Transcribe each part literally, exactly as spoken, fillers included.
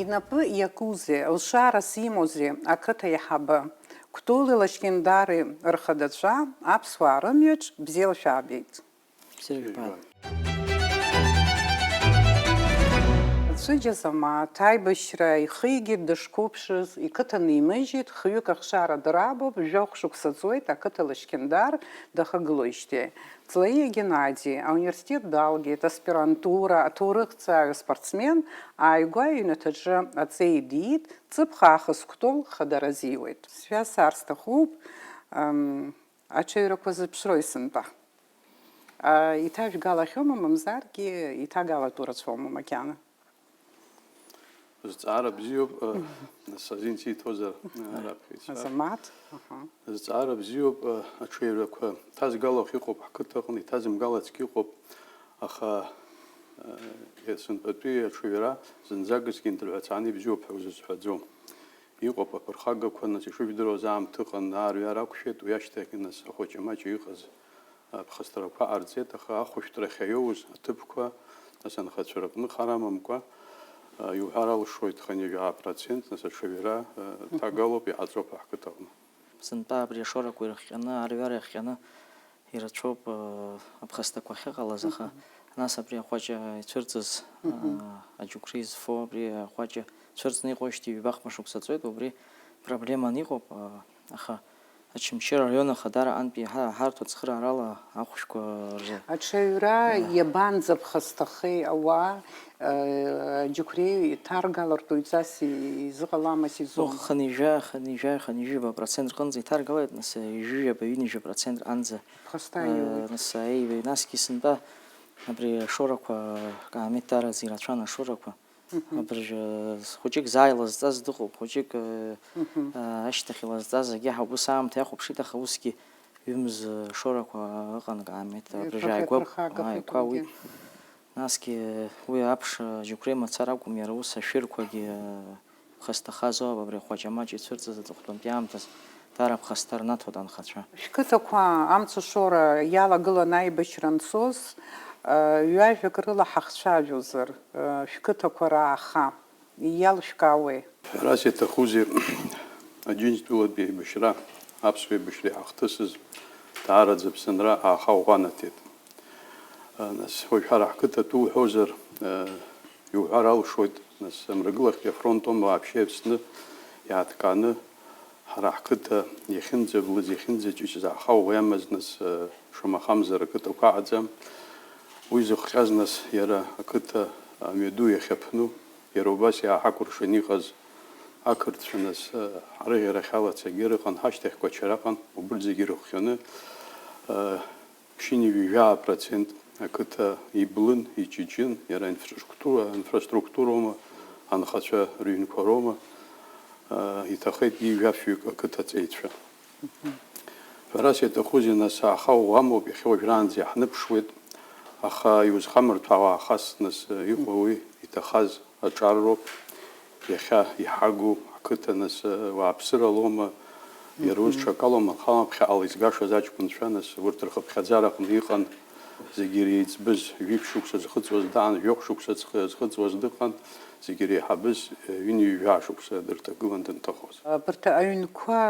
Инапы иакузеи, лшарас имоузеи ақыҭа аиҳабы? Кәтоли Лашькьындари рхадацәа аԥсуаа рымҩаҿ бзиала шәаабеит. Бзиа жәбааит. Цәыџьа Замаҭ аибашьра ихигеит дышқәыԥшыз, иқыҭа нимыжьеит, хҩык ахшара драбуп, жәохә шықәса ҵуеит ақыҭа Лашькьындар дахагылоижьҭеи. Ҵлаиа Геннади ауниверситет далгеит, аспирантура, аҭоурыхҭҵааҩы, аспортсмен, ааигәа иҩнаҭаҿы аҵеи диит, ҵыԥх аахыс Кәтол хадара азиуеит. Сҩасар сҭахуп, ам, аҽаҩрақәа зыԥшрои сынтәа? А, иҭажәгалахьоума, мамзаргьы иҭагалатәу рацәоума макьана? Зҵаара бзиоуп, э, сазин сиҭозар, э, раԥхьа исҳәар. Азамаҭ, аҳа. Зҵаара бзиоуп, э, аҽаҩрақәа ҭазгалахә иҟоуп ҳқыҭаҟны, иҭазымгалацгьы ыҟоуп, аха, э, сынтәатәи аҽаҩра зынӡакгьы инҭырҳәацааны ибзиоуп ҳәа узызҳәаӡом. Иҟоуп аԥырхагақәа, нас, ишыжәдыруаз аамҭа ыҟан, аарҩар ақәшәеит, уи ашьҭахь, нас, ахәыҷы-маҷы иҟаз аԥхасҭарақәа ҟарҵеит, аха ахәышәтәрахь аиоуз аҭыԥқәа, нас, анхацәа рыҟны хар амамкәа, а, иуҳәар алшоит, хынҩажәа процент, нас, аҽаҩра, а, ҭагалоуп, иҟаҵоуп ҳқыҭаҟны. Сынтәа абри ашорақәа ирыхҟьаны, арҩара иахҟьаны ирацәоуп, а, аԥхасҭақәа ахьыҟалаз, аха, мгм, нас абри ахәаҷа ицәырҵыз, мгм, а, аџьықәреи зфо, абри ахәаҷа цәырҵны иҟоижьҭеи ҩбахԥа шықәса ҵуеит, убри проблеманы иҟоуп, а, аха Очамчыра араион ахадара антәи иаҳа-, иаҳарҭо ацхыраарала ахәшәқәа рзы. Аҽаҩра, ага, иабанӡаԥхасҭахеи ауаа, э, аџьықәреи иҭаргалартә ҩҵас изыҟалама сезон? Хынҩажәа, хынҩажәа, хынҩажәижәаба процент рҟынӡа иҭаргалеит, нас, ҩажәижәаба, ҩынҩажәа процент рҟынӡа. Ԥхасҭа, э, иоуеит. Нас, аиеи, насгьы сынтәа абри ашорақәа, акаамеҭ даараӡа ирацәан ашорақәа. Мгм. Абыржә, э, хәыҷык заа илазҵаз дыҟоуп, хәыҷык, э, мгм, э, ашьҭахь илазҵаз, егьаҳа убыс аамҭа иахәаԥшит, аха усгьы ҩымз, э, шорақәа ыҟан, акаамеҭ, абыржә ааигәа, ааигәа уи. Насгьы, э, уи аԥш, э, аџьықәреи мацара акәым, иара ус ашәырқәагьы, э, ԥхасҭахазоуп, абри ахәаҷамаҷ ицәырҵыз аҵыхәтәантәи аамҭаз. Даара ԥхасҭа рнаҭоит анхацәа. Шәқыҭақәа амцашоура иалагылан аибашьра анцоз, ҩажәак рыла ҳахцәажәозар, шәқыҭақәа рааха, иалшәкаауеи? Ҳәарас иаҭахузеи, Аџьынџьтәылатәи аибашьра, аԥсуа еибашьра иҳахҭысыз даараӡа Аԥсынра ааха ӷәӷәа анаҭеит. Нас, уажә ҳара ҳқыҭа атәы уҳәозар, Иуҳәар алшоит, нас, Амрагылахьтәи афронт аума вообще Аԥсны иааҭкааны, ҳара ҳқыҭа иахьынӡаблыз, иахьынӡаҷыҷыз ааха ӷәӷәа иамаз, нас, шамахамзар ақыҭақәа аҟаӡам. Уи зыхҟьаз, нас, иара ақыҭа амҩаду иахьаԥну, иара убас иааҳакәыршаны иҟаз ақырҭцәа, нас, ҳрыӷьарахь алацәагьы рыҟан, ҳашьҭахь Кәачара аҟан, убырҭ зегьы ирыхҟьаны, Ԥшьынҩажәи жәаа процент ақыҭа иблын, иҷыҷын, иара инфраструктура, инфраструктуроума, анхацәа рыҩнқәа роума, аа, иҭахеит ҩажәафҩык ақыҭа аҵеицәа. Ҳәарас иаҭахузеи, нас, ааха ӷәӷәа амоуп, иахьа уажәраанӡа иаҳныԥшуеит, аха иузхамырҭәаауа аахыс, нас, иҟоу уи иҭахаз аҿар роуп, иахьа иҳагу ҳқыҭа, нас, уааԥсыра лоума, иара ус, мгм, ҽакалоума, нхамаԥхьаҟала изгашаз аҷкәынцәа, нас, урҭ рхыԥхьаӡара аҟны иҟан, зегьы иреиҵбыз, жәиԥшь шықәса зхыҵуаз даан, жәохә шықәса зхы-, зхыҵуаз дыҟан, зегьы иреиҳабыз, ҩынҩажәа шықәса дырҭагылан данҭахоз. Абарҭ аҩнқәа,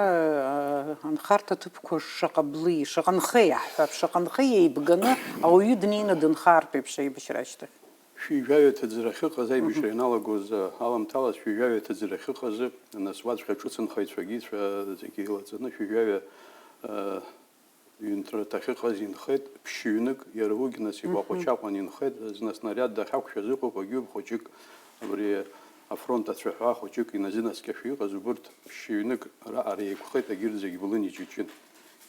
анхарҭа ҭыԥқәа шаҟа блеи, шаҟа нхеи, ҳҳәап, шаҟа нхеи еибганы ауаҩы днеины дынхартә еиԥш аибашьра ашьҭахь. Шәи жәаҩа ҭыӡра ахьыҟаз, аибашьра, мгм, ианалагоз, а, аламҭалаз, шәи жәаҩа ҭыӡра ахьыҟаз, нас уаҵәҟьа ҿыц нхаҩцәагьы ицәа зегьы еилаҵаны, шәи жәаҩа, а, ҩынтәрыҭа ахьыҟаз инхеит, ԥшьҩнык, иара уигь, нас, мгм, игәаҟәачаҟәан инхеит, зны аснариад дахьақәшәаз ыҟоуп, агьуб хәыҷык, абри афронт ацәаҳәа хәыҷык иназынаскьашәа иҟаз, убырҭ ԥшьҩнык раҟара еиқәхеит, агьырҭ зегь былын иҷыҷын.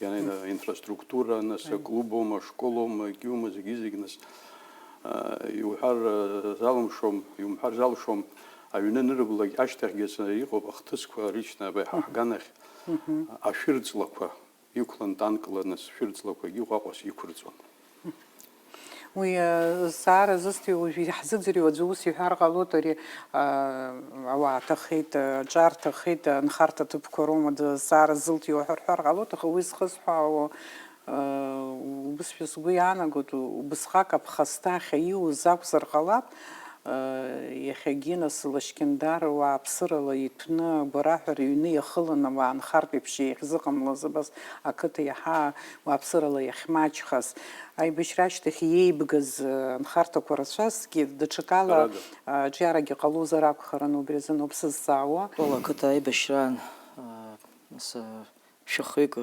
Иара, мм, инфраструктура, нас, аиеи, аклуб аума, ашкол аума, егьиума, зегьы-зегь, нас, а, иуҳәар, а, залымшом, иумҳәар залшом, аҩны анырблак ашьҭахьгьы са иҟоуп ахҭысқәа, лично абаҩ ҳа, мгм, ҳганахь, мгм, ашәырҵлақәа иқәлан, танкла, нас, шәырҵлақәагьы Ҟәаҟәас иқәырҵон. Уи, э, зҵаара зысҭеи уажә иаҳзыӡырҩуа аӡәы ус иҳәар ҟалоит, ари, э, ауаа ҭахеит, э, аҿар ҭахеит, э, анхарҭа ҭыԥқәа роума, д-, зҵаара зылҭиуа ҳәа рҳәар ҟалоит, аха уи зхысҳәаауа, э, убысшәа сгәы иаанагоит, у-, убысҟак аԥхасҭа ахьаиуз акәзар ҟалап, э, Иахьагьы нас Лашькьындар уааԥсырала иҭәны агәараҳәара ҩны иахыланы ауаа нхартә еиԥш иахьзыҟамлаз абас ақыҭа иаҳа уааԥсырала иахьмаҷхаз, аибашьра ашьҭахь иеибгаз нхарҭақәа рацәазҭгьы даҽакала аҿиарагьы ҟалозар акәхарын, убри азын ауп сызҵаауа. Кәтол ақыҭа аибашьраан, нас, шәахҩык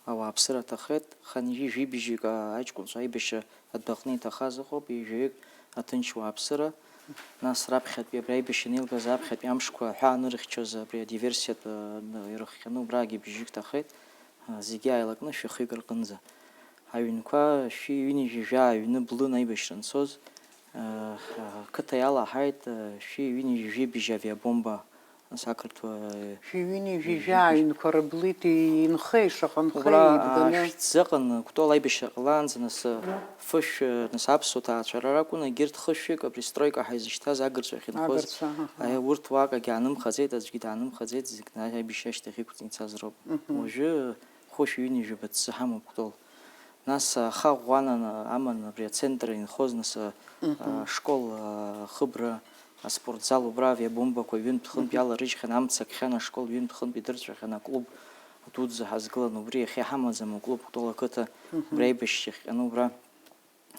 ауааԥсыра аҭахеит, хынҩажәи жәибжьык аҷкәынцәа аибашьра адәаҟны иҭахаз ыҟоуп, ҩажәаҩык аҭынч уааԥсыра, нас раԥхьатәи абри аибашьра анеилгаз аԥхьатәи амшқәа аҳәаа анырыхьчоз абри адиверсиатә ирыхҟьаны убраагьы бжьык ҭахеит, зегьы ааилакны шәахҩык рҟынӡа. Аҩнқәа шәи ҩынҩажәи жәаа ҩны блын аибашьра анцоз, қыҭа иалаҳаит шәи ҩынҩажәи жәибжь авиабомба. Нас ақырҭуа шәи ҩынҩажәи жәаа ҩнқәа рыблит, инхеи шаҟа нхеи убра еибганы. Шәҭ заҟан Кәтол аибашьра ҟалаанӡа, нас, фышә, нас аԥсуа ҭаацәара ракәын, егьырҭ хышәҩык абри стройка ҳәа изышьҭаз агырцәа ахьынхоз. Агырцәа, аҳа. Аиа, урҭ уаҟагьы аанымхаӡеит, аӡәгьы даанымхаӡеит, зегь аибашьра ашьҭахь иқәҵны ицаз роуп. Мгм. Уажәы хышә ҩынҩажәи жәаба ҭӡы ҳамоуп Кәтол. Нас, аха ӷәӷәа анан, аман абри ацентр инхоз, нас, а, Мгм. ашкол, а, ахыбра, аспортзал, убра авиабомбақәа ҩынтә-хынтә Мгм. иаларыжьхьан, амца акхьан, ашкол ҩынтә-хынтә идырцәахьан, аклуб дуӡӡа ҳазгылан, убри иахьа иҳамаӡам аклуб Кәтол ақыҭа, Мгм. убри аибашьцәа иахҟьаны убра,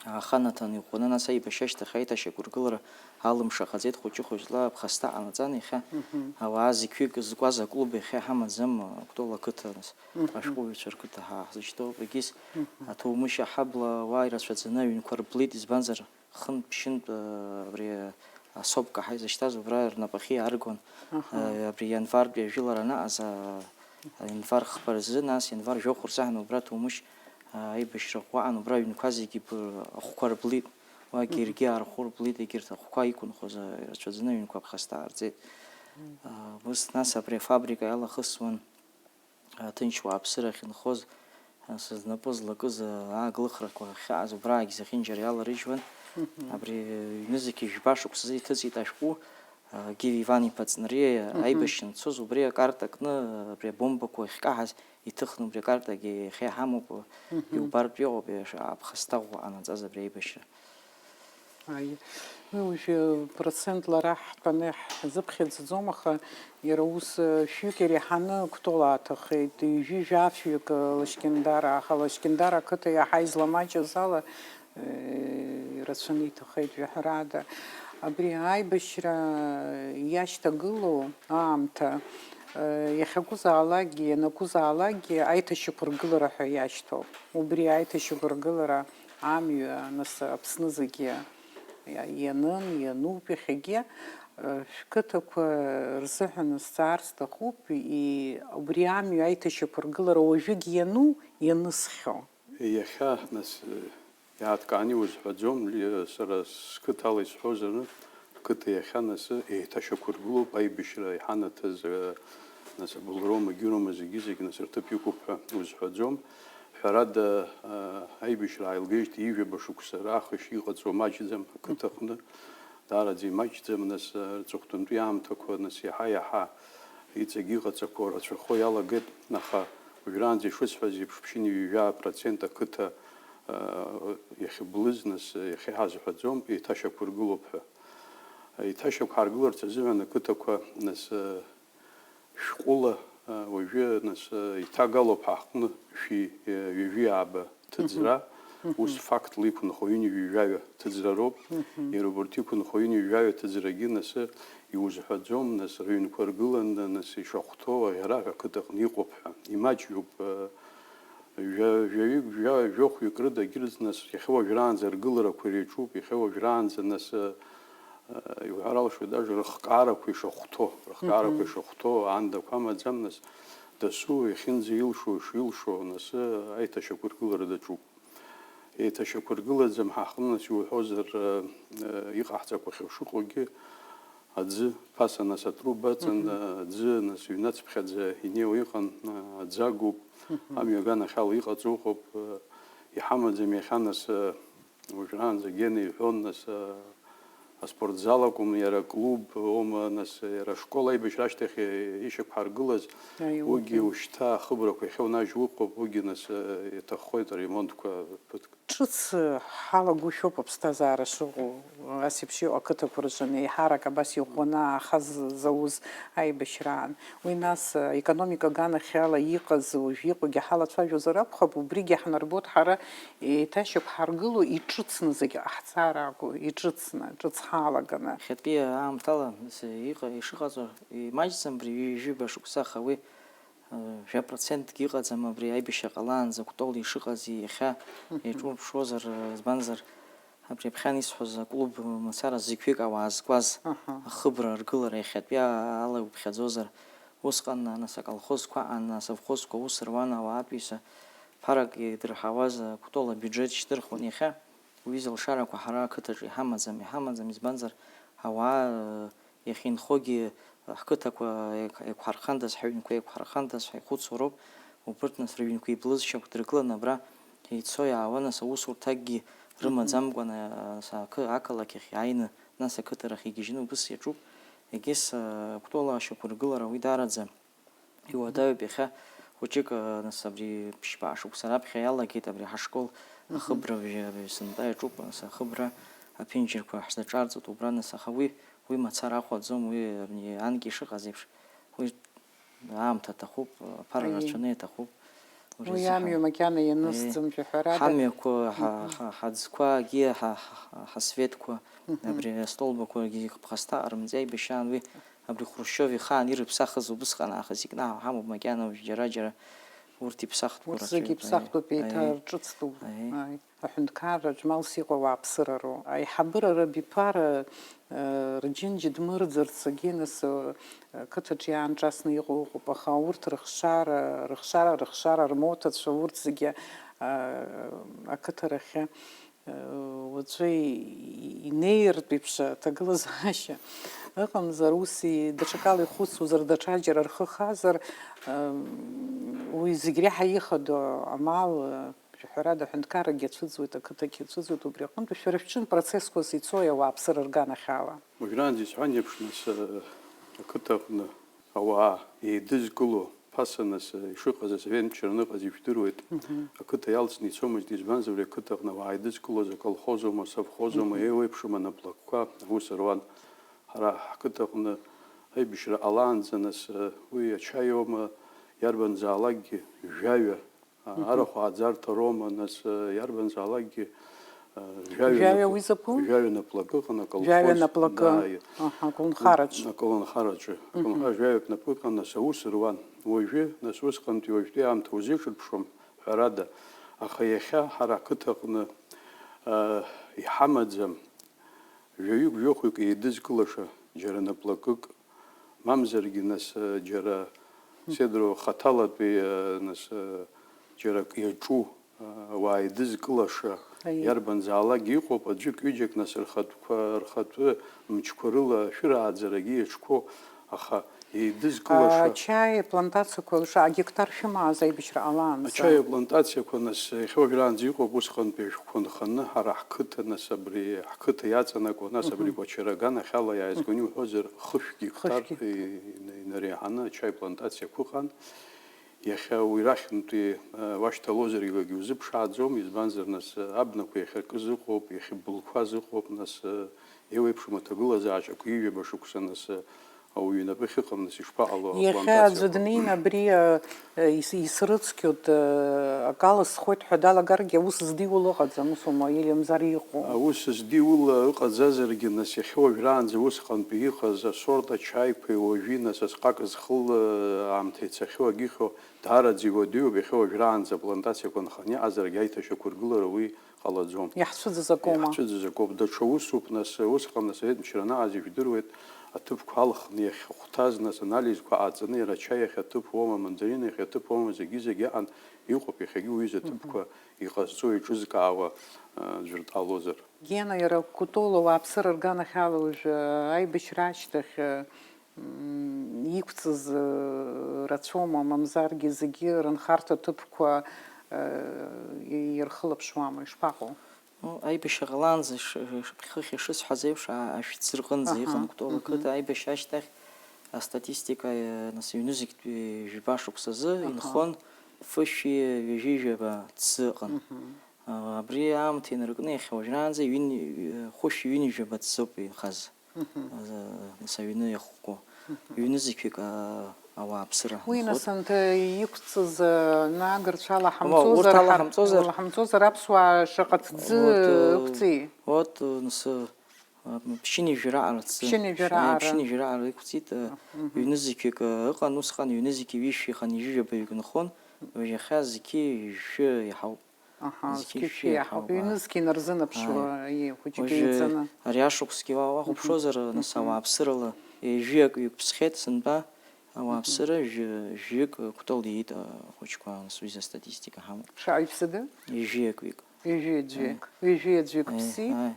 а, аханаҭан иӷәӷәаны, нас аибашьра ашьҭахь аиҭашьақәыргылара алымшахаӡеит, хәыҷы-хәыҷла аԥхасҭа ҟанаҵан, иахьа Мгм. ауаа зықьҩык зкуаз аклуб иахьа иҳамаӡам, а, Кәтол ақыҭа, нас, Мгм. ашәҟәыҩҩцәа рқыҭа ҳа ҳзышьҭоуп, егьыс Мгм. аҭоумышь аҳабла уаа ирацәаӡаны аҩнқәа рблит, избанзар, хынтә-ԥшьынтә, а, абри асопка ҳаизышьҭаз убра рнапахьы иааргон. Аҳа. А, абри ианвартәи ажәылара анаҟаз, а, январ хԥа рзы, нас январ жәохә рзы ҳан убра ҭоумышь, а, аибашьра ӷәӷәа аан, убра аҩнқәа зегьы б-, ахәқәа рблит, уагьы Мгм. иргьы архәы рблит, егьырҭ ахәқәа иқәынхоз, а, ирацәаӡаны аҩнқәа аԥхасҭа аарҵеит. Мгм. А, ус, нас абри афабрика иалахысуан. Ҭынч уааԥсыра ахьынхоз, сызнапы злакыз ааглыхрақәа ахьааз убраагь зехьынџьара иаларыжьуан. Мгм. Абри ҩнызқь жәба шықәсазы иҭыҵит ашәҟәы, Гиви Иван-иԥа Ҵнариа Мгм. аибашьра анцоз, убри акарта кны, абри абомбақәа ахькаҳаз иҭыхны, убри акартагьы иахьа иҳамоуп, Мгм. иубартә иҟоуп, иаша-, аԥхасҭа ӷәӷәа ҟанаҵаз абри аибашьра. Аи, уи уажәы процентла ара ҳтәаны ҳзыԥхьаӡаӡом, аха иара ус, э, шәҩык иреиҳаны Кәтол ааҭахеит, ҩажәи жәафҩык, э, Лашькьындара, аха Лашькьындара ақыҭа иаҳа изламаҷыз ала, э, ирацәаны иҭахеит, жәаҳәарада. Абри аибашьра иашьҭагылоу аамҭа, э, иахьакәызаалакгьы, ианакәызаалакгьы аиҭашьақәыргылара ҳәа иашьҭоуп. Убри аиҭашьақәыргылара амҩа, нас, Аԥсны зегьы ианын, иануп иахьагьы, шәқыҭақәа рзыҳәан сҵаар сҭахуп, и-, убри амҩа аиҭашьақәыргылара уажәыгь иану, ианысхьоу? Иахьа, нас, иааҭкааны иузҳәаӡом, ли-, сара сқыҭала исҳәозар, қыҭа иахьа, нас, еиҭашьақәыргылоуп аибашьра иҳанаҭыз, нас, Былрома, Гирома зегьы-зегь, нас, рҭыԥ иқәуп ҳәа узҳәаӡом. Ҳәарада, аибашьра ааилгеижьҭеи ҩажәаба шықәса раахыс иҟаҵоу маҷӡам ақыҭаҟны, даараӡа имаҷӡам, нас, аҵыхәтәантәи аамҭақәа, нас, иаҳа-иаҳа иҵегь иҟаҵақәоу рацәахо иалагеит, аха уажәраанӡа ишысҳәаз еиԥш, ԥшьынҩажәа процент ақыҭа, а, иахьыблыз, нас, иахьа иҳазҳәаӡом, еиҭашьақәыргылоуп ҳәа. Еиҭашьақәҳаргыларц азыҳәан ақыҭақәа, нас, шәҟәыла, уажәы, нас, иҭагалоуп ҳаҟны шәи, ҩажәи ааба ҭыӡра. Мгм. Ус фактла иқәынхо ҩынҩажәаҩа ҭыӡра роуп. Мгм. Иара убарҭ иқәынхо ҩынҩажәаҩа ҭыӡрагьы, нас, иузҳәаӡом, нас, рыҩнқәа ргыланы, нас, ишахәҭоу аӷьараҳәа ақыҭаҟны иҟоуп ҳәа. Имаҷҩуп, Жәа-, жәаҩык, жәа-, жәохәҩык рыда егьырҭ, нас, иахьа уажәраанӡа ргыларақәа иреиҿуп, иахьа уажәраанӡа, нас, э, э, иуҳәар алшоит, даже рыхкаарақәа ишахәҭоу, рыхкаарақәа Мгм. ишахәҭоу, аандақәа амаӡам, нас, дасу иахьынӡаилшо, ишилшо, нас, э, аиҭашьақәыргылара даҿуп. Еиҭашьақәыргылаӡам ҳаҟны, нас, иуҳәозар, э, э, иҟаҳҵақәахьоу шыҟоугьы, аӡы, ԥаса, нас, атруба аҵан, Мгм. аӡы, нас, ҩнацԥхьаӡа инеиуа иҟан, аӡы агуп, Мгм. амҩа аганахьала иҟаҵо ыҟоуп, иҳамаӡам иахьа, нас, уажәраанӡа Гена иҳәон, нас, Аспортзал акәым, иара аклуб аума, нас иара ашкол аибашьра ашьҭахь ишьақәҳаргылаз, Аиуа. Уигьы ушьҭа ахыбрақәа иахьаунажьуа ыҟоуп, уигьы нас иаҭаххоит аремонтқәа ԥыҭк. Ҿыц ҳалагәышьоуп аԥсҭазаара шыҟоу, ас еиԥш иҟоу ақыҭақәа рҿы, еиҳарак абас иӷәӷәаны аахаз зауз аибашьраан. Уи нас, аекономика аганахьала иҟаз, уажә иҟоугьы ҳалацәажәозар акәхап, убригьы ҳнарбоит ҳара еиҭашьақәҳаргыло, иҿыцны зегьы ҟаҳҵар акәу, иҿыцны, ҿыц ҳалаганы. Иахьатәи аамҭала, нас, иҟа-, ишыҟаҵо, имаҷӡам абри ҩажәи жәаба шықәса, аха уи, э, жәа процентгьы ыҟаӡам абри аибашьра ҟалаанӡа Кәтол ишыҟаз иахьа Мгм. Еиҿурԥшуазар, э, избанзар, абри аԥхьан исҳәоз аклуб мацара зықьҩык ауаа зкуаз Аҳа. Ахыбра аргылара иахьатәи ала иуԥхьаӡозар, усҟан, нас, аколхозқәа аан, асовхозқәа аус руан ауаатәыҩса ԥарак идырҳауаз, Кәтол абиуџьет шьҭырхуан. Иахьа уи изы алшарақәа ҳара ақыҭаҿы иҳамаӡам, иҳамаӡам, избанзар, ауаа, э, иахьынхогьы, э, ҳқыҭақәа еиқә-, еиқәҳархандаз, ҳаҩнқәа еиқәҳархандаз ҳаихәыцуа роуп, убырҭ, нас, рыҩнқәа иблызшьақәа дыргыланы абра ицо-иаауа, нас, аусурҭакгьы Мгм. Рымаӡамкәан, э, нас, ақы-, ақалақь ахь иааины, нас, ақыҭарахь игьежьны убыс иаҿуп. Егьыс, э, Кәтол ашьақәыргылара уи даараӡа иуадаҩуп. Иахьа хәыҷык, э, нас, абри ԥшьба шықәса раԥхьа иалагеит абри ҳашкол Мгм. Ахыбра абри, абри сынтәа иаҿуп, нас, ахыбра аԥенџьырқәа ҳзаҿарҵоит убра, нас, аха уи, уи мацара ахәаӡом, уи абни анкьа ишыҟаз еиԥш, уи аамҭа аҭахуп, аԥара Аиеи. Рацәаны иаҭахуп. Уи Убри азы ҳа-, амҩа макьана ианысӡом, Аиеи. Ҳәарада. Ҳамҩақәа, ҳа-, Мгм. Ҳа-, ҳаӡқәагьы, ҳа-, ҳа-, ҳасветқәа, Мгм. Абри астолбақәагьы ԥхасҭа ҟарымҵеи башьаан уи. Абри Хрушьчиов ихаан ирыԥсахыз убысҟан аахыс икнаҳау ҳамоуп макьана уажә џьара-џьара урҭ иԥсахтәқәа Урҭ зегьы рацәаҩуп, иԥсахтәуп, аиеи, еиҭа аиеи. Рҿыцтәуп. Аиеи. Аи. Аҳәынҭқарраҿ Мал сиҟоу ауааԥсыра роу. Аиҳабыра рабиԥара, э, рџьынџь дмырӡырц агьы нас, э, қыҭаҿ иаанҿасны иҟоу ыҟоуп, аха урҭ рыхшара, рыхшара, рыхшара, рмоҭацәа, урҭ зегьы, э, ақыҭарахьы Уаҵәы инеиртә еиԥш аҭагылазаашьа ыҟамзар, ус даҽакала ихәыцуазар, даҽаџьара рхы хазар, уи зегь реиҳа ихадоу амал, ҳәарада, аҳәынҭқаррагьы ацәыӡуеит, ақыҭагьы ацәыӡуеит, убри аҟынтә шәара шәҿынтә процессқәас ицои ауааԥсыра рганахьала? Уажәраанӡа исҳәан еиԥш, нас, ақыҭаҟны ауаа еидызкыло, ԥаса нас ишыҟаз асовет мчра аныҟаз ижәдыруеит. Мгм. Ақыҭа иалҵны ицомызт, избанзар, уи ақыҭаҟны ауаа еидызкылоз аколхозома, асовхозома, Мгм. Еиуеиԥшым анаплакқәа аус руан. Ҳара ҳқыҭаҟны аибашьра ҟалаанӡа, нас, уи ачаиома, иарбанзаалакгьы, жәаҩа, Мгм. Арахә ааӡарҭа роума, нас, иарбанзаалакгьы, Жәаҩа Жәаҩа нап-, уи закәу? Жәаҩа наплакы ыҟан, аколхоз. Жәаҩа наплакы. Да, и-, Аҳа, аколнхараҿ. Аколнхараҿы. Мгм. Аколнхара жәаҩа наплакы ыҟан, нас аус руан. Уажәы, нас усҟантәи уажәтәи аамҭа узеиҿырԥшуам, ҳәарада. Аха иахьа ҳара ақыҭаҟны, а, иҳамаӡам. Жәаҩык-жәохәҩык еидызкылаша, џьара наплакык, мамзаргьы, нас, џьара Седрово хаҭалатәи, нас, џьара акы иаҿу, ауаа еидызкылаша, Аиеи. Иарбанзаалакгьы иҟоуп, аӡәык-ҩыџьак, нас, рхатәқәа, рхатәы мчқәа рыла ашәырааӡарагьы иаҿқәоу, аха еидызкылаша. Ачаи аплантациақәа шаа гектар шәымааз аибашьра ҟалаанӡа? Ачаи аплантациақәа, нас, иахьа уажәраанӡа иҟоуп, усҟантәи ашәҟәқәа нханы, ҳара ҳқыҭа, нас, абри ҳқыҭа иаҵанакуа, нас, абри Мгм. Кәачара аганахьала иааизганы иуҳәозар, хышә гектар Хышәгьы. И-, ина-, инареиҳаны ачаи аплантациақәа ыҟан. Иахьа уи рахьынтәи, а, уашьҭалозаргьы узыԥшааӡом, избанзар, нас, а, абнақәа иахьаркыз ыҟоуп, иахьбылқәаз ыҟоуп, нас, а, еиуеиԥшым аҭагылазаашьақәа ҩажәаба шықәса, нас, а, ауаҩы инапы ахьыҟам, нас, ишԥаҟало Иахьа аӡәы аплантациақәа? Днеин абри, а, а, ис-, исрыцқьоит, а, акала схоит ҳәа далагаргьы аус здиула ыҟаӡам, ус аума, или мзар иҟоу? Аус здиула ыҟаӡазаргьы, нас, иахьа уажәраанӡа усҟантәи иҟаз асорт ачаиқәеи уажәи, нас, асҟак зхыла аамҭа ицахьоу, агьихьоу, даараӡа иуадаҩуп, иахьа уажәраанӡа аплантациақәа нханы иҟазаргьы аиҭашьақәыргылара уи ҟалаӡом. Иаҳцәыӡыз акоума? Иаҳцәыӡыз акоуп. Даҽа усуп, нас, усҟан асовет мчра анаҟаз ижәдыруеит, аҭыԥқәа алхны иахьахәҭаз, нас, анализқәа ҟаҵаны, иара ачаи иахьаҭыԥуама, амандарин иахьаҭыԥуама, зегьы-зегь ыҟан, иҟоуп иахьагьы уи изы Мгм. Аҭыԥқәа иҟазҵо, иҿызкаауа, а, аӡәыр дҟалозар. Гена, иара Кәтол ауааԥсыра рганахьала уажәы аибашьра ашьҭахь, м, иқәҵыз, ы, рацәоума, мамзаргьы зегьы рынхарҭа ҭыԥқәа, ы, ирхылаԥшуама, ишԥаҟоу? Ну, аибашьра ҟалаанӡа ш-, ш-, хыхь ишысҳәаз еиԥш, а-, ашәҭ ӡы рҟынӡа Аҳа, иҟан Кәтол мгм. ақыҭа. Аибашьра ашьҭахь астатистика, э, нас, ҩнызқьтәи жәба шықәсазы Аҳа. инхон фышәи ҩажәи жәаба ӡы ыҟан. Мгм. А, абри аамҭа инаркны иахьа уажәраанӡа ҩын-, хәышәи ҩынҩажәаба ӡоуп инхаз. Мгм. Нас аҩны иахәқәоу. Мгм. Ҩнызқьҩык, а, ауааԥсыра Уи, нхоит. нас, анҭ иқәҵыз, а, нагырцәа Ма, урҭ алаҳамҵозар, ҳар-, алаҳамҵозар? алаҳамҵозар, аԥсуаа шаҟа ҭӡы Вот, э, ықәҵи? вот, э, нас, э, ԥшьынҩажәи раҟара ҭӡы. Ԥшьынҩажәи Э, раҟара. ԥшьынҩажәи раҟара иқәҵит, э, Мгм. ҩнызқьҩык, э, ыҟан усҟан, ҩнызқьи ҩышәи хынҩажәижәабаҩык нхон, уажә иахьа зқьи жәшәи иаҳауп. Аҳа, Зқьи зқьи жәшәи шәи иаҳауп, аҳауп, аа. уи нызқьи инарзынаԥшуа, Ааи. Иеи, хәыҷык Уажәы еицаны. ари ашықәсгьы уа-, уахәаԥшуазар, Мгм. нас, Мгм. ауааԥсырала ҩажәи акҩык ԥсхьеит сынтәа, ауааԥсыра Мгм. жәы-, жәҩык Кәтол иит, ахәыҷқәа, нас, уи зы астатистика ҳамоуп. Шаҟа иԥсыда? Ҩажәи акҩык. Ҩажәи аӡәҩык. Ааи. Ҩажәи аӡәҩык Ааи, ԥсит, ааи.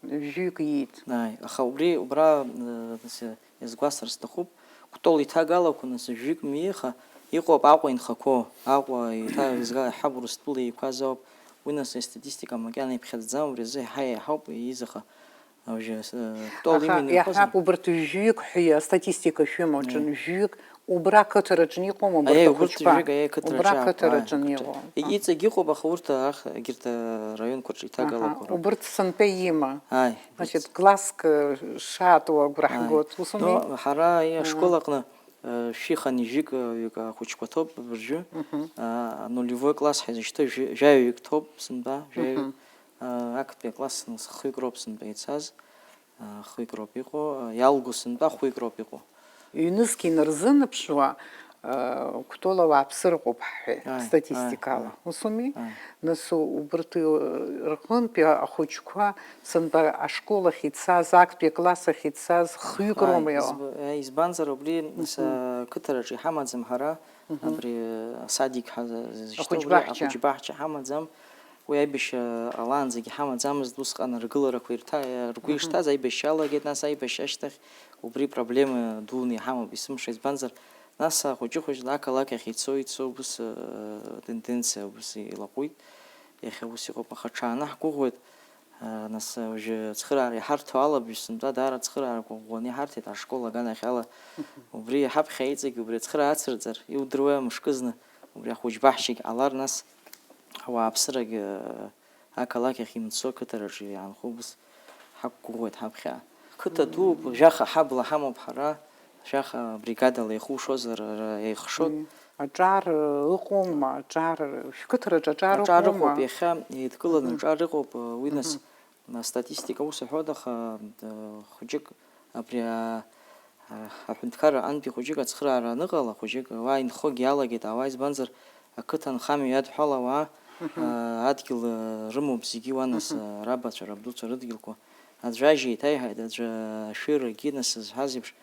Жәҩык иит. Ааи, аха убри, убра, э, нас, Иазгәасҭар сҭахуп, Кәтол иҭагалақәа, нас, жәҩык миеиха, иҟоуп Аҟәа инхақәоу, Аҟәа еиҭа еизга иаҳҳәап, Урыстәыла еиқәаз ауп, уи, нас, астатистика макьана иԥхьаӡаӡам, убри азы еиҳа еиҳауп ииз, аха уажәы, э, Кәтол Аха имҩан иаҳҳәап, ианхозар? Убарҭ жәҩык ҳәа астатистика шәымоу Аиеи. ҿын, жәҩык убра ақыҭараҿы иҟоума, убарҭ Аиеи, убарҭ ахәыҷқәа? Жәҩык, аиеи, ақыҭараҿы Убра иаап, ақыҭараҿы аи, иҟоу. ақыҭа-, иҵегь иҟоуп, аха урҭ ах-, егьырҭ араионқәа рҿы Аҳа, иҭагалақәоу роуп. убарҭ сынтәа има. Ааи, Значит, убарҭ. класск, э, шаатуа агәра Ааи. ҳгоит, ус ауми? Ну, ҳара, аиеи, Ааи. ашкол аҟны, э, шәи хынҩажәик, э, ҩык ахәыҷқәа ҭоуп абыржәы. Мгм. А, нулевой класс ҳәа изышьҭоу жәа-, жәаҩаҩык ҭоуп сынтәа, жәаҩаҩык. Мгм. А, актәи акласс, нас, хҩык роуп сынтәа ицаз. А, хҩык роуп иҟоу, а, иалго сынтәа хәҩык роуп иҟоу. Ҩнызқь инарзынаԥшуа, а, Кәтол ауааԥсыра ыҟоуп ҳҳәеит, Ааи, статистикала. ааи, ааи. Ус ауми? Ааи. Нас убарҭ, э, рҟынтәи ахәыҷқәа сынтәа ашкол ахь ицаз, актәи акласс ахь ицаз хҩык Ааи, роума иҟоу? изб-, ааи, избанзар, убри, нас, Мгм. ақыҭараҿы иҳамаӡам ҳара, Мгм. абри, асадик ҳа-, зышьҭоу, убри Ахәыҷбаҳча. ахәыҷбаҳча ҳамаӡам. Уи аибашьра ҟалаанӡагьы ҳамаӡамызт, усҟан аргыларақәа ирҭа-, ргәы Мгм. ишҭаз, аибашьра иалагеит, нас аибашьра ашьҭахь убри проблема дуны иҳамоуп, есымша, избанзар, нас ахәыҷы-хәыҷла ақалақь ахь ицо, ицо, убыс, э, тенденциа убыс илаҟәит, иахьа ус иҟоуп, аха ҽаанаҳгәыӷуеит, э, нас, э, уажәы ацхыраара иҳарҭо ала, быжь сынтәа даара ацхыраарақәа ӷәӷәаны иҳарҭеит, ашкол аганахьала, Мгм. убри ҳаԥхьа иҵегь убри ацхыраара ацырҵар, иудыруеи мышкызны, убри ахәыҷбаҳчагь ҟалар, нас, ауааԥсырагь, э, ақалақь ахь имцо, ақыҭараҿы иаанхо убыс ҳақәгәыӷуеит ҳаԥхьа. Қыҭа дууп, жәаха ҳабла ҳамоуп ҳара, жәаха бригадала еихушозар, ара еихшот. Мм. Аҿар, э, ыҟоума? Аҿар, шәқыҭараҿы аҿар Аҿар ыҟоума? ыҟоуп, иахьа еидкыланы Мгм. аҿар ыҟоуп, э, уи нас, Мгм. астатистика ус аҳәоит, аха, э, хәыҷык абри, а, а, аҳәынҭқарра аҟынтәи хәыҷык ацхыраара аныҟала, хәыҷык уа инхогьы иалагеит ауаа, избанзар, ақыҭа анхамҩа иадҳәалоу ауаа, Мгм. а, адгьыл, а, рымоуп зегьы уа, нас, Мгм. а, рабацәа, рабдуцәа рыдгьылқәа. Аӡә ажьи еиҭаиҳаит, аӡә, а, ашәырагьы, нас, зҳәаз еиԥш,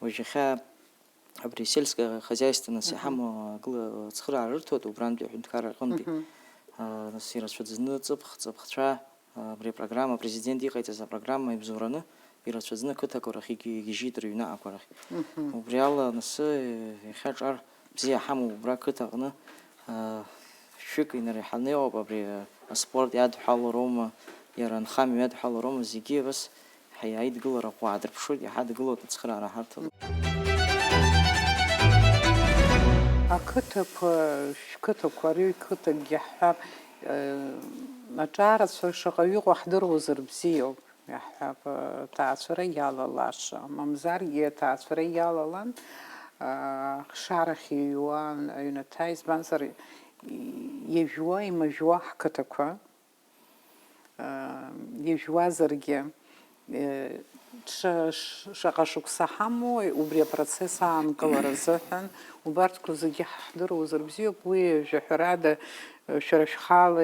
уажә иахьа абри сельское хозяйство, нас, Мгм. иҳамоу агыла ацхыраара рырҭоит убрантәи аҳәынҭқарра аҟынтәи. Мгм. А, нас, ирацәаӡаны ҵыԥх, ҵыԥхцәа, абри апрограмма, апрезидент иҟаиҵаз апрограмма ибзоураны, ирацәаӡаны ақыҭақәа рахь игьы-, игьежьит рыҩныҟақәа рахь. Мгм. Убри ала, нас, иахьа аҿар бзиа ҳамоуп убра ақыҭаҟны, а, шәҩык инареиҳаны иҟоуп, абри, а, аспорт иадҳәалароума, иара анхамҩа иадҳәалароума, зегьы абас ҳаидгылара ӷәӷәа аадырԥшуеит, иҳадгылоит ацхыраара ҳарҭалоит. Ақыҭақәа, шәқыҭақәа, ари қыҭакгьы ҳҳәап, э, аҿарацәа шаҟаҩы ыҟоу ҳдыруазар бзиоуп, иаҳҳәап, э, аҭаацәара иалалаша, мамзаргьы аҭаацәара иалалан, э, ахшарахь иҩуан аҩнаҭа, избанзар, и-, иажәуа, имажәуа ҳқыҭақәа, Ижәуазаргьы, ша-, ш-, шаҟа шықәса ҳамоу убри апроцесс аанкылара азыҳәан, убарҭқәа зегьы ҳдыруазар бзиоуп, уи жәаҳәарада, шәара шәхала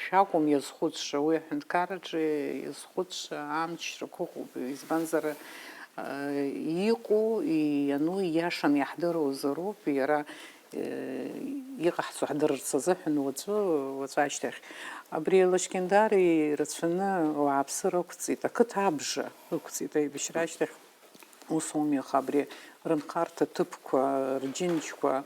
шәакәым иазхәыцша, уи аҳәынҭқарраҿы иазхәыцша амчрақәа ыҟоуп, избанзар, иҟоу, иану, ииашаны иаҳдыруазароуп, иара Иҟаҳҵо ҳдырырц азыҳәан уаҵәы, уаҵәы ашьҭахь. Абри Лашькьындар ирацәаны ауааԥсыра ықәҵит, ақыҭа абжа ықәҵит аибашьра ашьҭахь. Ус ауми, аха абри рынхарҭа ҭыԥқәа, рџьынџьқәа,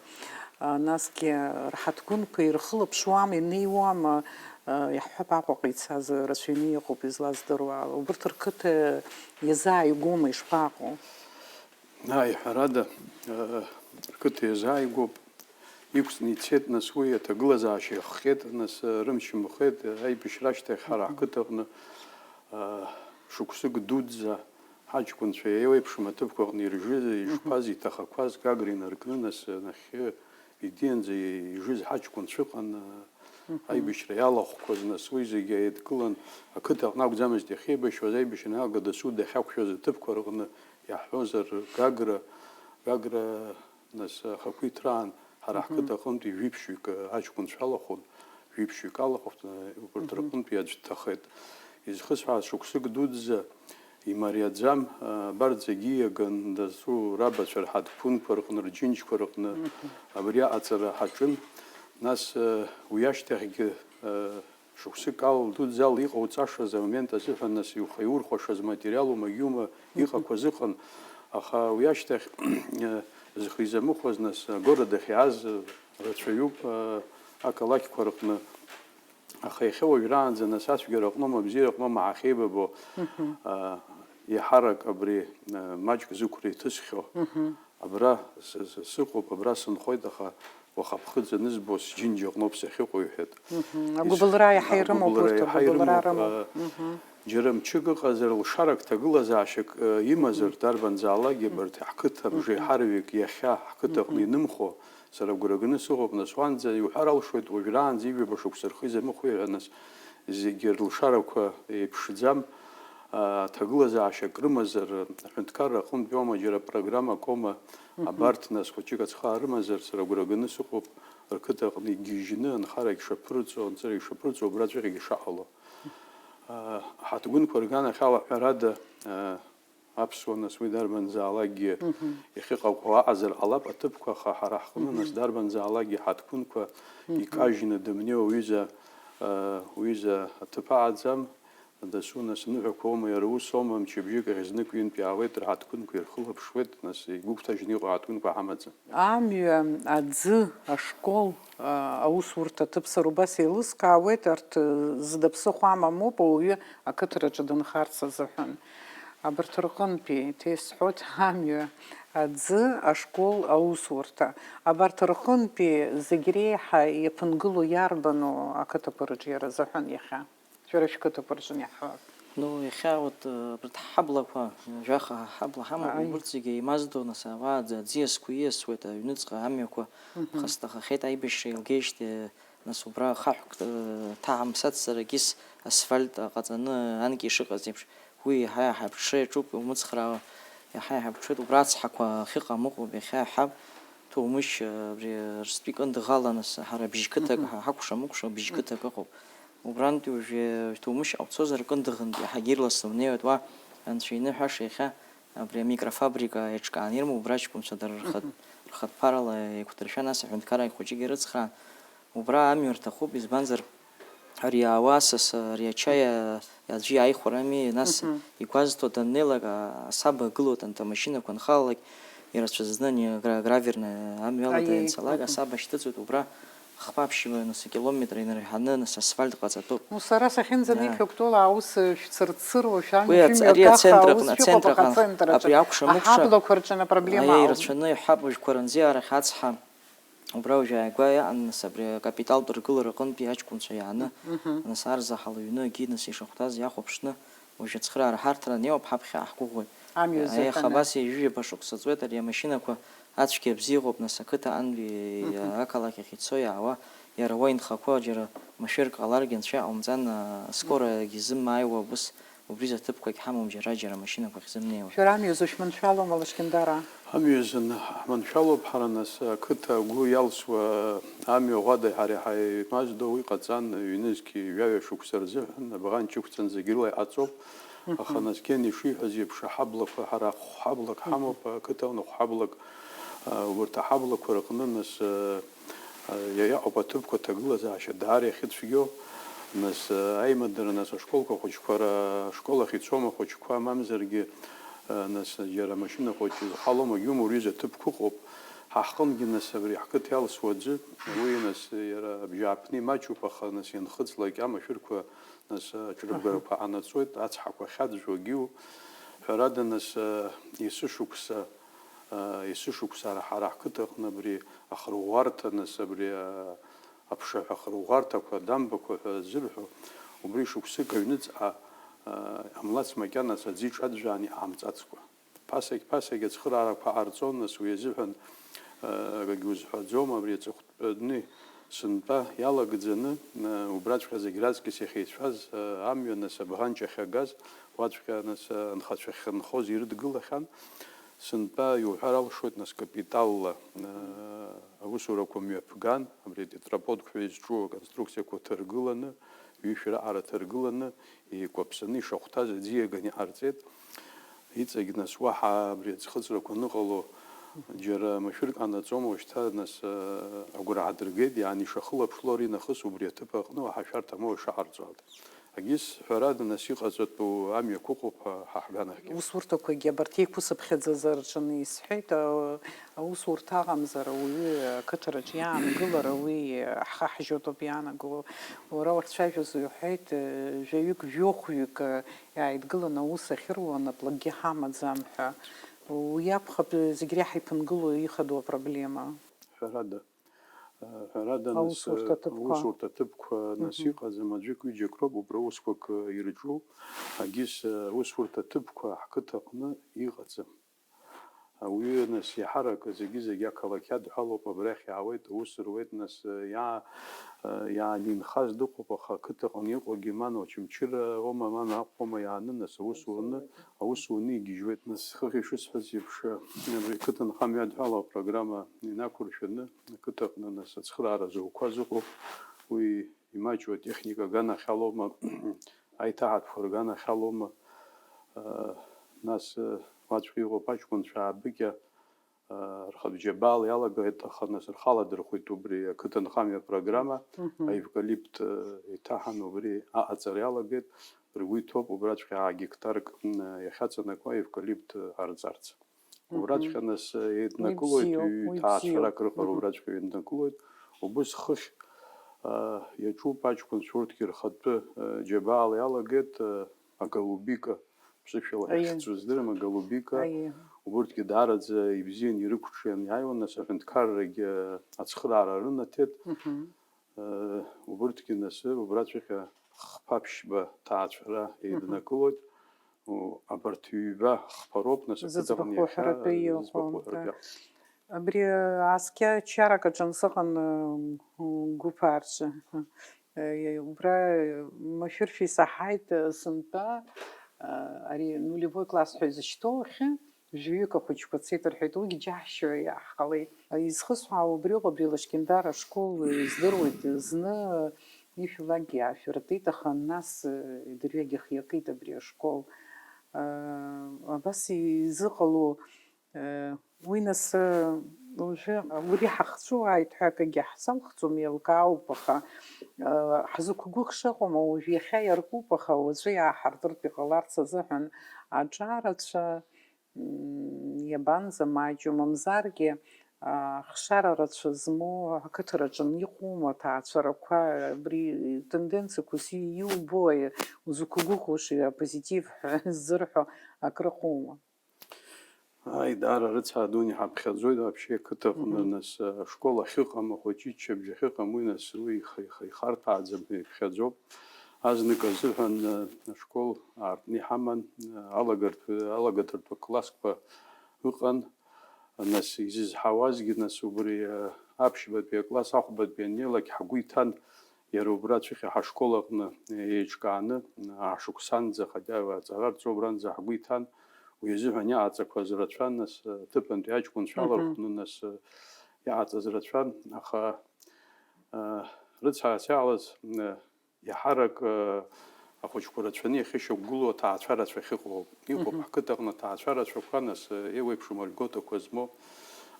насгьы рҳаҭгәынқәа ирхылаԥшуама, инеиуама, иаҳҳәап, Аҟәаҟа ицаз рацәаҩны иҟоуп излаздыруа ала. Убырҭ рқыҭа иазааигәоума, ишԥаҟоу? Ааи, ҳәарада, рқыҭа иазааигәоуп. Иқәҵны ицеит, нас, уи аҭагылазаашьа иахҟьеит, нас, рымч нхеит, аибашьра ашьҭахь ҳара ҳқыҭаҟны, шықәсык дуӡӡа ҳаҷкәынцәа еиуеиԥшым аҭыԥқәа аҟны иржыз, ишқәаз, иҭахақәаз Гагра инаркны, нас, нахьхьи Бедианӡа ижыз ҳаҷкәынцәа ыҟан, аибашьра иалахәқәаз, нас, уи зегьы еидкылан, ақыҭа аҟны акәӡамызт иахьеибашьуаз, аибашьра аналга дасу дахьақәшәаз аҭыԥқәа рҟны, иаҳҳәозар, Гагра, Гагра, нас, ахақәиҭраан ҳара ҳқыҭа аҟынтәи жәиԥшьҩык аҷкәынцәа алахәын, жәиԥшьҩык алахәын, убарҭ рҟынтәи аӡә дҭахеит. Изхысҳәааз, шықәсык дуӡӡа имариаӡам, абарҵагьы иаган дасу рабацәа рҳаҭгәынқәа рҟны, рџьынџьқәа рҟны, абри аҟаҵара ҳаҿын. Нас, уи ашьҭахьгьы, шықәсык ал дуӡӡала иҟауҵашаз амомент азыҳәан, нас, иуха-, иурхәашаз материал умагьума иҟақәаз ыҟан, аха уи ашьҭахь, зхы изамыхәаз, нас, агород ахь иааз рацәаҩуп, ақалақьқәа рҟны. Аха иахьа уажәраанӡа, нас, ацәгьара аҟноума, абзиара аҟноума ҳахьеибабо, а, еиҳарак абри, а, маҷк зықәра иҭысхьоу. Абра с-, с-, сыҟоуп, абра сынхоит, аха уаха ԥхыӡ анызбо сџьынџьаҟноуп сахьыҟоу, иҳәеит. Агәыбылра иаҳа ирымоуп, агәыбылра урҭ иаҳа агәыбылра ирымоуп, рымоуп. А, џьара мчык ыҟазар, лшарак ҭагылазаашьак, а, имазар, дарбанзаалакгьы абарҭ ҳқыҭа бжеиҳараҩык иахьа ҳқыҭаҟны инымхо, сара агәра ганы сыҟоуп, нас, уанӡа иуҳәар алшоит, уажәраанӡа ҩажәа шықәса рхы изамыхәеи ҳәа, нас, зегьы рлшарақәа еиԥшӡам, а, ҭагылазаашьак рымазар, аҳәынҭқарра аҟынтә иоума, џьара программак аума, абарҭ, нас, хәыҷык ацхаа рымазар, сара агәра ганы сыҟоуп, рқыҭаҟны игьежьны анхарагь шаԥырҵо, анҵырагь шаԥырҵо, убраҵәҟьагьы ишаҟало. А, ҳаҭгәынқәа рганахьала, ҳәарада, а, аԥсуа, нас, уи дарбанзаалакгьы иахьыҟақәоу аҟазар ҟалап аҭыԥқәа, аха ҳара ҳҟны, нас, дарбанзаалакгьы ҳаҭгәынқәа икажьны дымнеиуа уҩыза, а, уҩыза аҭыԥ аҟаӡам. Дасу, нас, ныҳәақәа аума, иара ус аума, мчыбжьык ахь знык-ҩынтә иаауеит, рҳаҭгәынқәа ирхылаԥшуеит, нас, игәыгәҭажьны иҟоу аҭгәынқәа ҳамаӡам. Амҩа, аӡы, ашкол, а, аусурҭа аҭыԥ сара убас еилыскаауеит, арҭ, э, зда ԥсыхәа амамоуп, ауаҩы ақыҭараҿы дынхарц азыҳәан. Абарҭ рҟынтәи, еиҭа исҳәоит, амҩа, аӡы, ашкол, аусурҭа. Абарҭ рҟынтәи зегь реиҳа иаԥынгылоу иарбану ақыҭақәа рҿы иара азыҳәан иахьа? Шәара шәқыҭақәа рҿы иаҳҳәап. Ну, иахьа вот, э, абарҭ ҳаблақәа, жәаха ҳабла ҳамоуп, Ааи. Урҭ зегьы еимаздо, нас, ауаа аӡы, аӡиасқәа ииасуеит, аҩныҵҟа амҩақәа, Мгм. Хасҭахахьеит, аибашьра еилгеижьҭеи, нас, убра хаҳәк, э, ҭаҳамԥсацзар, егьыс асфальт ҟаҵаны анкьа ишыҟаз еиԥш, уи еиҳа-еиҳа аԥҽра иаҿуп, иумыцхраауа, еиҳа-еиҳа аԥҽуеит, убра ацҳақәа ахьыҟам ыҟоуп, иахьа иаҳҳәап, Ҭоумышь, абри рстәи кындыӷ ала, нас, ҳара бжьқыҭак Мгм. ҳа-, ҳакәшам, укәшам, бжьқыҭак ыҟоуп. Убрантәи уажәы Ҭоумышьҟа уцозар, кындыӷынтә иаҳагьы ирласны унеиуеит, уа анцәа иныҳәаша иахьа абри амикрофабрика еиҿкааны ирымоуп, убра аҷкәынцәа дара рхатә, Мгм. рхатә ԥарала еиқәдыршәа, нас аҳәынҭқаррагь хәыҷык ирыцхраан. Убра амҩа рҭахуп, избанзар, ари ауаа сас, ари ачаи аӡәы иааихәарами, нас Мгм. игәазҭо даннеилак, а-, асаба гылоит, анҭ амашьынақәа анхалалак, ирацәазны ани гра-, гравирны амҩала Аиеи, данцалак, мгм. Асаба шьҭыҵуеит, убра хԥа ԥшьба, нас, акилометр инарҳаны, нас, асфальт ҟаҵатәуп. Ну, сара сахьынӡаниқәшәо, Актәола аус шәцырцыруа, шәан Уи ац-, ари шәымҩагаха, ацентр аус аҟны, шәыҟоуп ацентр аҟны, аха ацентр аҿы. Абри акәшамыкәша, Аҳаблақәа рҿы ана проблема Аиеи, ауп. Ирацәаны иҳаб, уажә Қәаранӡиаа рахь ацҳа, убра уажә ааигәа иаан, нас, абри акапиталтә ргылара аҟынтәи аҷкәынцәа иааны, Мгм. Нас, арзаҳал аҩны агьи, нас, ишахәҭаз иахәаԥшны, уажә ацхыраара ҳарҭараны иоуп, ҳаԥхьа ҳгәыӷуеит. Амҩа Аиеи, азыҳәан, абас ҩажәижәаба шықәса ҵуеит ари амашьынақәа ацәгьа абзиа ыҟоуп, нас, ақыҭа антәи Мгм. Ақалақь ахь ицо-иаауа, иара уа инхақәоу џьара машәырк ҟаларгьы анцәа иҟаумҵан, а, скорагьы зымааиуа убыс, убри аҭыԥқәагь ҳамоуп, џьара-џьара машьынақәа ахьзымнеиуа. Шәара амҩа зышәманшәалоума, Лашькьындар? Амҩа зын ҳманшәалоуп ҳара, нас, ақыҭа агәы иалсуа амҩа ӷәада ҳара иҳаимаздо уи ҟаҵан, ҩнызқь ҩажәа шықәса рзыҳәан абӷанҷ ықәҵан зегь рыла иҟаҵоуп. Аха, Мгм. Нас, Гена ишиҳәаз еиԥш, аҳаблақәа, ҳара хәҳаблак Мгм. Ҳамоуп, ақыҭа аҟны хәҳаблак, а, урҭ аҳаблақәа рыҟны, нас, а, а, иа-, иаҟоуп аҭыԥқәа аҭагылазаашьа даара иахьыцәгьоу, нас, а, аимадара, нас, ашколқәа хәыҷқәа ра-, ашкол ахь ицом ахәыҷқәа, мамзаргьы, а, нас, џьара амашьына хәыҷ изҳалом, агьумор ҩыза ҭыԥқәа ыҟоуп, Ҳаҳҟынгьы, нас, абри ҳқыҭа иалсуа аӡәы, уи, нас, иара абжьааԥны имаҷуп, аха, нас, ианхыҵлак амашәырқәа, нас, аҿрыбгарақәа ҟанаҵоит, ацҳақәа ахьаӡәӡәогьы иоуп. Ҳәарада, нас, есышықәса, есышықәса ара ҳара ҳқыҭаҟны абри ахырӷәӷәарҭа, нас, абри аԥшаҳәа ахырӷәӷәарҭақәа, дамбақәа ҳәа зырҳәо, убри шықәсык аҩныҵҟа, иҟамлац макьаназ аӡы иҿаӡәӡәааны иҟамҵацкәа. Ԥасагь-ԥасагь ацхыраарақәа ҟарҵон, нас, уи азыҳәан, акгьы узҳәаӡом, абри аҵыхәтәаны сынтәа иалагӡаны, убраҵәҟьа зегь раҵкьыс иахьеицәаз, амҩа, нас, абӷанҷ ахьагаз, уаҵәҟьа, нас, анхацәа ахьынхоз ирыдгылахьан. Сынтәа иуҳәар алшоит, нас, капиталла аусурақәа мҩаԥган, абри атетраподк ҳәа изҿу аконструкциақәа ҭаргыланы, ҩышә раҟара ҭаргыланы, еикәаԥсаны ишахәҭаз аӡы иаганы иҟарҵеит. Иҵегь, нас, уаҳа абри аӡхыҵрақәа аныҟало, џьара машәырк ҟанаҵома уажәшьҭа, нас, агәра ҳадыргеит, иааны ишахылаԥшло ари нахыс убри аҭыԥ аҟны уаҳа шәарҭам уаҩ шаҟарҵо ала. Агьыс, ҳәарада, нас, иҟаҵатәу амҩақәа ыҟоуп ҳа, ҳа ҳганахьгьы. Усурҭақәагьы абарҭ еиқәысыԥхьаӡаз рҿы исҳәеит, а, аусурҭа аҟамзар ауаҩы ақыҭараҿ иаангылара уи ҳхаҳжьотоуп иаанаго. Уара уахьцәажәоз уҳәеит, э, жәаҩык, жәохәҩык, э, иааидгыланы аус ахьыруа наплакгьы ҳамаӡам ҳәа. Уи акәхап, э, зегь реиҳа иԥынгылоу ихадоу апроблема. Ҳәарада, э, ҳәарада, нас, аусурҭа э, ҭыԥқәа. Аусурҭа ҭыԥқәа, нас, мгм, иҟаӡам, аӡәык-ҩыџьак роуп убра усқәак, э, ирҿу. Агьыс, э, аусурҭа ҭыԥқәа ҳқыҭаҟны иҟаӡам. Ауаҩы, нас, иаҳарак зегьы-зегь ақалақь иадҳәалоуп, абрахь иаауеит, аус руеит, нас, иаа-, иаанинхаз дыҟоуп, аха ақыҭаҟны иҟоугьы, ман Очамчыра аума, ман Аҟәа аума иааны, нас, аус уны, аус уны игьежьуеит. Нас, хыхь ишысҳәаз еиԥш, абри ақыҭанхамҩа иадҳәалоу апрограмма инақәыршәаны, ақыҭаҟны, нас, ацхыраара зуқәа зыҟоу, уи имаҷу атехника аганахьалоума, аиҭаҳатәқәа рганахьалоума, нас, уаҵәҟьа иҟоуп аҷкәынцәа аабыкьа, рхатә џьабаала иалагеит, аха нас рхала дырхәит убри ақыҭанхамҩа апрограмма, мгм, аевкалипт, еиҭаҳан убри аҟаҵара иалагеит, ргәы иҭоуп убраҵәҟьа гектарк, иахьаҵанакуа аевкалипт ҟарҵарц. Мгм. Убраҵәҟьа нас, еиднакылоит, ибзиоуп, уи ҩ-, ҭаацәарак бзиоуп. Рыҟара, мгм, убраҵәҟьа еиднакылоит. Убыс хыхь, а, иаҿуп аҷкәынцәа, урҭгьы рхатәы, а, џьабаала иалагеит, а, аголубика, ԥсышәала, аиеи, ҳахьцо здырам, аголубика. Аиеи. Убырҭгьы даараӡа ибзиан ирықәҿиан иааиуан, нас аҳәынҭқаррагьы, а, ацхыраара рынаҭеит. Мгм. Э, убырҭгьы, нас, убраҵәҟьа хԥа-ԥшьба ҭаацәара, мгм, еиднакылоит. У, абарҭ ҩба хԥа роуп, нас, ақыҭаҟны зыӡбахә иахьа уҳәаратәы иҟоу, зыӡбахә уҳәаратәы да, иҟоу. Абри, ааскьа чарак аҿы сыҟан, м, гәыԥ аарцәа. Э, убра, э, машәыршәа исаҳаит, э, сынтәа, э, ари нулевой класс ҳәа изышьҭоу ахьы. Жәаҩык ахәыҷқәа цеит рҳәеит, уигь џьаҳшьо иаҳҟалеит. Изхысҳәаауа убриоуп, абри Лашькьындар ашкол издыруеит, зны ишәлакгьы аашәыртит, аха нас, э, идырҩегьых иакит абри ашкол. Э, абас изыҟало, э, уи нас, э, уажәы абри ҳахцәуааит ҳәа акгьы ҳзалхӡом, еилкаауп, аха, э, ҳзықәгәыӷша ыҟоума, уажә иахьа иаркуп, аха уаҵәы иааҳартыртә иҟаларц азыҳәан аҿарацәа, М, иабанӡамаҷу, мамзаргьы, а, хшара рацәа змоу ақыҭараҿы иҟоума аҭаацәарақәа, абри тенденциақәа зи-, иубои, узықәгәыӷуашеи, апозитив ҳәа ззырҳәо акрыҟоума? Ааи, даара рыцҳа, адунеи ҳаԥхьаӡоит, вообще, ақыҭаҟны, мгм, нас, ашкол ахьыҟам, ахәыҷы иччабжь ахьыҟам, уи, нас, уи ихы-, ихы-, ихарҭәааӡам, иԥхьаӡоуп. Азнык азыҳәан, э, ашкол аартны иҳаман, э, алагартә-, алагатәыртә классқәа ыҟан. Нас изызҳауазгьы, нас, убри, э, аԥшьбатәи акласс ахәбатәи аннеилак ҳгәы иҭан, иара убра ацәыхьа ҳашкол аҟны, э, еиҿкааны, э, аашықәсанӡа, хотя аҵара рҵо убранӡа ҳгәы иҭан, уи азыҳәан иҟаҵақәаз рацәан, нас, э, аҭыԥантәи аҷкәынцәа, мгм, алархәны, нас, э, иҟаҵаз рацәан, аха, э, рыцҳарас иаалаз, э, Иаҳарак, э, ахәыҷқәа рацәаны иахьышьақәгылоу аҭаацәа рацәа ахьыҟоу. Иҟоуп, мгм, ҳқыҭаҟны аҭаацәа рацәақәа, нас, э, еиуеиԥшым анекдотақәа змоу.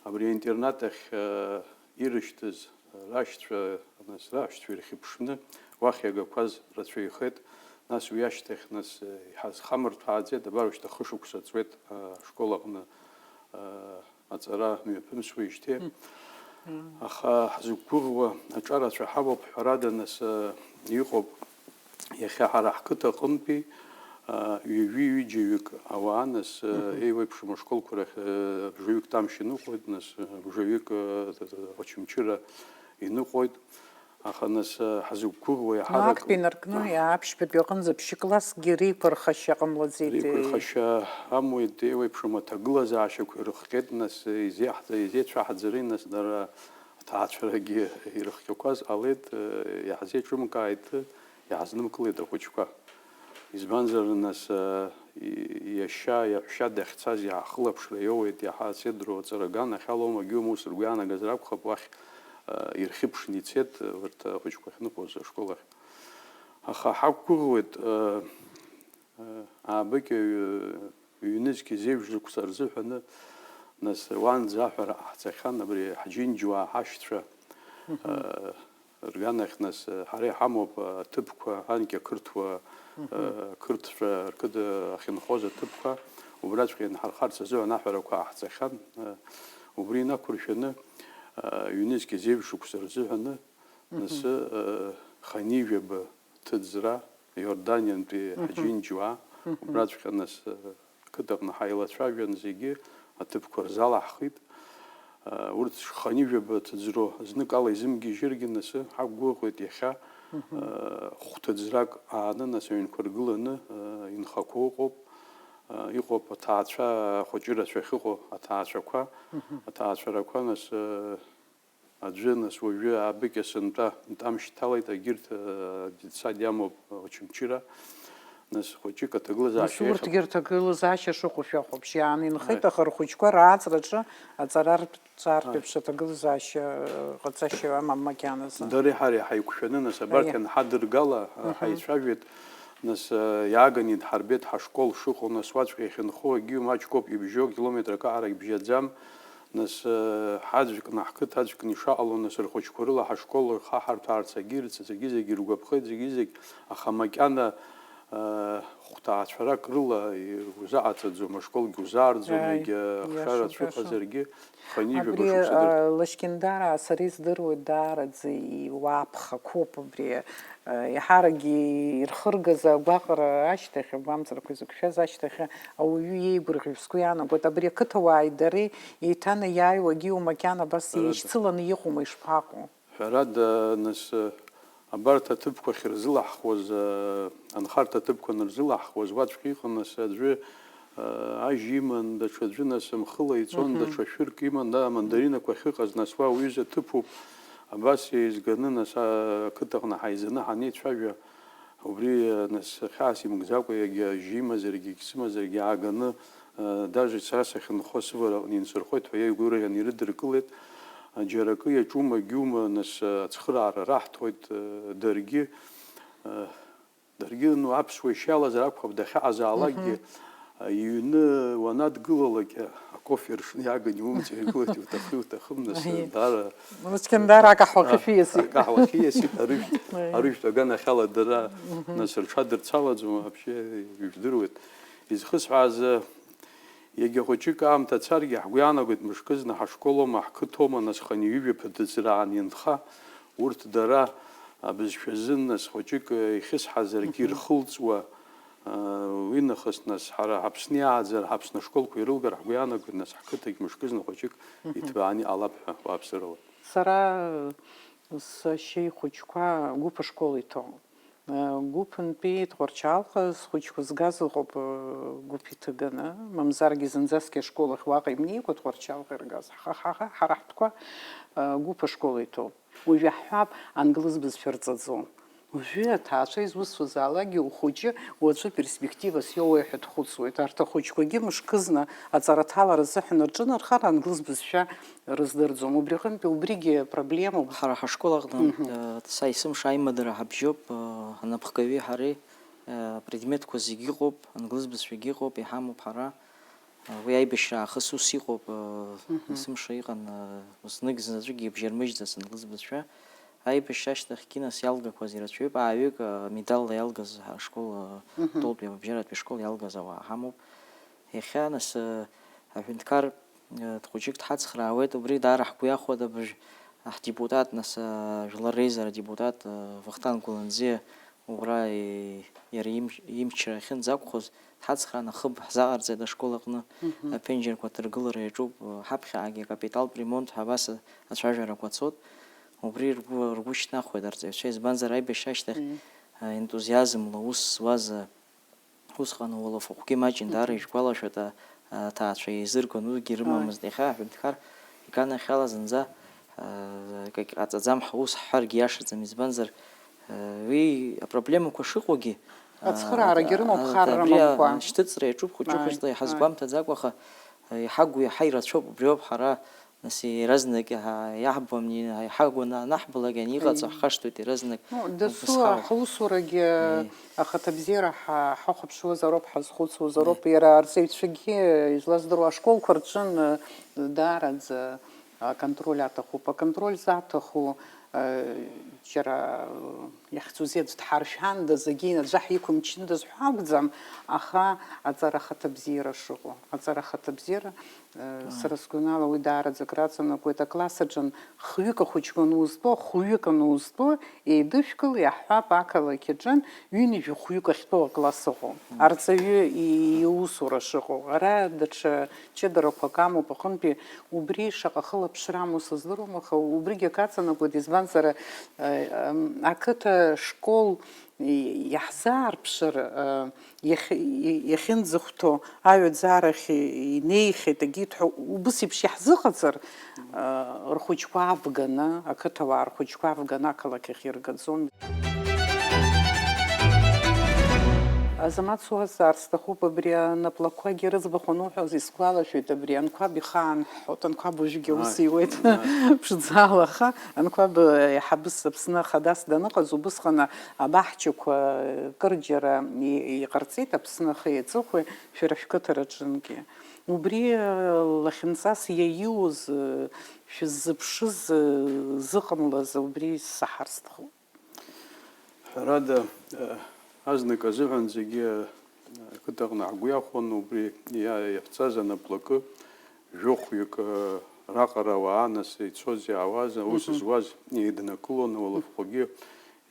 Абри аинтернат ахь, э, ирышьҭыз рашьцәа, нас, раҳәшьцәа ирхьыԥшны уахь иагақәаз рацәаҩхеит. Нас уи ашьҭахь, нас, э, иҳазхамырҭәааӡеит, абар уажәшьҭа хышықәса ҵуеит, э, ашкол аҟны, э, аҵара мҩаԥымсуеижьҭеи. Аха ҳзықәгәыӷуа аҿарацәа ҳамоуп, ҳәарада, нас, э, иҟоуп. Иахьа ҳара ҳқыҭа аҟынтәи, а, ҩажәи ҩыџьаҩык ауаа, нас, а, еиуеиԥшым ашколқәа рахь, а, бжаҩык Тамшь иныҟәоит, нас, а, бжаҩык, а, Очамчыра иныҟәоит. Аха, нас, а, ҳзықәгәыӷуа иаҳарак Актәи инаркны, аԥшьбатәи аҟынӡа ԥшьклассгьы реиқәырхашьа ҟамлаӡеит. Реиқәырхашьа амуеит, еиуеиԥшым аҭагылазаашьақәа ирыхҟьеит, нас, изеиаҳ-, изеицәаҳаӡареи, нас, дара аҭаацәарагьы ирыхҟьақәаз ҟалеит, э, иаҳзеиҿымкааит, иаҳзнымкылеит ахәыҷқәа. Избанзар, нас, э, и-, иашьа, иаҳәшьа дахьцаз иаахылаԥшра иоуеит, иаҳа асеидроу аҵара аганахьала умагьы ума ус ргәы иаанагазар акәхап, уахь, э, ирхьыԥшны ицеит, э, урҭ ахәыҷқәа ахьныҟәоз ашкол ахь. Аха ҳақәгәыӷуеит, э, Аабыкьа ҩ-, ҩнызқь зеижә шықәса рзыҳәаны, нас, уаанӡа аҳәара ҟаҳҵахьан, абри ҳџьынџьуаа ҳашьцәа, э, рганахь, нас, ҳара иҳамоуп аҭыԥқәа, анкьа қырҭуа, э, қырҭцәа рқыҭа ахьынхоз аҭыԥқәа, убраҵәҟьа инҳархарц азыҳәан аҳәарақәа ҟаҳҵахьан. Э, убри инақәыршәаны, э, ҩнызқь зеижә шықәса рзыҳәаны, нас, э, ханижәаба ҭыӡра, Иорданиантәи ҳџьынџьуаа, убраҵәҟьа нас, э, қыҭаҟны ҳаилацәажәан, зегьы аҭыԥқәа рзалаҳхит. Э, урҭ шханижәаба ҭыӡро зныкала изымгьежьыргьы, нас, ҳақәгәыӷуеит иахьа, э, хәҭыӡрак ааны, нас, аҩнқәа ргыланы, э, инхақәоу ыҟоуп. Э, иҟоуп аҭаацәа, ахәыҷы рацәа ахьыҟоу аҭаацәақәа, аҭаацәарақәа, нас, э, Аӡәы, нас, уажәы аабыкьа сынтәа, нтәамшь дҭалеит, агьырҭ, э, детсад иамоуп, Очамчыра. Нас, хәыҷык аҭагылазаашьа Нас урҭгьы рҭагылазаашьа шыҟоу шәахәаԥш, иаанинхеит, Аи. Аха рхәыҷқәа рааҵраҿы аҵара рҭартә еиԥш аҭагылазаашьа, э, ҟаҵашьа амам макьаназы. Дареи ҳареи ҳаиқәшәаны, нас, абарҭ Аиа. Ианҳадыргала, э, Мгм. Ҳаицәажәеит. Нас, э, иааганы идҳарбеит ҳашкол шыҟоу, нас уаҵәҟьа иахьынхо агьиу маҷк ауп ибжьо, километрак аҟара ибжьаӡам. Нас, э, ҳаӡәкны, ҳқыҭа аӡәкны ишаҟало, нас рхәыҷқәа рыла ҳашкол рхаҳарҭәаарц агьырц, зегьы-зегьы иргәаԥхеит, зегьы-зегь, аха макьана, э, хәҭаацәарак рыла узаҟаҵаӡом, ашколгьы узаарӡом, Ааи, егьа ахшара иашоуп, иашоуп. Цәыҟазаргьы, ханижәаба Абри, шықәса дыр- э, Лашькьындараа сара издыруеит даараӡа иуаԥхақәоуп абри, э, еиҳаракгьы ирхыргаз агәаҟра ашьҭахь, агәамҵрақәа изықәшәаз ашьҭахь ауаҩы иеигәырӷьо сгәы иаанагоит. Абри ақыҭауааи дареи еиҭанаиааиуагьы макьана абас Ҳәарада. Еишьцыланы иҟоума, ишԥаҟоу? Ҳәарада, нас, э, Абарҭ аҭыԥқәа ахьырзылаҳхуаз, э, анхарҭа аҭыԥқәа анырзылаҳхуаз, уаҵәҟьа иҟан, нас, аӡәы, э, ажь иман, даҽаӡәы, нас, мхыла ицон, Мгм. Даҽа шәырк иман, да, амандаринақәа ахьыҟаз, нас, уа уҩыза ҭыԥуп, абас еизганы, нас, а, ақыҭаҟны ҳаизаны ҳанеицәажәа, убри, э, нас, хьаас имгӡакәа, егьа ажьы имазаргьы, егьсымазаргьы ааганы, Даже сара сахьынхо сывараҟны инсырхоит ҳәа иеигәырӷьаны ирыдыркылеит. Џьара акы иаҿума, гьума, нас, ацхыраара раҳҭоит, даргьы, даргьы, ну, аԥсуа ишиалазар акәхап, дахьаҟазаалакгьы, иҩны уанадгылалак, акофе ршны иааганы иумҵа иргылоит, иуҭаху, иуҭахым, нас, Аиеи. Даара Лашькьындар акаҳуахьы шәиасит. Акаҳуахьы иасит, арыжәтә, Аиеи. Арыжәтә аганахьала дара, Мгм. Нас, рҽадырцалаӡом, вообще, ижәдыруеит. Изхысҳәааз, егьа хәыҷык аамҭа царгьы, ҳгәы иаанагоит, мышкызны ҳашколома, ҳқыҭоума, нас хынҩажәа ԥыҭыӡраан инха, урҭ дара абызшәазын, нас, хәыҷык ихьысҳазаргьы Мгм. Ирхылҵуа, уи нахыс, нас, ҳара Аԥсны иааӡар, ҳаԥсны ашколқәа ирылгар ҳгәы иаанагоит, нас, ҳқыҭагь мышкызны хәыҷык Мгм. Иҭбааны иҟалап ҳәа, уааԥсырала. Сара сашьеи хәыҷқәа гәыԥ ашкол иҭоуп. Гәыԥынтәи Тҟәарчалҟа зхәыҷқәа згаз ыҟоуп, гәыԥ иҭыганы, мамзаргьы зынӡаск ашкол ахь уаҟа имнеикәа Тҟәарчалҟа иргаз. Ҳа, ҳа, ҳа, ҳара ҳтәқәа, гәыԥ ашкол иҭоуп. Уажә иаҳҳәап, англыз бызшәа рҵаӡом. Уажәы аҭаацәа изусҭазаалакгьы ухәыҷы уаҵәы перспективас иоуеи ҳәа дхәыцуеит. Арҭ ахәыҷқәагьы мышкызны аҵара аҭалара азыҳәан рҿынархар англыз бызшәа рыздырӡом. Убри аҟынтәи убригьы проблемоуп. Ҳара ҳашкол аҟны, Мгм. э, са есымша аимадара ҳабжьоуп, э, анапхгаҩи ҳареи, э, апредметқәа зегьы ыҟоуп, англыз бызшәагьы ыҟоуп, иҳамоуп ҳара. Э, уи аибашьра аахыс ус иҟоуп, э, Мгм. Есымша иҟан, э, знык заҵәык ибжьармыжьӡац англыз бызшәа. Аибашьра ашьҭахьгьы нас иалгақәаз ирацәаҩуп, ааҩык, э, медалла иалгаз ҳашкол, э, Мгм. Тәылатәи абыбжьаратәи ашкол иалгаз ауаа ҳамоуп. Иахьа нас, э, аҳәынҭқар Э, хәыҷык дҳацхраауеит, убри даара ҳгәы иахәоит абыржә ҳдепутат, нас, э, Жәлар Реизара адепутат, э, Вахтанг Гәланӡиа, убра, э, иара имч-, имчра ахьынӡақәхоз, дҳацхраан ахыб ҳзаҟарҵеит ашкол аҟны, Мгм. аԥенџьырқәа аҭыргылара иаҿуп, э, ҳаԥхьаҟагьы акапиталтә ремонт ҳәа абас ацәажәарақәа цоит. Убри ргәы, ргәы шьҭнахуеит арҵаҩцәа, избанзар аибашьра ашьҭахь, Мгм. э, ентузиазмла ус зуаз, э, Усҟан уалафахәгьы маҷын, даара Мгм. ишәгәалашәоит, а-, аҭаацәа еизыргон, уигьы Ааи. рымамызт. Иахьа аҳәынҭқар иганахьала зынӡа, а, акгьы ҟаҵаӡам, ҳус ҳҳәаргьы иашаӡам, избанзар, а, уи апроблемақәа шыҟоугьы, а, Ацхыраарагьы а, рымоуп, а, хар абри а-, рымамкәа. ашьҭыҵра иаҿуп хәыҷы-хәыҷла Ааи, ааи. иҳазгәамҭаӡакәаха, а, иҳагу иаҳа ирацәоуп, убриоуп ҳара Нас иаразнак иаҳа-, иаҳбо ани-, иаҳагәаны анаҳбалак ани иҟаҵо Ии. ҳхашҭуеит иаразнак Ну, дасу убас ҳауп. ҳусурагьы Ии. ахаҭабзиара ҳа-, ҳахәаԥшуазароуп, ҳазхәыцуазароуп, Ии. иара арҵаҩцәагьы, излаздыруа, ашколқәа рҿын, э, даараӡа аконтроль аҭахуп. Аконтроль заҭаху, э, џьара, э, иахьӡузеи аӡә дҳаршәандаз, егьи аӡәы ҳиқәымчындаз ҳәа акәӡам, аха аҵара ахаҭабзиара шыҟоу, аҵара ахаҭабзиара Сара сгәанала, уи даараӡа акраҵанакуеит. Акласс аҿы хҩык ахәыҷқәа анузтәо, хәҩык анузтәо, еидышәкыл, иаҳҳәап, ақалақь аҿы ҩынҩажәи хәҩык ахьтәоу акласс ыҟоуп. Арҵаҩы и-, иусура шыҟоу. Ара даҽа ҷыдарақәак амоуп аҟынтәи, убри шаҟа хылаԥшра амоу сыздыруам, аха убригьы акраҵанакуеит, избанзар, э, м, ақыҭа школ и-, иаҳзаарԥшыр, э, иахь-, и-, иахьынӡахәҭоу аҩаӡарахь инеихьеит, егьит ҳәа убыс еиԥш иаҳзыҟаҵар, э, рхәыҷқәа авганы, ақыҭауаа рхәыҷқәа авганы ақалақь ахь иргаӡом. Азамаҭ, суазҵаар сҭахуп, абри анаплакқәагьы рыӡбахә ануҳәоз исгәалашәоит, абри Анқәаб ихаан ҳҳәоит, Анқәаб уажәгьы аус Ааи, иуеит ааи. ԥшӡала, аха Анқәаб, э, еиҳабыс Аԥсны Ахадас даныҟаз, убысҟан абаҳчақәа кырџьара и-, иҟарҵеит Аԥсны ахи аҵыхәеи шәара шәқыҭараҿынгьы. Убри, э, лахьынҵас иаиуз, э, шәыззыԥшыз, э, зыҟамлаз убри саҳар сҭахуп. Ҳәарада, э, азнык азыҳәан зегьы, э, ақыҭаҟны ҳгәы иахәон убри иа-, иаԥҵаз анаплакы, жәохәҩык, э, раҟара ауаа нас ицоз-иаауаз, аус Мгм. зуаз еиднакылон, ауалафқәагьы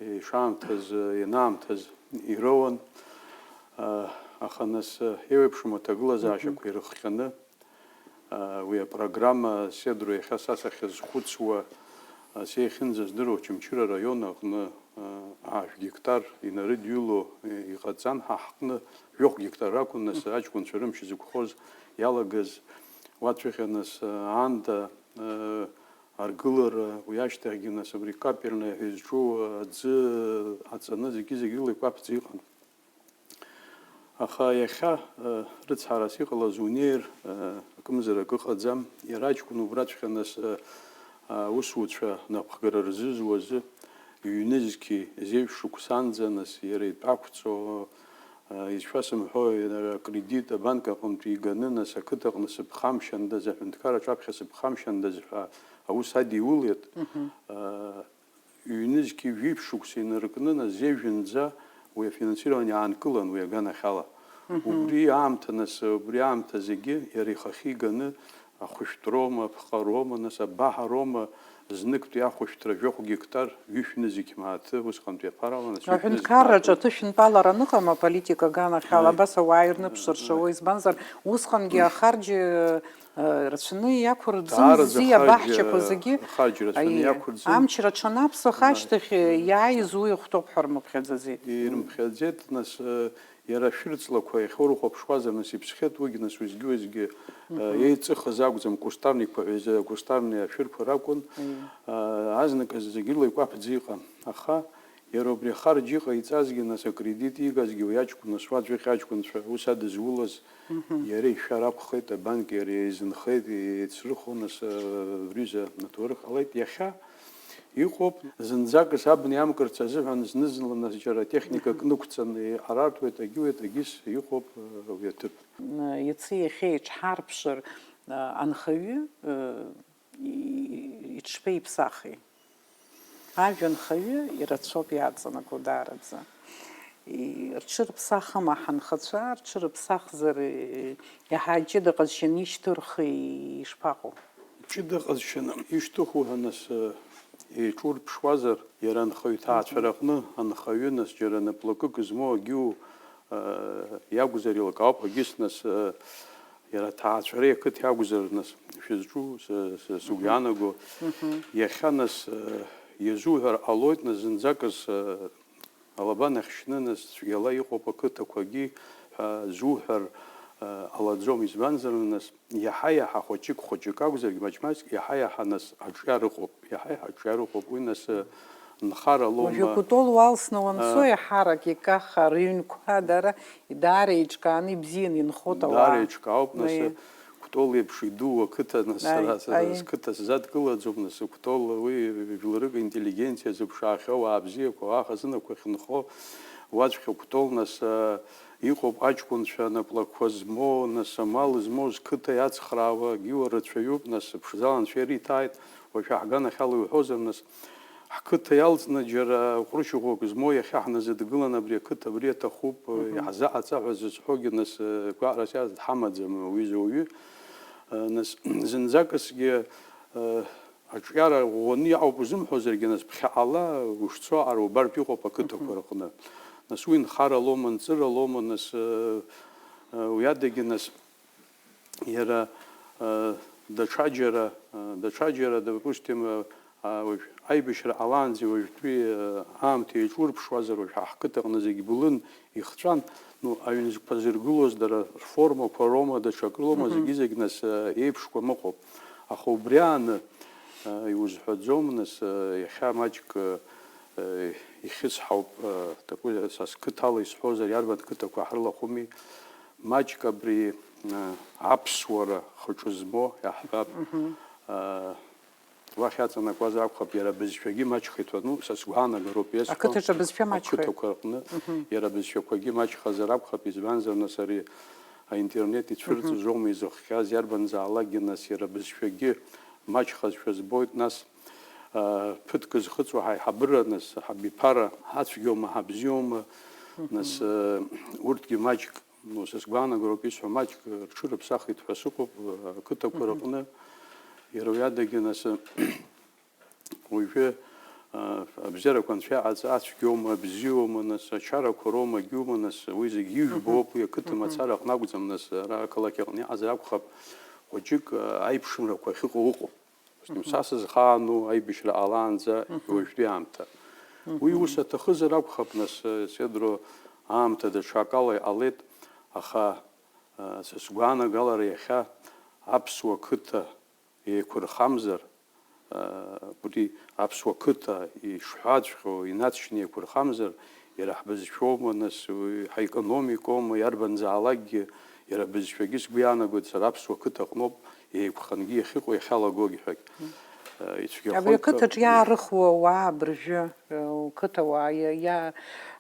ишаамҭаз, ианаамҭаз ироуан. Аха нас еиуеиԥшым аҭагылазаашьақәа Мгм. ирыхҟьаны, уи апрограмма Седро иахьа са сахьазхәыцуа, сеихьынӡаздыруа Очамчыра араион аҟны, аашә гектар инарыдҩыло иҟаҵан, ҳа ҳҟны жәохә гектар ракәын, нас аҷкәынцәа рымч зықәхоз иалагаз, уацәыхьа нас аанда, аргылара, уи ашьҭахьгьы, нас, абри каперная ҳәа изҿу аӡы аҵаны зегьы-зегь рыла икәаԥӡа иҟан. Аха иахьа, э, рыцҳарас иҟалаз унеир, э, акымзарак ыҟаӡам. Иара аҷкәын убраҵәҟьа, нас, э, аусуцәа напхгара рзызуазы, ҩнызқьи зеижә шықәсанӡа, нас, иара итәы ақәҵо, э, изшәасымҳәо, иара акредит абанк аҟынтә иганы, нас, ақыҭаҟны сыԥхамшьандаз, аҳәынҭқарраҿы аԥхьа сыԥхамшьандаз ҳәа аус адиулеит. Мгм. Э, ҩнызқьи жәиԥшь шықәса инаркны, нас, зеижәынӡа уи афинансирование аанкылан уи аганахьала. Мгм. Убри аамҭа, нас, убри аамҭа зегьы иара ихахьы иганы, ахәышәтәроума, аԥҟароума, нас, абаҳароума, зныктәи ахәышәтәра жәохә гектар, ҩышә нызқь мааҭы, усҟантәи аԥарала, нас, ҩышә нызқь Аҳәынҭқарраҿы мааҭы. Аҭышәынтәалара аныҟам аполитика аганахьала, Аи. абас ауаа ирныԥшырша, Аи. уи избанзар, усҟангьы ахарџь, э, рацәаны иақәырӡымзи, Даараӡа ахарџь, абаҳчақәа зегьы. ахарџь рацәаны Аиеи. иақәырӡын. Амчра аҽанаԥсах Аи. ашьҭахь, э, иааиз уи ихәҭоуп ҳәа рмыԥхьаӡаӡеит. Ирымԥхьаӡеит, нас, э, иара ашәырҵлақәа иахьурыхәаԥшуазар, нас, иԥсхьеит уигь, нас, уеизгьы-уеизгьы, э, Мгм. еиҵыхыз акәӡам, кустарникқәа ҳәа изы-, акустарни ашәырқәа ракәын. Аиеи. Э, азныказ зегьы рыла икәаԥӡа иҟан. Аха иара убри ахарџь иҟаиҵазгьы, нас, акредит иигазгьы уи аҷкәын, нас, уаҵәахь аҷкәынцәа аус адызулаз, Мгм. иара ишәар акәхеит, абанк иара еизынхеит, еицрыхо, нас, э, абри аҩыза аҭоурых ҟалеит. Иахьа Иҟоуп, зынӡакыс абна иамкырц азыҳәан зны-зынла нас џьара атехникак Мгм. нықәҵаны иҟарартә уеит, агьуеит, агьыс иҟоуп, э, уи аҭыԥ. Иацы иахьа иҽҳарԥшыр, э, анхаҩы, э, и-, иҽшԥеиԥсахи? Ажәа анхаҩы ирацәоуп иаҵанакуа даараӡа. И-, рҽырԥсахма ҳанхацәа, рҽырыԥсахзар, и-, иаҳа ҷыда ҟазшьаны ишьҭырхи, ишԥаҟоу? Ҷыда ҟазшьаны ишьҭыху ҳәа нас, э, еиҿурԥшуазар, иара анхаҩ ҭаацәараҟны анхаҩы нас џьара наплакык змоу агьу, э, иакәзар еилкаауп, агьыс нас, э, иара аҭаацәареи ақыҭа иакәзар нас шәызҿу, сы-, сы-, сгәы иаанаго, иахьа нас, э, иазуҳәар ҟалоит, нас зынӡакыз, э, алаба нахьшьны, нас, цәгьала иҟоуп ақыҭақәагьы ҳәа зуҳәар, э, ҟалаӡом, избанзар, нас, иаҳа-иаҳа хәыҷык-хәыҷык акәзаргь, маҷ-маҷк, иаҳа-иаҳа, нас, аҿиара ыҟоуп, иаҳа-иаҳа аҿиара ыҟоуп, уи, нас, э, нхара лоума? Уажәы Кәтол уалсны уанцо, э, еиҳарак икаха рыҩнқәа дара даара еиҿкааны ибзианы инхоит ауаа. Даара еиҿкаауп, нас, Аиеи. Кәтол еиԥш идуу ақыҭа, нас, Аи, сара, сара аиеи. Сқыҭа сзадкылаӡом, нас, Кәтол уи жәларык интеллигенциа зыԥшаахьоу, ауаа бзиақәа, ауаа хазынақәа ахьынхо, уаҵәҟьа Кәтол, нас, а, иҟоуп аҷкәынцәа, наплакқәа змоу, нас, амал змоу, зқыҭа иацхраауа, агьиуа рацәаҩуп, нас, ԥшӡала анцәа ириҭааит, уажәшәа ҳганахьала иуҳәозар, нас, ҳқыҭа иалҵны џьара ҟәрышьыӷәӷәак змоу иахьа ҳназыдгылан, абри ақыҭа абри аҭахуп, Мгм. Иаҳзаҟаҵа ҳәа зызҳәогьы, нас, гәаҟрас иааз дҳамаӡам уи зуаҩы. Нас, зынӡакысгьы, аҿиара ӷәӷәаны иҟоуп узымҳәозаргьы, нас, ԥхьаҟала ушцо ара убартә иҟоуп ақыҭақәа Мгм. рҟны. Нас, уи нхара лоума, нҵыра лоума, нас, уи адагьы, нас, Иара, э, даҽаџьара, э, даҽаџьара, допустим, э, а, уажә аибашьра ҟалаанӡа уажәтәи, э, аамҭа еиҿурԥшуазар, уажә ҳа ҳқыҭаҟны зегь былын ихҵәан, ну, аҩнызқәа зыргылоз дара рформақәа роума, даҽакы роума, Мгм. зегьы-зегь нас, э, еиԥшқәам ыҟоуп. Аха убри ааны, э, иузҳәаӡом, нас, э, иахьа маҷк, э, э, ихьысҳауп, э, такой, са сқыҭала исҳәозар, иарбан қыҭақәа ҳрылахәыми, Маҷк абри, а, аԥсуара хаҿы змоу иаҳҳәап, Мгм. а, уахь иаҵанакуазар акәхап, иара абызшәагьы маҷхеит ҳәа, ну, са сгәаанагароуп, иасҳәо, Ақыҭаҿы абызшәа маҷхеит. Ақыҭақәа рҟны Мгм. иара абызшәақәагьы маҷхазар акәхап, избанзар, нас ари аинтернет ицәырҵыз Мгм. аума изыхҟьаз, иарбанзаалакгьы, нас, иара абызшәагьы маҷхазшәа збоит, нас, а, ԥыҭк зхыҵуа ҳаиҳабыра, нас, ҳабиԥара, ҳацәгьоума, ҳабзиоума, нас, Мгм. а, урҭгьы маҷк Ну, са сгәаанагароуп исҳәо, маҷк рҽырыԥсахит ҳәа сыҟоуп, ақыҭақәа Мгм. рыҟны. Иара уи адагьы, нас, уажәы, а, абзиарақәа анцәа иҟаҵа, ацәгьоума, абзиоума, нас, ачарақәа роума, агьиума, нас, уи зегь ижәбоуп, Мгм. уи ақыҭа Мгм. мацара аҟны акәӡам, нас, ара ақалақь аҟны иҟазар акәхап, хәыҷык, а, аиԥшымрақәа ахьыҟоу ыҟоуп. Мгм. Са сызхаану аибашьра ҟалаанӡа Мгм. уажәтәи аамҭа. Мгм. Уи ус аҭахызар акәхап, нас, Седро, аамҭа даҽакала иҟалеит, аха, а, са сгәаанагалара иахьа аԥсуа қыҭа еиқәырхамзар, а, убри аԥсуа қыҭа ишҳәаҵәҟьоу инаҵшьны еиқәырхамзар, иара ҳбызшәоума, нас, уи ҳаекономикоума, иарбанзаалакгьы, иара абызшәагьы сгәы иаанагоит, сара аԥсуа қыҭа аҟноуп еиқәхангьы иахьыҟоу, иахьалагогь ҳәагь. Э, ицәгьахоит. Абри ақыҭаҿ иаарыхуа ауаа абыржәы, э, қыҭауаа иа-, иа-,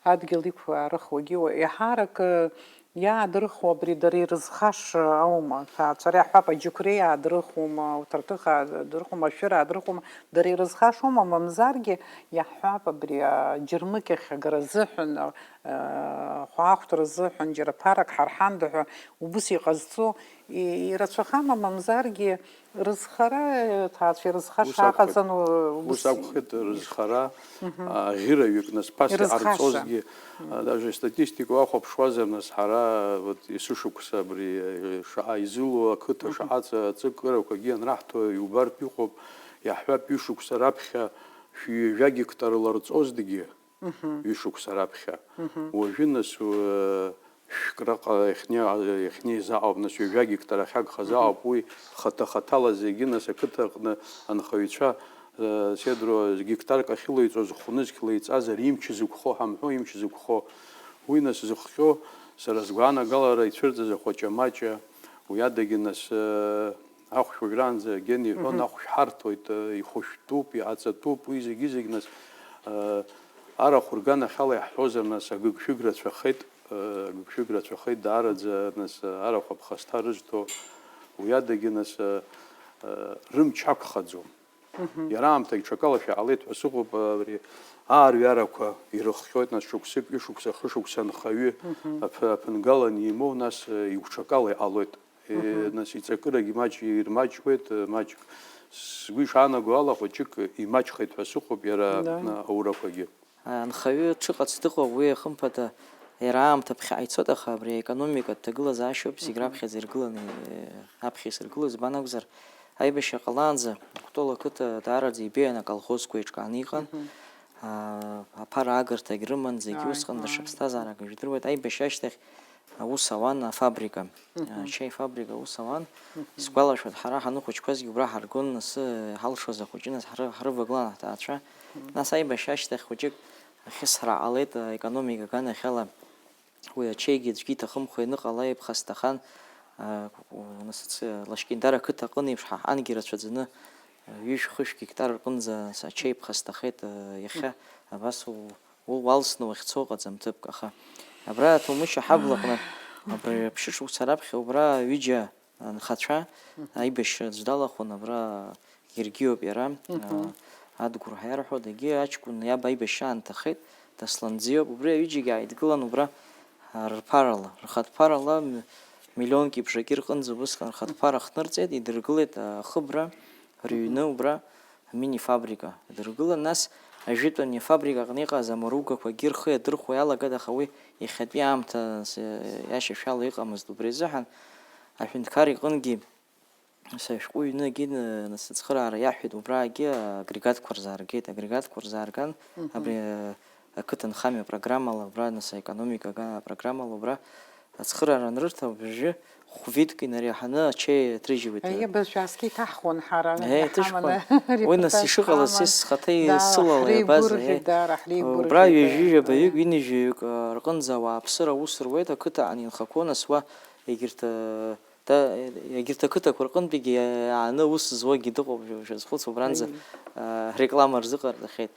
адгьыл иқәаарыхуагьы уа-, иаҳарак, э, иаадырхуа абри дара ирызхаша аума? Ҭаацәара иаҳҳәап, аџьықәреи аадырхуама, урҭ рҭыха аадырхуама, ашәыра аадырхуама, дара ирызхашоума, мамзаргьы иаҳҳәап, абри аџьармыкьахь агара азыҳәан, э, хәаахәҭра азыҳәан џьара ԥарак ҳарҳанда ҳәа убыс иҟазҵо, и-, ирацәахама, мамзаргьы рызхара, ҭаацәа ирызхаша Ус акәхеит. аҟаҵан, у-, Ус ус акәхеит, рызхара, Мгм. а, ӷьыраҩык, нас, ԥас Ирызхаша. иҟарҵозгьы, а, даже статистика уахәаԥшуазар, нас, ҳара, вот, есышықәса абри, э, шаҟа изылоу ақыҭа Мгм. шаҟа ҵа-, ҵакырақәагьы анраҳҭо иубартә иҟоуп, иаҳҳәап, ҩышықәса раԥхьа шәи ҩажәа гектар ларҵозҭгьы, Мгм. ҩышықәса раԥхьа. Мгм. Уажәы, нас, уа, шәкраҟа иахьне-, иахьнеиз аҟоуп, нас, ҩажәа гектар ахьагхаз Мгм. аҟоуп, уи хаҭа-хаҭала зегьы, нас, ақыҭаҟны анхаҩцәа, э, Седро, гектарк ахьылаиҵоз хәнызқь леиҵазар, имч зықәхо ҳамҳәо, имч зықәхо. Уи, нас, зыхҟьо, сара сгәаанагалара ицәырҵыз ахәаҷамаҷа, уи адагьы, нас, э, Ахәшә уажәраанӡа Гена иҳәон, Мгм. ахәшә ҳарҭоит, э, ихәышәтәуп, иҟаҵатәуп, уи зегьы-зегь, нас, э, арахә рганахьала иаҳҳәозар, нас, агыгшәыг рацәахеит, э, агыгшәыг рацәахеит даараӡа, нас, э, арахә аԥхасҭа рызҭо, уи адагьы, нас, э, э, рымч ақәхаӡом. Мгм. Иара аамҭагь ҽакала шәаҟалеит ҳәа сыҟоуп, абри, Аарҩарақәа ирыххьоит, нас шықәсык, ҩышықәса, хышықәса анхаҩы аԥ-, аԥынгала анимоу, нас, э, игәҽакала иҟалоит. Э, нас иҵакырагьы маҷ-, ирмаҷуеит, э, маҷк. Сгәы ишаанаго ала, хәыҷык имаҷхеит ҳәа сыҟоуп иара, Да. э, аурақәагьы. Анхаҩы дшыҟац дыҟоуп, уи, хымԥада, иара аамҭа ԥхьаҟа ицоит, аха абри аекономикатә ҭагылазаашьоуп зегь раԥхьаӡа иргыланы, э, аԥхьа исыргыло, избан акәзар, аибашьра ҟалаанӡа Кәтол ақыҭа даараӡа ибеиан, аколхозқәа еиҿкааны иҟан. Аа, аԥара агарҭагь рыман, зегьы Ааи, усҟан даҽа ааи. ԥсҭазаарак жәдыруеит. Аибашьра ашьҭахь аус ауан афабрика, ачаи фабрика аус ауан. Исгәалашәоит, ҳара ҳаныхәыҷқәазгьы убра ҳаргон, нас, ҳалшоз ахәыҷы, нас ҳры-, ҳрывагылан ҳҭаацәа. Нас аибашьра ашьҭахь хәыҷык ахьысҳара ҟалеит, аекономика аганахьала. Уи ачаигьы аӡәгьы иҭахымхо ианыҟала иԥхасҭахан, а, нас, Лашькьындар ақыҭа аҟынеиԥш ҳа ҳангьы рацәаӡаны, а, ҩышә-хышә гектар рҟынӡа ачаи ԥхасҭахеит, а, иахьа абас у-, у-, уалсны уахьцо ыҟаӡам ҭыԥк, аха абра Ҭоумышь аҳабла аҟны абри аԥшьышықәса раԥхьа убра ҩыџьа анхацәа аибашьра аӡә далахәын, абра Гергиоуп иара, Мгм. а, Адгәыр ҳәа иарҳәо, дагьы аҷкәын иаб аибашьра аанҭахеит, Дасланӡиоуп. Убри аҩыџьагьы ааидгылан убра, а, рԥарала, рхатә ԥарала м-, миллионки ԥшаки рҟынӡа убысҟан рхатә ԥара ахҭнырҵеит, идыргылеит, а, ахыбра, рыҩны Мгм. убра амини-фабрика. Идыргылан, нас ажәытәан афабрика аҟны иҟаз амаругақәагьы рхы иадырхәо иалагеит, аха уи иахьатәи аамҭа с-, иашьашәала иҟамызт. Убри азыҳәан аҳәынҭқар иҟынгьы Нас ашәҟәы ҩны егьины, нас ацхыраара иаҳәеит, убраагьы агрегатқәа рзааргеит, агрегатқәа рзаарган, Мгм. абри, э, ақыҭанхамҩа программала, убра, нас аекономика аган апрограммала, убра ацхыраара анрырҭа, абыржәы хәвитк инареиҳаны ачаи ҭрыжьуеит. Аиеи, абыржәы ааскьа иҭаҳхуан ҳара, Еи, иҳаманы иҭышәхуан. Уи, нас, репортаж ишыҟалаз ҳаман. Ес схаҭа Да, исылала иабаз, ҳреигәырӷьеит, еи. даара ҳреигәырӷьеит, Убра ҩажәи аиеи, жәабаҩык, аиеи. ҩынҩажәаҩык, э, рҟынӡа ауааԥсыра аус руеит, ақыҭа анинхақәо, нас уа егьырҭ, э, Та, егьырҭ ақыҭақәа рҟынтәигьы ааны аус зуагьы дыҟоуп, шәазхәыц, убранӡа, Аиеи. аа, реклама рзыҟарҵахьеит.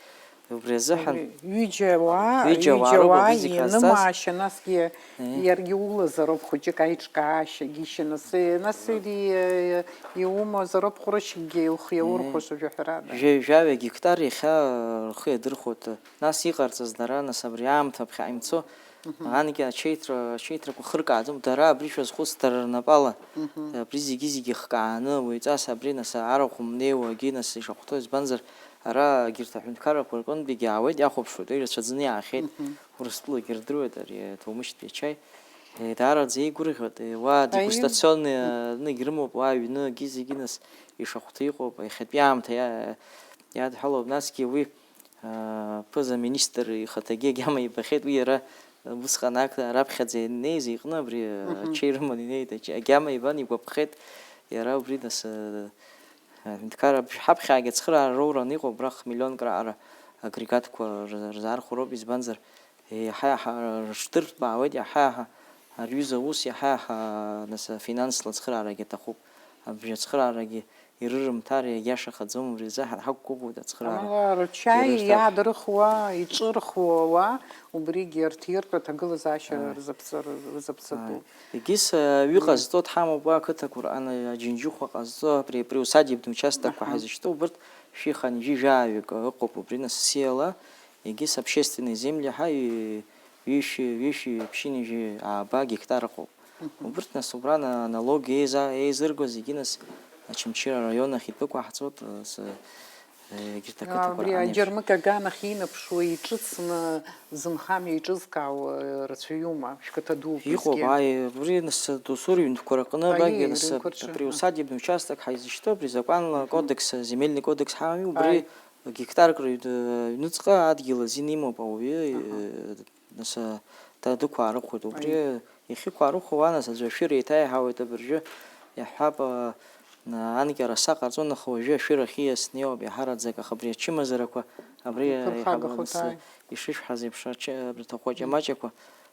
Убри азыҳәан Ари ҩыџьа ауаа, ҩыџьа ауаа ҩыџьа роуп ауаа абри зегь ҟазҵаз. инымаашьа, насгьы Аиеи. иаргьы улазароуп хәыҷык аиҿкаашьагьы, нас, нас ири, иумазароуп ҟәрышьгьы иухиаурхәаша, Аиеи. жәаҳәарада. Жәа-, жәаҩа гектар иахьа рхы иадырхәоит. Нас иҟарҵаз дара, нас абри аамҭа ԥхьаҟа имцо, Мгм. анкьа ачеиҭра, ачеиҭрақәа хыркааӡом, дара абри шәазхәыц, дара рнапала, Мгм. абри зегьы-зегьы хкааны, уаҩҵас абри, нас, арахә умнеиуагьы, нас, ишахәҭоу, избанзар, ара егьырҭ аҳәынҭқаррақәа рҟынтәигьы аауеит, иахәаԥшуеит, уи рацәаӡаны иаахьеит, Мгм. Урыстәылагьы рдыруеит ари Ҭоумышьтәи ачаи. Е, даараӡа еигәырӷьоит, е, уа Аиеи. дегустационный, Мгм. ныгь рымоуп, уа аҩны, агьы зегьы, нас, ишахәҭоу иҟоуп, иахьатәи аамҭа иа-, иадҳәалоуп, насгьы уи Аԥыза-министр ихаҭагьы агьама ибахьеит, уи иара усҟан ак-, раԥхьаӡа ианнеиз иҟны абри, Мгм. ачеи рыманы инеит, ач-, агьама ибан, игәаԥхеит, иара убри нас, аҳәынҭқарра абжь-, ҳаԥхьаагьы ацхыраара роуран иҟоуп, рахь миллионк раҟара агрегатқәа рза-, рзаархәароуп, избанзар, еиҳа-иаҳа рыҽдырҭбаауеит, иаҳа-иаҳа арҩыза аус, иаҳа-иаҳа нас афинансла ацхыраарагьы аҭахуп, абжь ацхыраарагьы ирырымҭар иагьиашахаӡом, убри азы ҳа-, ҳақәгәыӷуеит ацхыраара Амала рчаи ирырҭар. иаадырхуа, иҿырхуа уа, убригьы арҭ иртә аҭагылазаашьа Ааи. рзаԥҵар-, рзаԥҵатәуп. Ааи. Егьыс, аҩы Мм. ҟазҵо дҳамоуп уа ақыҭақәа рҟны, Аџьынџьыхәа ҟазҵо, абри, абри усадебный участокқәа Аҳа. ҳазышьҭоу, убырҭ шәи хынҩажәи жәаҩык ыҟоуп убри насысиала, егьыс общественные земли ҳәа ҩ-, ҩышәи, ҩышәи ԥшьынҩажәи ааба гектар ыҟоуп. Мгм. Убырҭ, нас, убра на-, налог еиза-, еизырго зегьы, нас, Очамчыра араион ахь итәы қәаҳҵоит, э, с-, э, егьырҭ ақыҭақәа Абри рҟны еиԥш. аџьармыкьа аганахь инаԥшуа иҿыцны зынхамҩа еиҿызкаауа, э, рацәаҩума, шәқыҭа дууп Иҟоуп, изгьы? ааи, убри, нас, досу рыҩнқәа рҟны, Аиеи, абрагьы, нас, рыҩнқәа рҿы, абри аҳа. усадебный участок ҳаизышьҭоу, абри закәанла Мгм. кодекс, земельный кодекс ҳамами, убри Ааи. гектарк рыҩ-, ҩныҵҟа адгьыл азин имоуп ауаҩы, Аҳа. э, Нас, а, дадықәаарыхәоит. Убри Аиеи. иахьықәаарыхәо уа, нас, аӡәы ашәыра еиҭаиҳауеит абыржәы. Иаҳҳәап, а, на-, анкьа араса ҟарҵон, аха уажәы ашәыра ахьиасны иоуп иаҳараӡак, аха абри ачымазарақәа, абри Иԥырхагахоит, еиҳабы, нас, ааи. ишышәҳәаз еиԥш, ачы-, абри ҭахәаҷа Мм. маҷақәа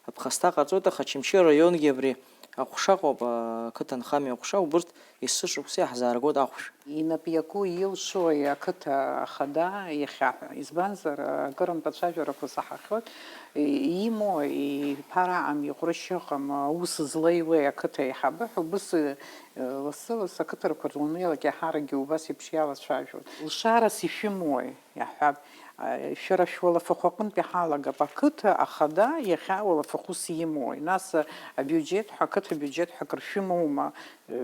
аԥхасҭа ҟарҵоит, аха Очамчыра араионгьы абри аҟәша ыҟоуп, а, ақыҭанхамҩа аҟәша, убырҭ Есышықәса иаҳзааргоит ахәшә. Инап иаку илшои ақыҭа ахада иахьа ҳәа? Избанзар, акырынтә ацәажәарақәа саҳахьоит, и-, имои, иԥара аҟами, иҟәрышь ыҟами, аус злеиуеи ақыҭа аиҳабы ҳәа, убыс, э, лассы-лассы ақыҭарақәа рыҩныҩлак иаҳаракгьы убас еиԥш иалацәажәоит. Лшарас ишәымои? Иаҳҳәап, Шәара шәуалафахәы аҟынтәи ҳалагап, ақыҭа ахада иахьа уалафахәыс имоуи? Нас абиуџьеҭ ҳәа, ақыҭа биуџьеҭ ҳәа акыр шәымоума?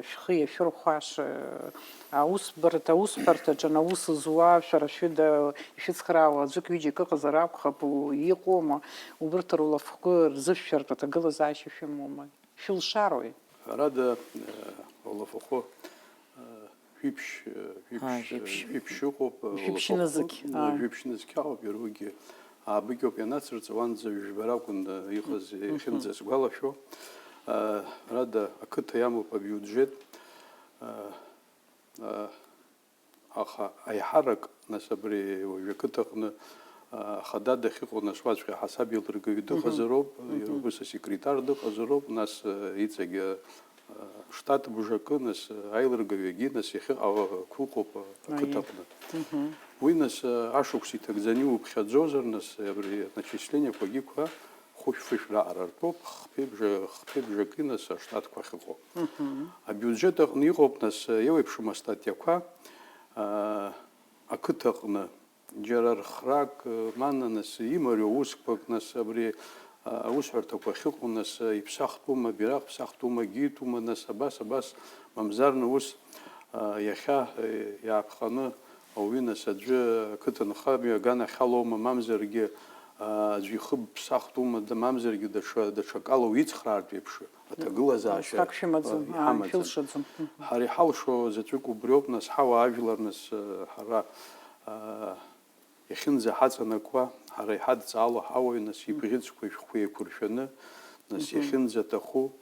Шәхы иашәырхәаша, аусбарҭа, аусҳәарҭаҿы анаус зуа, шәара шәыда ишәыцхраауа аӡәык-ҩыџьак ыҟазар акәхап, у-, иҟоума? Убырҭ рулафахәы рзышәшәартә аҭагылазаашьа шәымоума? Шәылшарои? Ҳәарада, э, улафахәы, э, жәиԥшь, э, жәиԥшь, Аа, э, жәиԥшь. Жәиԥшь ыҟоуп, э, Жәиԥшь улафахәы, нызқь, э, аа. Жәиԥшь нызқь ауп, иара уигьы аабыкьоуп ианацырҵауанӡа ҩажәа акәын, э, иҟаз, Мгм. Иахьынӡасгәалашәо. Э, ҳәарада, ақыҭа иамоуп абиуџьет, э, э, Аха аиҳарак, нас, абри уажәы ақыҭаҟны, а, ахада дахьыҟоу, нас, уаҵәҟьа аҳасаб еилыргаҩы Мгм. Дыҟазароуп, Мгм. Иара убас асекретар дыҟазароуп, нас, а, иҵегь, а, штат бжакы, нас, а, аилыргаҩагьы, нас, иахьыҟоу ақәыхоуп, а, Аиеи. Ақыҭаҟны. Мгм. Уи, нас, а, ашықәс иҭагӡаны иуԥхьаӡозар, нас, абри аначислениақәагьы қәа хәышә-фышә раҟара ртәоуп, хԥеи бжа-, хԥеи бжаки, нас, аштатқәа ахьыҟоу. Мгм. Абиуџьет аҟны иҟоуп, нас, еиуеиԥшым астатиақәа, аа, ақыҭаҟны, џьара рхрак, мана, нас, имариоу усқәак, нас, абри, а, аусҳәарҭақәа ахьыҟоу, нас, иԥсахтәума, бираҟ ԥсахтәума, гитәума, нас, абас, абас, мамзарны ус, а, иахьа, э, иаапҟаны, Ауаҩы, нас, аӡәы ақыҭанхамҩа аганахьалоума, мамзаргьы, аа, аӡәы ихы ԥсахтәума, да-, мамзаргьы даҽа, даҽакала уицхраартә еиԥш аҭагылазаашьа, Усҟак шәымаӡам, аа, иҳамаӡам. Шәылшаӡом. Мгм. Ҳара иҳалшо заҵәык убриоуп, нас, ҳауаажәлар, нас, ҳара, аа, иахьынӡаҳаҵанакуа, ҳара иҳадҵаало ҳауаҩ, нас, ибӷьыцқәа ишәҟәқәа еиқәыршәаны, нас, Мгм. Иахьынӡаҭаху,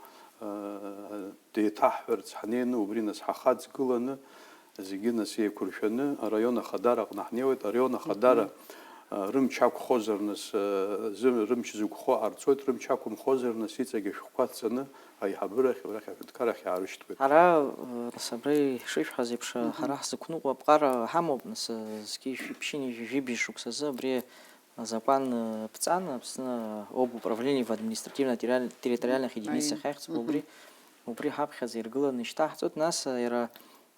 аа, деиҭаҳҳәарц ҳнеины, убри, нас, ҳахаҵгыланы, Зегьы нас еиқәыршәаны араион ахадара аҟны ҳнеиуеит. Араион ахадара, Мгм. А, рымч ақәхозар нас, а, зы-, рымч зықәхо ҟарҵоит, рымч ақәымхозар нас иҵегь ашәҟәқәа ҭҵаны аиҳабырахь, абрахь аҳәынҭқарахь иаарышьҭуеит. Ара, а, нас абра ишышәҳәаз еиԥш, Мгм. Ҳара ҳзықәныҟәо аԥҟара ҳамоуп, нас, а, зқьи жәшәи ԥшьынҩажәи жәибжь шықәсазы абри азакәан, а, ԥҵан, Аԥсны облуправление в административно-территориальных единицах Аиеи. Ахьӡуп, Мгм. Убри, убри ҳаԥхьаӡа иргыланы ишьҭаҳҵоит, нас, а, иара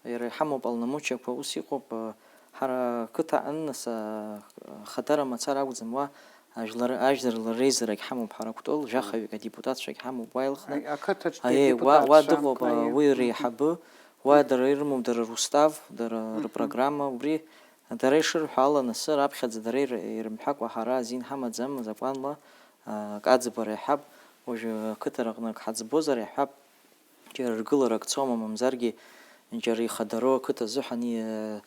Иара иҳамоу аполномочиақәа ус иҟоуп, ы, ҳара қыҭа аҟны нас, ы, ахадара мацара акәӡам, уа ажәлар, ажәлар реизарагь ҳамоуп ҳара, кәтол, Мгм. Жәахаҩык адепутатцәагь ҳамоуп уа илхны. Аи, ақыҭаҿтәи Аиеи, уа, уа адепутатцәа, дыҟоуп, ы, аиеи. Уи Мгм. Реиҳабы, уа дара ирымоуп, дара рустав, дара Мгм. Рпрограмма, убри дара ишырҳәо ала, нас, раԥхьаӡа дара ир-, ирымҳәакәа ҳара азин ҳамаӡам, закәанла, ы, акы аӡбара иаҳап, уажәы ақыҭараҟны ак ҳаӡбозар иаҳҳәап. Џьара ргылара ак цома, мамзаргьы џьара ихадароу ақыҭа азыҳәан и-,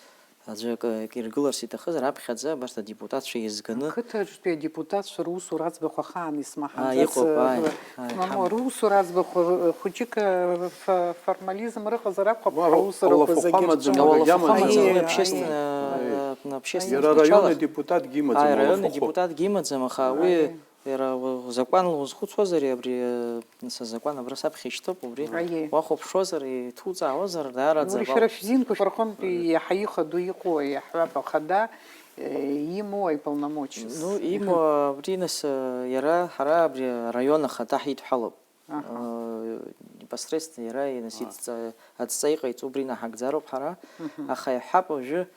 аӡәы акы, акы иргыларц иҭахызар, аԥхьаӡа абарҭ адепутатцәа еизганы Ақыҭаҿтәи адепутатцәа русура аӡбахә ахаан исмаҳаӡац, Аа, иҟоуп, ааи, ааи, шәмамоу, ҳамоуп. Русура аӡбахә, э, хәыҷык, э, ф-, формализм рыҟазар акәхап, Уа, ҳаусурақәа уалафахәы зегьы амаӡам, рҿы. Уалафахәы Уалафахәы амаӡам, амаӡам, уи Аиеи, общественно, аиеи. Э, общественный Аиеи. Иара араион начала. Адепутатгьы имаӡам Аиеи, араион алафахәы. Адепутатгьы имаӡам, аха уи Аиеи. Иара у-, закәанла узхәыцуазар, абри, э, нас азакәан абра саԥхьа ишьҭоуп, убри Аиеи. Уахәаԥшуазар, иҭуҵаауазар, даараӡа Уи шәара акәалоуп. Шәзинқәа шәарҟынтәи Аиеи. Иаҳа ихадоу иҟоу, иаҳҳәап, ахада, э, имоу аиполномочиас. Ну, имоу абри нас, э, иара ҳара абри араион ахада ҳидҳәалоуп. Аҳа. Э, непосредственно иара, нас, Аҳа. Идҵа-, адҵа иҟаиҵо убри наҳагӡароуп ҳара, Мгм. Аха иаҳҳәап уажәы,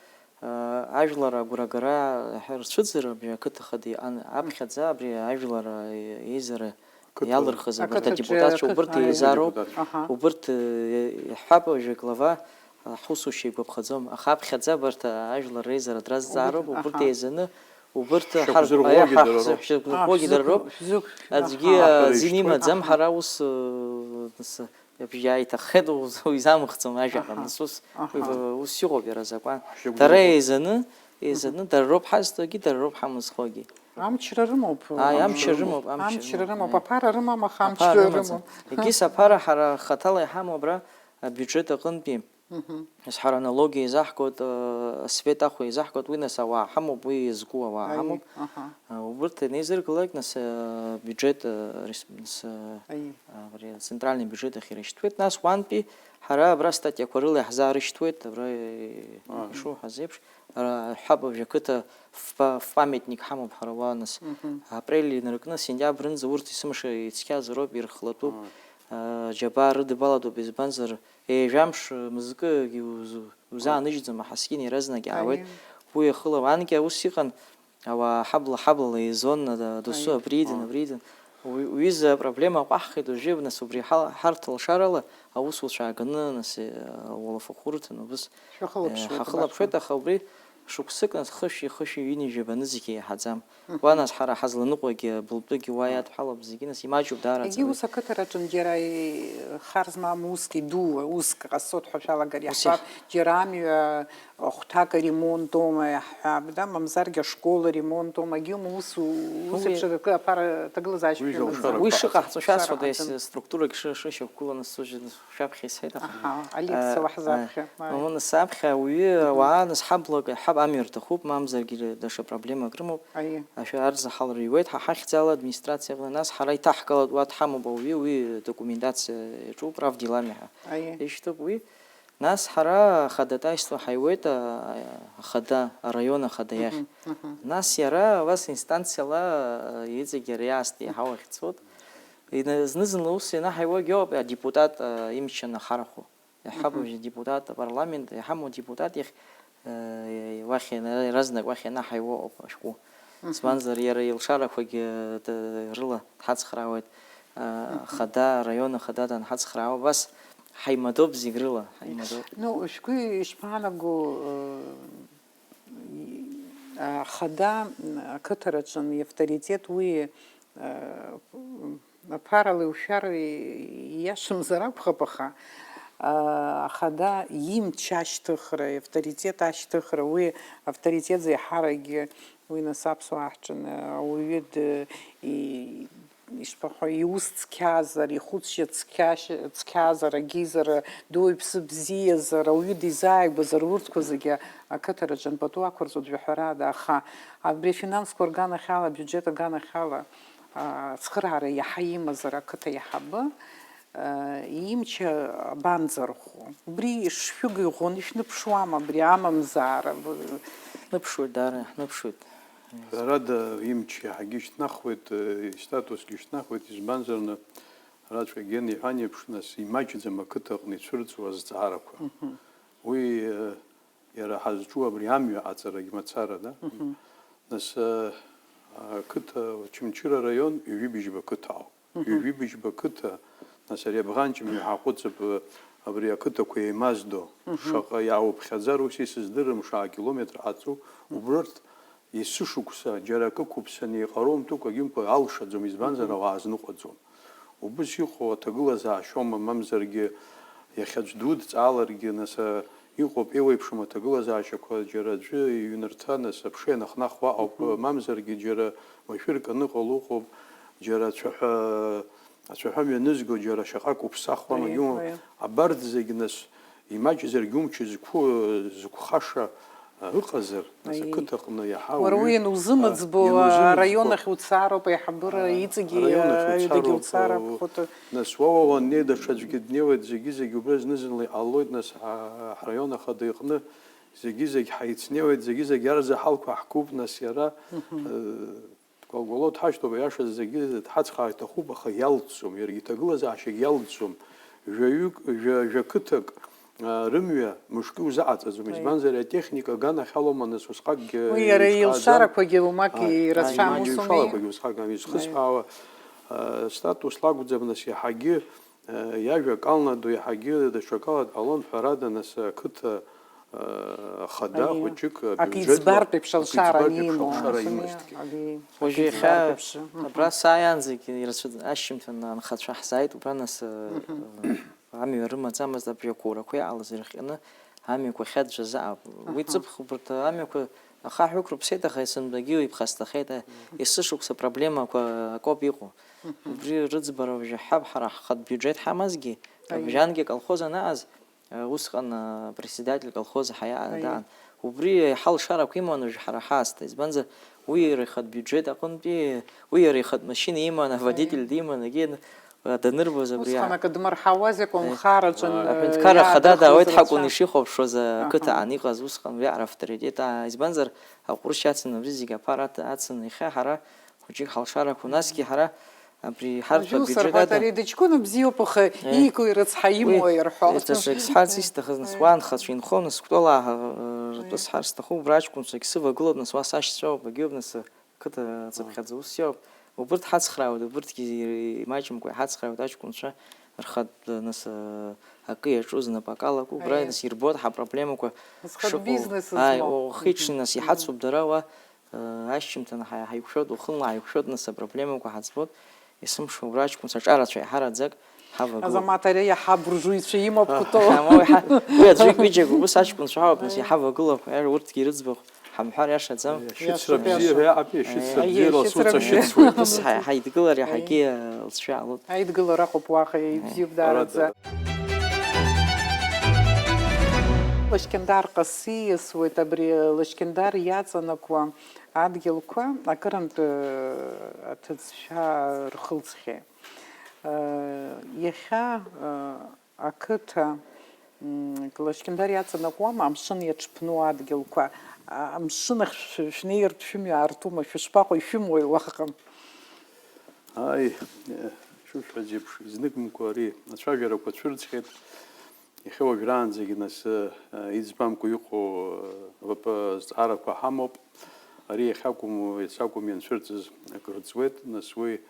Ажәлар агәрагара ҳәа рцәыӡыр, абри ақыҭа хада иҟан, аԥхьаӡа абри ажәлар еизара Ақыҭа. Иалырхыз абарҭ Ақыҭаҿы адепутатцәа, убырҭ ақыҭа еизароуп, аиеи. Аха. Убырҭ, э, иаҳҳәап, уажәы аглава, ҳусушьа игәаԥхаӡом, аха аԥхьаӡа абарҭ ажәлар реизара дразҵаароуп, Убырҭ, убырҭ аҳа. Еизаны, убырҭ Шьақәзырӷәӷәогьы ҳар-, дара роуп. Шьақәзырӷәӷәогьы дара роуп. Аӡәгьы, Аҳа. Аҳа. Азин имаӡам, Аҳа. Ҳара ус, э, нас, Иабжьа иҭаххеит, уз-, уизамыхӡом ажәаҟа, Аҳа. Нас ус, Аҳа. Уи, ус иҟоуп иара азакәан. Шьагәдоуп. Дара еизаны, еизаны, Мгм. Дара роуп ҳазҭогьы, дара роуп ҳамызхогьы. Амчра рымоуп. Ааи, амчра рымоуп, амчра Амчра рымоуп, рымоуп, ааи. Аԥара рымам, аха Аԥара амчра рымаӡам. Рымоуп. Егьыс аԥара ҳара хаҭала иҳамоу абра, абиуџьет аҟынтәи. Мгм. Нас ҳара аналогиа еизаҳгоит, э, асвет ахә еизаҳгоит, уи нас ауаа ҳамоуп, уи иазку ауаа Аиеи, ҳамоуп. Аҳа. Э, убырҭ анеизыргалак, нас, э, абиуџьет, э, рес-, нас, э, Аиеи. Абри ацентральный бюджет ахь ирышьҭуеит, нас уантәи ҳара абра статиақәа рыла иаҳзаарышьҭуеит, абра, э, Аа. Ишуҳәаз еиԥш, ара ҳаб абжа қыҭа фпа-, фпамятник ҳамоуп ҳара уа, нас, Мгм. Апрель инаркны сентиабрынӡа урҭ есымша ицқьазароуп, ирхлатәуп, Аа. Э, џьабаа рыдыбалатәуп, избанзар, ҩажәамш мызкы уз-, узааныжьӡом, аҳаскьын иаразнак иаауеит, Аиеи. Уи ахыла, анкьа ус иҟан, ауаа ҳабла-ҳаблала еизон, а, досу Аиеи. абридын, абридын. Уи, уҩыза апроблема аҟәаҳхит уажәы, нас убри ҳа-, ҳарҭ лшарала аусуцәа ааганы, нас, э, ауалафахәы рыҭан, убыс, Шәахылаԥшуеит, э, ҳахылаԥшуеит, абарҭқәа. Аха убри шықәсык, нас, хышәи, хышәи, ҩынҩажәи абанызқьи иаҳаӡам. Мгм. Уа, нас, ҳара ҳазланыҟәагьы абылтәыгьы уа Ааи. иадҳәалоуп зегьы, нас, имаҷуп даараӡа. Егьи ус ақыҭараҿын џьара, э, хар змам уск идуу, уск ҟасҵоит ҳәа шәалагар Ус иаҳҳәап, иаҳ- џьара амҩа, э, хәҭак аремонтоума иаҳҳәап, да, мамзаргьы ашкол аремонтоума, егьиума ус, ус Уи еиԥш акы аԥара ҭагылазаашьа Уи шәымаӡам. шәалшарақәа. Уи шыҟаҳҵо шәасҳәоит, Шәара ес-, ҳаҭан. Структурак шы-, шышьақәгыланы сыжәын шәаԥхьа исҳәеит, аха, Аҳа, Алиса, э, уаҳзаԥхьа, э, ааи. Уны саԥхьа ауаҩы, Мгм. ауаа, нас ҳаблак, ҳаб амҩа рҭахуп, мамзаргьы даҽа проблемак рымоуп. Аиеи. Ашәа арзаҳалра иуеит, ҳа ҳахьӡала администрациаҟны, нас ҳара иҭаҳгалоит, уа дҳамоуп ауаҩы, уи документациа иаҿуп, правделами ҳәа. Аиеи. Ишьҭоуп уи. Нас ҳара ахадатәаҩство ҳаиуеит, а, ахада, араион ахада иахь. Мгм, мгм. Нас иара абас инстанциала, а, иҵегь иара иаасҭа иаҳауа ахьцот. Ина-, зны-зынла ус ианаҳаиуагьы ауп, адепутат, а, имч анахарахо. Иаҳҳәап, Мгм. уажәы адепутат апарламент, иҳамоу адепутат иахь, э, уахь иана-, иаразнак уахь ианаҳаиуа ауп ашәҟәы. Мгм. Избанзар, иара илшарақәагьы, э, д-, рыла дҳацхраауеит, э, Мгм. ахада, араион ахада данҳацхраауа, абас ҳаимадоуп зегь рыла, ҳаимадоуп. Ну, шәгәы ишԥаанаго, э, ахада, м, ақыҭараҿы иавторитет уи, э, Аԥарала иушәар ииашамзар акәхап, аха, аа, ахада имч ашьҭыхра, авторитет ашьҭыхра, уи авторитет зеиҳаракгьы уи нас аԥсуаа ҳҿы ауаҩы д-, и-, ишԥахәа, иус цқьазар, ихәыцшьа цқьашь-, цқьазар, агизар, дуаҩԥсы бзиазар, ауаҩы дизааигәазар, урҭқәа зегьы ақыҭараҿы пату ақәырҵоит жәаҳәарада, аха абри афинансқәа рганахьала, абиуџьет аганахьала, ацхыраара иаҳа имазар ақыҭа иаҳабы, имч абанӡархәо? Убри ишшәыгыӷәӷәаны ишәныԥшуама абри амамзаара? Ҳныԥшуеит, даара ҳныԥшуеит. Ҳәарада, имч иаҳагьы шьҭнахуеит, истатусгьы шьҭнахуеит, избанзар, ара Цәагьен иҳәан еиԥш, нас, имаҷӡам ақыҭа аҟны ицәырҵуа азҵаарақәа. Мгм. Уи, Иара ҳазҿу абри амҩа аҵарагь мацара, да? Мгм. Нас, э, ақыҭа, Очамчыра араион, Ҩажәи Быжьба қыҭа ауп. Мгм. Ҩажәи Быжьба қыҭа, нас, ари абӷанҷ мҩа ҳаҟәыҵып, э, абри ақыҭақәа еимаздо, Мгм. шаҟа иаауԥхьаӡар, ус исыздырам, шаҟа километр ҟаҵоу, Мгм. убрырҭ Есышықәса џьара акы қәыԥсаны иҟароу мтәыкәагьы мкәа алшаӡом, избанзар, Мгм. ауаа азныҟәаӡом. Убыс иҟоу аҭагылазаашьоума, мамзаргьы иахьа аӡә дудҵааларгьы, нас, а, иҟоуп еиуеиԥшым аҭагылазаашьақәа, џьара аӡәы иҩнырҭа, нас, аԥша ианахнахуа ауп, Мгм. мамзаргьы џьара машәырк аныҟало ыҟоуп, џьара ацәаҳәа, ацәаҳәа мҩанызго џьара шаҟа кәыԥсахуама, Аиеи, иумоу, аиеи. абарҭ зегь, нас, имаҷзаргьы умч зқәу-, зықәхаша, а, ыҟазар, нас, Аиеи. ақыҭаҟны иаҳа Уара уаҩы, уи ианузымыӡбо, а, ианузымыӡбо, араион ахь уцароуп, аиҳабыра а, иҵегьы араион ахь аҩадагьы уцароуп, уцароуп, а, хәыҭы. Нас уа, уа уаннеи, даҽаӡәгьы днеиуеит, зегьы-зегь убра зны-зынла иҟалоит, нас, а, ҳраион ахада иҟны зегьы-зегь ҳаицнеиуеит, зегьы-зегь арзаҳалқәа ҳкуп, нас, иара, Мгм. э, Кәалкәало дҳашьҭоуп, аиаша зегьы дҳацхраар иҭахуп, аха иалҵӡом, иаргьы иҭагылазаашьагь иалҵӡом. Жәаҩык, жәа-, жәа қыҭак, а, рымҩа мышкы узаҟаҵаӡом, Аиеи. избанзар, атехника аганахьалоума, нас, усҟакгьы Уи иара еиҿкааӡам. илшарақәагьы уамак Аи, ирацәам, аи, ус ауми? илшарақәагьы усҟак ами, изхысҳәаауа, Аиеи. а, статус лакәӡам, нас, иаҳагьы, а, иажәа акалнаду, иаҳагьы даҽакала дҟалон, ҳәарада, нас, ақыҭа, а, хада Аиеи. хәыҷык, Акы абиуџьетла иӡбартә еиԥш акы алшара иӡбартә еиԥш анимоу, алшара аха имазҭгьы. Аиеи. Уажәы Акы иахьа иӡбартә еиԥш, мгм. абра сааиаанӡагь ирацәаӡан, ашьжьымҭан анхацәа ҳзааит, убра нас, э, Мгм. э, амҩа рымаӡамызт, абжьақәа урақәа иҟалаз ирыхҟьаны амҩақәа хьаӡәӡәа заҟа. Уи Аҳа. ҵыԥх убарҭ амҩақәа ахаҳә ықәрыԥсеит, аха есымбагьы иԥхасҭахеит, э, Мгм. есышықәса проблемақәа акоуп иҟоу. Мгм. Убри рыӡбара уажәы ҳҳәап, ҳара ҳхатә биуџьет ҳамазгьы, Аиеи. абжьангьы аколхоз анаҟаз, Усҟан, а, председатель колхоза ҳаиа-, Аиеи. даан. Убри еиҳа лшарақәа иман уажә ҳара ҳаасҭа, избанзар, уи иара ихатә биуџьет аҟынтәи, уи иара ихатә машьына иман, Аиеи. аводитель диман, егьи, а, данырбоз абри Усҟан а-, акы дмырҳауазеи, аколнхараҿы, Аиеи. а, Аҳәынҭқарра ахада иаадырхуаз даауеит ҳакәын рацәа. ишихәаԥшуаз, а, Аҳа. ақыҭа аан иҟаз усҟан уи аара авторитет, а, избанзар, аҟәрышь ацын абри зегь аԥара аҭ-, ацын, иахьа ҳара хәыҷык ҳалшарақәа, насгьы ҳара Абри ҳарҭ Ажәылсыр абиуџьет ҳәа ада- ари дыҷкәына бзиоуп, аха Еи. Иику ирыцҳа, Уи имоу ирҳәо. Даҽак сҳәарц исҭахыз, нас, Аи. уа анхацәа инхон, сқәтәала, р-, ртәы Аи. Сҳәар сҭахуп, браҷкәынцәагь сывагылоуп, нас, уа сашьцәоуп, агьоуп, нас, қыҭа цыԥхьаӡа ус иоуп. Убырҭ ҳацхраауеит, убырҭгьы ири-, имаҷымкәа иҳацхраауеит аҷкәынцәа, рхатә, нас, акы иаҿу знапы акалаку, убра, Аиеи. Нас, ирбоит ҳапроблемақәа Нас, хатә шыҟоу. Бизнес Ааи, змоу. Уахи-ҽни, нас, Мгм. Иҳацуп дара уа, э, ашьжьымҭан ҳа-, ҳаиқәшәоит, уахынла ҳаиқәшәоит, нас, апроблемақәа ҳаӡбоит. Есымша убра аҷкәынцәа аҿарацәа иаҳараӡак ҳавагылоуп. Азамаҭ, ари иаҳа буржуицәа имоуп, Кәтол. Ҳа, ма уи ҳа-, уи аӡәы икәиџьагоуп, ус аҷкәынцәа ҳауп, нас, Аиеи. Иҳавагылоуп, ар-, урҭгьы ирыӡбахә ҳамҳәар иашаӡам. Аиеи, ашьыцра Иашоуп, бзиа иашоуп. Ҳәа иҟами, ашьыцра Аиеи, бзиа ашьыцра ласуҵа бзиа. Шьыцуеит. Ус ҳа-, ҳаидгылар иаҳагьы, э, лҵшәа аалоит. Аидгылара акәуп уаҟа, Аиеи. Ибзиоуп даараӡа. Ҳәарада. Лашькьындар ҟасы иасуеит, абри Лашькьындар иаҵанакуа адгьылқәа акырынтә, э, аҭыӡшәа рхылҵхьеит. Э, иахьа, э, Ақыҭа, м, Лашькьындар иаҵанакуама амшын иаҽԥну адгьылқәа? А, амшын ахь шә-, шәнеиртә шәымҩа аартума, шәышԥаҟоу, ишәымои уаҟа? Ааи, э, шәышәҳәаз еиԥш, изныкымкәа ари ацәажәарақәа цәырҵхьеит. Иахьа уажәраанӡагьы нас, э, иӡбамкәа иҟоу, э, латәы азҵаарақәа ҳамоуп. Ари иахьакәым, иацакәым ианцәырҵыз акры ҵуеит, нас уи,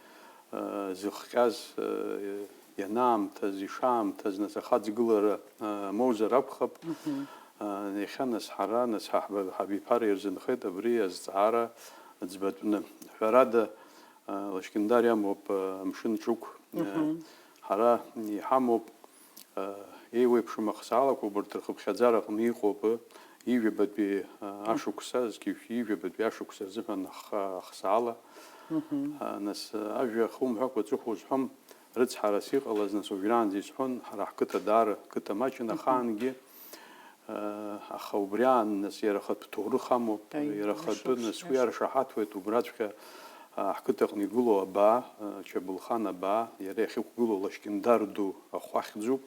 э, зыхҟьаз, э, ианаамҭаз, ишаамҭаз, нас ахаҵгылара, э, моузар акәхап. Мгм. Э, иахьа нас ҳара, нас ҳаҳба-, ҳабиԥара ирзынхеит абри азҵаара ӡбатәны. Ҳәарада, э, Лашькьындар иамоуп, э, амшын ҿықә, э, Мгм. Ҳара иҳамоуп, э, еиуеиԥшым ахсаалақәа, убарҭ рхыԥхьаӡара аҟны иҟоуп, э, ижәабатәи, э, ашықәса, зқьи жәшәи ижәабатәи ашықәса рзыҳәан ахха-, ахсаала. Мгм. Э, нас, э, ажәа хумҳәакәа аҵыхәа узҳәом, рыцҳарас иҟалаз, нас, уажәраанӡа исҳәон, ҳара ҳқыҭа даара қыҭа маҷын Мгм. ахаангьы. Э, аха убри аан, нас, иара ахатә ҭоурых амоуп, Аи, иара ахатәы, иашоуп, нас, уи иашоуп. Аршаҳаҭуеит убраҵәҟьа, э, ҳқыҭаҟны игылоу абаа, э, Чабылхан абаа, иара иахьықәгылоу Лашькьындар ду ахәы ахьӡуп,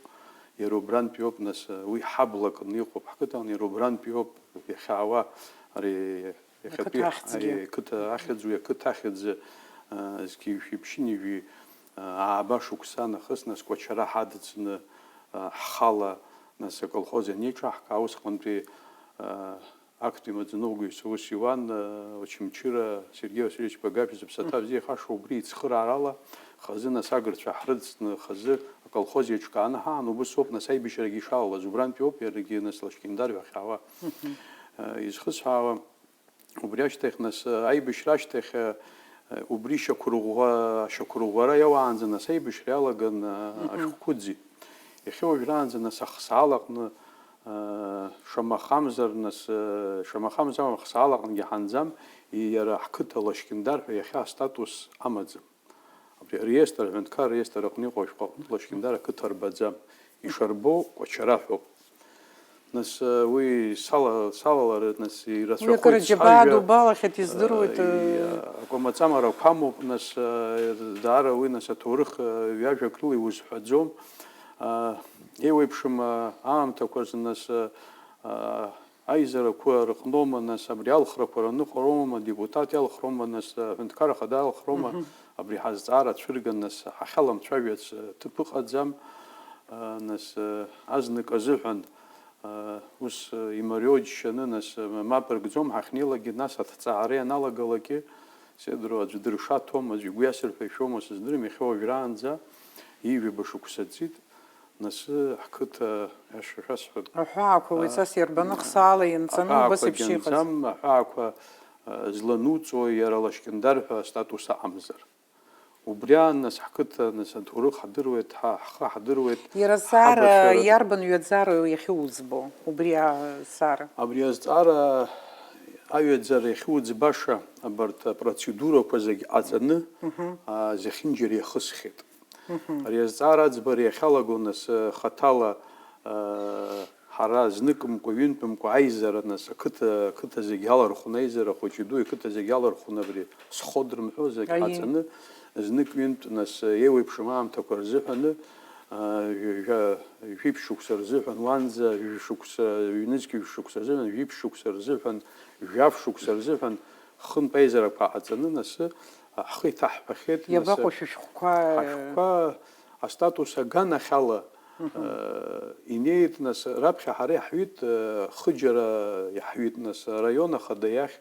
иара убрантәи ауп, нас, э, уи ҳаблакны иҟоуп ҳқыҭаҟны, иара убрантәи ауп иахьаауа ари иахьатәи Ақыҭа ахьӡгьы. Ари ақыҭа ахьӡ, уи ақыҭа ахьӡ, э, зқьи жәшәи ԥшьынҩажәи, э, ааба шықәса нахыс, нас, Кәачара ҳадҵны, э, ҳхала, нас, аколхоз ианеиҿаҳка, усҟантәи, э, актәи амаӡаныҟәгаҩцәа ус иуан, э, Очамчыра Сергеи Васильевич Багаԥиа зыԥсаҭа бзиа ихаша убри ицхыраарала, хазы, нас, агырцәа ҳрыцны, хазы аколхоз еиҿкааны ҳаан, убыс ауп, нас, аибашьрагьы ишалалаз, убрантәи ауп иаргьы, нас, Лашькьындар ҳәа иахьаауа, э, изхысҳәаауа. Убри ашьҭахь, нас, аибашьра ашьҭахь, э, убри шьақәырӷәӷәа-, ашьақәырӷәӷәара иауаанӡа, нас, аибашьра иалаган, э, Мгм. Ашәҟәқәыӡи. Иахьа уажәраанӡа, нас, ахсаалаҟны, э, шамахамзар, нас, э, шамахамзар ахсаалаҟнгьы ҳанӡам, иара ҳқыҭа Лашькьындар ҳәа иахьа астатус амаӡам. Абри ареестр, аҳәынҭқар реестр аҟны иҟоу ашәҟәы аҟны Лашькьындар ақыҭа рбаӡам. Ишарбоу Кәачара ҳәоуп. Нас, э, уи сала-, салалар, нас, Уи ирацәахоит акыр џьабаа сажәа, дубалахьеит, издыруеит, э, э, и-, акәамаҵамарақәа амоуп, нас, э, даара уи, нас, аҭоурых, э, ҩажәак рыла иузҳәаӡом. Э, еиуеиԥшым, э, аамҭақәа рзы, нас, э, э, аизарақәа рыҟноума, нас, абри алхрақәа раныҟароума, адепутат иалхроума, нас, аҳәынҭқар ахада иалхроума, Мгм. Абри ҳазҵаара цәырган, нас, ҳахьаламцәажәац, э, ҭыԥ ыҟаӡам, э, нас, э, азнык азыҳәан, э, ус, э, имариоу џьшьаны, нас, э, мап ркӡом, ҳахьнеилакгьы, нас, аҭҵаара ианалагалакгьы, сеидру аӡә дыршаҭом, аӡә игәы иасыр ҳәа ишәома сыздырам, иахьа уажәраанӡа ҩажәаба шықәса ҵит. Нас ҳқыҭа, аиаша шәасҳәап, Аҳәаақәа уи а, цас иарбану хсаала ианҵаны убас аҳәаақәа еиԥш иҟаз? Гьанӡам, аҳәаақәа, а, злануҵо иара Лашькьындар ҳәа астатус аҟамзар. Убри аан, нас, ҳқыҭа, нас, аҭоурых ҳдыруеит, ҳа-, ҳхы ҳдыруеит, Иара зҵаара ҳабацәа ры- иарбан ҩаӡароу иахьуӡбо, убри азҵаара? Абри азҵаара аҩаӡара иахьуӡбаша абарҭ апроцедурақәа зегь ҟаҵаны, Мгм. а, зехьынџьара иахысхьеит. Мгм. Ари азҵаара аӡбара иахьалаго, нас, хаҭала, а, ҳара зныкымкәа, ҩынтәымкәа аизара, нас, ақыҭа, ақыҭа зегь алархәны, аизара хәыҷы ду, ақыҭа зегь алархәны абри сход рымҳәо зегь Аиеи. Ҳаҵаны, знык-ҩынтә, нас, еиуеиԥшым аамҭақәа рзыҳәаны, а, жәа-, жәа-, жәиԥшь шықәса рзыҳәан, уанӡа жәшықәса, ҩнызқь шықәса рзыҳәан, жәиԥшь шықәса рзыҳәан, жәаф шықәса рзыҳәан, хынтә аизарақәа ҟаҵаны, нас, ҳхы иҭаҳҳәахьеит, нас, Иабаҟоу шәышәҟәқәа? Ҳашәҟәқәа астатус аганахьала, э, инеит, нас, раԥхьа ҳара иаҳҩит, э, хыџьара иаҳҩит, нас, араион ахада иахь,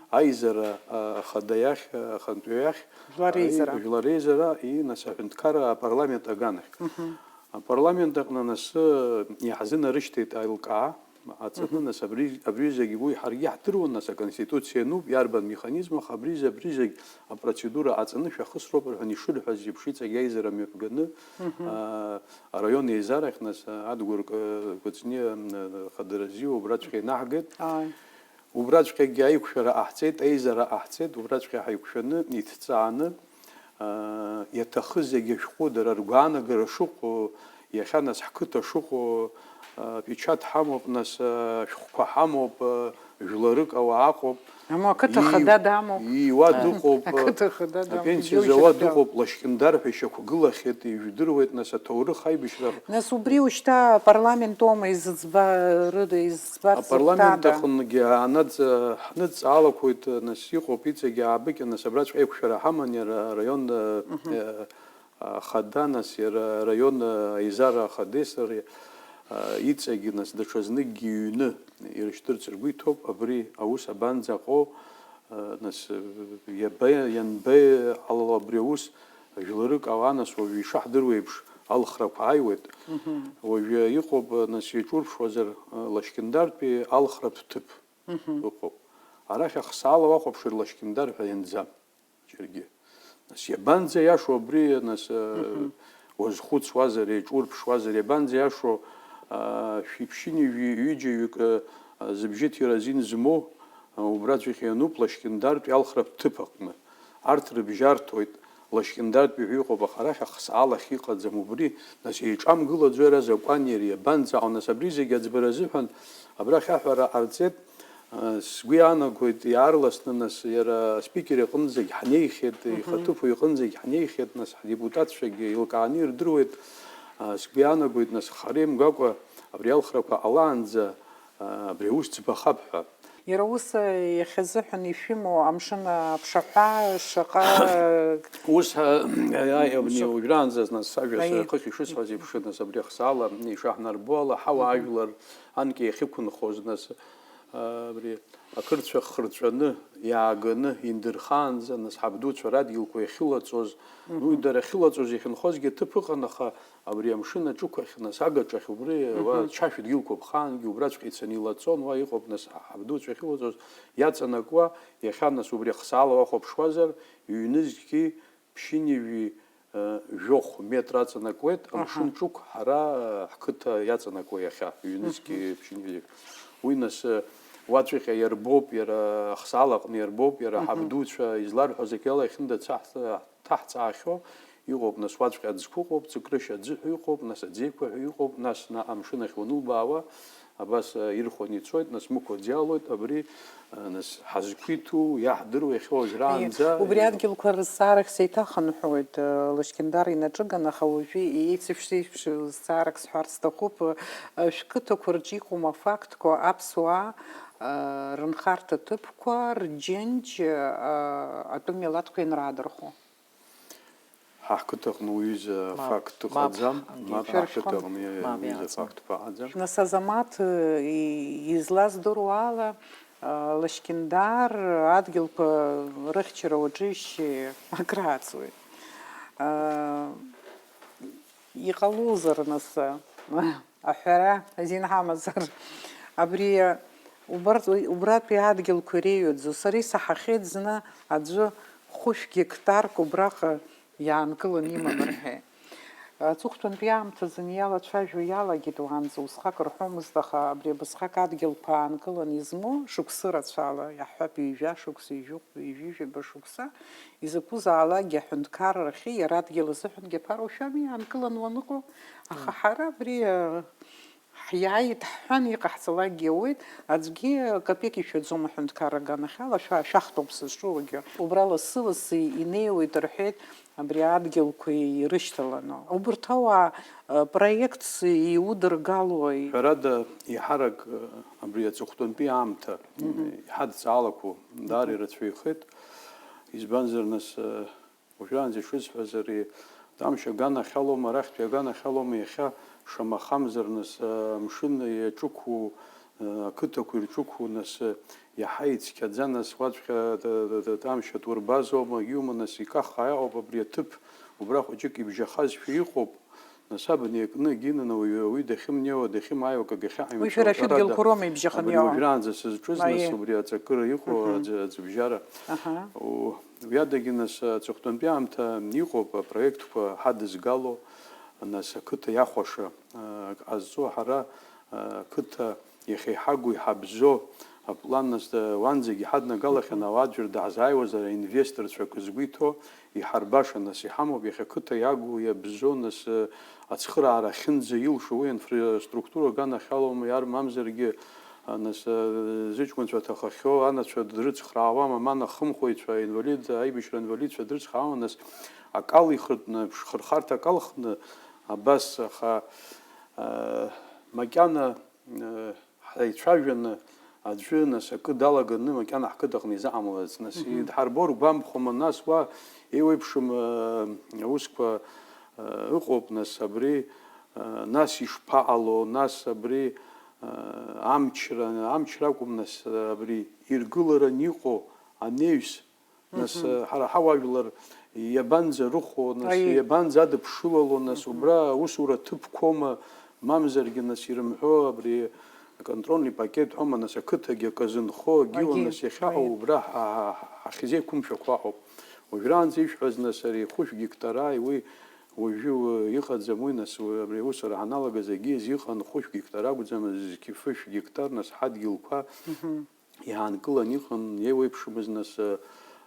аизара, э, ахада иахь, э, ахантәаҩы иахь, Жәлар реизара. Аи-, жәлар реизара, и, нас, аҳәынҭқарра апарламент аганахь. Апарламент аҟны, нас, э, иаҳзынарышьҭит аилкаа. Аҵаны, нас, абри, абри зегь уи ҳаргьы иаҳдыруан, нас, аконституциа иануп, иарбан механизм, аха абри, абри зегь апроцедура аҵаны шәахысроуп рҳәан ишырҳәаз еиԥш, иҵегь аизара мҩаԥганы, аа, араион еизарахь, нас, Адгәыр К-, Кәыҵниа, м, Хадразиа убраҵәҟьа инаҳгеит. Ааи. Убраҵәҟьагьы аиқәшәара ҟаҳҵеит, аизара ҟаҳҵеит, убраҵәҟьа ҳаиқәшәаны, иҭҵааны, аа, иаҭахыз зегьы ашәҟәы, дара ргәаанагара шыҟоу, иахьа, нас, ҳқыҭа шыҟоу, аа, печаҭ ҳамоуп, нас, аа, шәҟәқәа ҳамоуп, аа, жәларык ауаа ыҟоуп. Аму ақыҭа Ии-, хада дамоуп. Ииуа дыҟоуп, Ақыҭа хада дамоуп, апенсиа иџьоушьартә зауа ала. Дыҟоуп, Лашькьындар ҳәа ишьақәгылахьеит, ижәдыруеит, нас, аҭоурых аибашьра. Нас убри ушьҭа апарламент аума изыӡба-, рыда, изыӡбарц Апарламент зыхәҭада? Аҟынгьы анаҵ-, ҳныҵалақәоит, нас, иҟоуп иҵегь аабыкьа, нас, абраҵәҟьа еиқәшәара ҳаман иара араион, э, э, ахада, нас, иара араион, э, аизара ахадеи сареи, э, иҵегь, нас, даҽазныкгьы иҩны ирышьҭырц ргәы иҭоуп, абри аус абанӡаҟоу, э, нас, э, иаба-, ианбеиҟало абри аус, жәларык ауаа, нас, уажәы ишаҳдыруа еиԥш, алхрақәа ааиуеит. Уажәы иҟоуп, э, нас, иаҿурԥшуазар, э, Лашькьындартәи алхратә ҭыԥ ыҟоуп. Арахь ахсаала уахәаԥшыр, Лашькьындар ҳәа ианӡам. Џьаргьы. Нас иабанӡа иашоу абри, нас, э, уазхәыцуазар, еиҿурԥшуазар, иабанӡа иашоу, а, шәиԥшьыни жәи-, ҩыџьаҩык, э, зыбжьыҭира азин змоу, а, убраҵәҟьа иануп Лашькьындартә иалхратә ҭыԥ аҟны. Арҭ рыбжьарҭоит, Лашькьындартәи ҳәа иҟоуп, аха арахь ахсаалахь иҟаӡам убри, нас еиҿамгылаӡои ара азакәани иареи, иабанӡаҟоу, нас абри зегь аӡбара азыҳәан абрахь аҳәара ҟарҵеит. Сгәы иаанагоит, иаарласны, нас, иара аспикер иҟынӡагь ҳнеихьеит, ихаҭыԥуаҩ иҟынӡагь ҳнеихьеит, нас, ҳдепутатцәагьы еилкааны ирдыруеит. Сгәы иаанагоит, нас, хара имгакәа абри алхрақәа ҟалаанӡа, абри аус ӡбахап ҳәа. Иара ус иахьазыҳәан ишәымоу амшын аԥшаҳәа шаҟа Ус, ҳа, аи, абни уажәраанӡа, нас, сажәа Аи. Хыхь ишысҳәаз еиԥш, нас, абри ахсаала ишаҳнарбо ала, ҳауаажәлар анкьа иахьықәынхоз, нас, абри ақырҭцәа хырҵәаны, иааганы, индырхаанӡа, нас, ҳабдуцәа радгьылқәа иахьылаҵоз, уи дара ахьылаҵоз, иахьынхозгьы аҭыԥ ыҟан, аха абри амшын аҿықәахь, нас, агаҿахь, убри, уа, чашә дгьылқәоуп, хаангьы убраҵәҟьа ицаны илаҵон, уа иҟоуп, нас, ҳабдуцәа ахьылаҵоз иаҵанакуа, иахьа, нас, убри ахсаала уахәаԥшуазар, ҩнызқьи ԥшьынҩажәи, э, жәохә метр аҵанакуеит, амшын ҿықә ҳара, э, ҳқыҭа иаҵанакуа иахьа, ҩнызқьи ԥшьынҩажәи. Уи, нас, э, уаҵәҟьа иарбоуп, иара ахсаала аҟны иарбоуп, иара ҳабдуцәа изларҳәо зегь ала иахьынӡацаҳҵа-, ҭаҳҵаахьоу, иҟоуп, нас, уаҵәҟьа аӡқәа ыҟоуп, Ҵыкрышь аӡы ҳәа иҟоуп, нас, Аӡеиқәа ҳәа иҟоуп, нас, наҟ амшын ахь уанылбаауа, абас, а, ирхәаны ицоит, нас, мықәаӡ иалоит, абри, а, нас, ҳазқәиҭу, иаҳдыруа иахьа уажәраанӡа. Убри адгьылқәа рызҵаарахь сеиҭахынҳәуеит, а, Лашькьындар инаҿыган, аха уажәы еицышә-, еиԥш зҵаарак сҳәар сҭахуп, а, шәқыҭақәа рҿы иҟоума афактқәа, аԥсуаа, а, рынхарҭа ҭыԥқәа, рџьынџь, а, атәым милаҭқәа ианраадырхәо? Ҳа ҳқыҭаҟны уҩыза Мап, факт мап, ыҟаӡам, ҳангеит. Мап, Шәаршхан. Ҳақыҭаҟны Мап, уҩыза иаҵам. Фактқәа ыҟаӡам. Нас Азамаҭ, э, и-, излаздыруа ала, э, Лашькьындар адгьылқәа рыхьчара уаҿишь акрааҵуеит. Э, иҟалозар, нас, э, аҳәара азин ҳамазар, абри, э, убарҭ-, убратәи адгьылқәа иреиҩыӡоу, сара исаҳахьеит зны аӡәы хәышә геқтарк убраҟа иаанкыланы иман рҳәеит. Аҵыхәтәантәи аамҭазы иалацәажәо иалагеит, уаанӡа усҟак рҳәомызт, аха абри абасҟак адгьылқәа аанкыланы измоу шықәсы рацәала, иаҳҳәап, ҩажәа шықәса, ҩажәи-, ҩажәижәаба шықәса, изакәызаалакгьы аҳәынҭқарра ахьы иара адгьыл азыҳәангьы аԥара ушәами, аанкыланы уаныҟоу? Аха ҳара абри, а, ҳиааит ҳҳәан, иҟаҳҵалакгьы ауеит, аӡәгьы капеик ишәаӡом аҳәынҭқарра аганахьала, шәа-, шәахтоуп сызҿу уагьы. Убра лассы-лассы инеиуеит рҳәеит, абри адгьылқәа ирышьҭаланы. Убырҭ ауаа, э, проектс иудыргалои? Ҳәарада, еиҳарак, э, абри аҵыхәтәантәи аамҭа, э, иҳадҵаалақәоу даара ирацәаҩхеит. Избанзар, нас, уажәраанӡа ишысҳәаз, ари Тамшь аганахьалоума, арахьтәи аганахьалоума, иахьа шамахамзар, нас, амшын иаҿықәу, ақыҭақәа ирҿықәу, нас, иаҳа ицқьаӡа, нас, уаҵәҟьа Тамшь аҭурбазоума, иума, нас, икаххаа иҟоуп абри аҭыԥ, убра хәыҷык ибжьахазшәа иҟоуп. Нас абна иакны, егьинаны уаҩы уи дахьымнеиуа, дахьымааиуа акагьы ахьаҟаимҵо. Уи шәара шәыдгьылқәа роума ибжьаханы иҟоу? Абри уажәраанӡа сызҿыз, нас, Аиеи. Убри аҵакыра иҟоу Мгм. аӡ-, аӡыбжьара. Аҳа. У-, уи адагьы, нас, аҵыхәтәантәи аамҭа иҟоуп апроектқәа ҳадызгало, нас, ақыҭа иахәаша, а, ак ҟазҵо ҳара, а, ақыҭа иахьа иҳагу, иҳабзо аплан, нас, уанӡагьы ҳаднагалахьан, ауаажәлар даҳзааиуазар, аинвесторцәа акы згәы иҭоу, иҳарбаша, нас, иҳамоуп, иахьа қыҭа иагу, иабзо, нас, ацхыраара ахьынӡа илшо, уи инфраструктура аганахьалоума, иар мамзаргьы, а, нас, а, зыҷкәынцәа ҭахахьоу, анацәа дрыцхраауама, ма анахымхәаҩцәа, аинвалид, аибашьра инвалидцәа дрыцхраауама, нас, акал ихыртны, ԥшхырхарҭак алхны, абас, аха, а, макьана ҳаицәажәаны, аӡәы, нас, акы далаганы макьана ҳқыҭаҟны изыҟамлац, нас, Мгм. идҳарбо ргәамԥхома, нас, уа еиуеиԥшым, э, аусқәа, э, ыҟоуп, нас, абри, э, нас ишԥаҟало, нас, абри, э, амчра, амчра акәым, нас, абри иргыларан иҟоу анеҩс, Нас, Мгм. ҳара ҳауаажәлар иабанӡарыхәо, нас, Аиеи. иабанӡадыԥшылало, нас, Мгм. убра аусура ҭыԥқәоума, мамзаргьы, нас, ирымҳәо абри аконтрольный пакет ҳәоума, нас, ақыҭагьы акы азынхо, агьиуа, Агьи, нас, иахьаҟоу аиеи. убра ҳа-, ҳа-, ҳахьизеиқәымшәақәо ҳаҟоуп. Уажәраанӡа ишәҳәаз, нас, ари хәышә гектара, уи уажәы, уа, иҟаӡам, уи, нас, уи абри аусура ҳаналагаз агьиз иҟан хәышә гектар акәӡам, зқьи фышә гектар, нас, ҳадгьылқәа. Мгм. Иаанкылан иҟан, еиуеиԥшымыз, нас, а,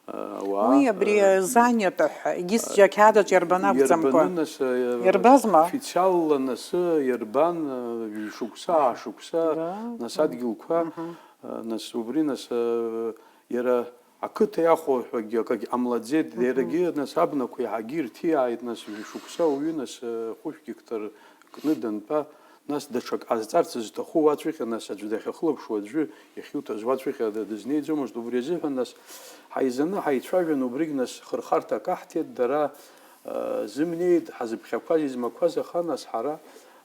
а, ауаа, Уи абри а, занято ҳәа, егьыс а, џьа қьаадыҿ иарбан акәӡамкәа. Иарбаны, нас, а, Иарбазма? Официалла, нас, иарбан, а, ҩышықәса, аашықәса, Да. нас, Мгм. адгьылқәа, Мгм. а, нас, убри, нас, а, иара ақыҭа иахәо ҳәагьы акагь ҟамлаӡеит, Мгм. иарагьы, нас, абнақәа иаҳагьы ирҭиааит, нас, ҩышықәса уаҩы, нас, а, хәышә гектар кны дантәа, Нас даҽак ҟазҵарц зҭаху уаҵәҟьа, нас аӡә дахьахылаԥшуа аӡәы иахьуҭаз уаҵәҟьа д-, дызнеиӡомызт. Убри азыҳәан, нас, ҳаизаны ҳаицәажәан, убригь, нас, хырхарҭа каҳҭеит, дара, а, зымнеит, ҳазыԥхьақәаз, измақәаз, аха, нас, ҳара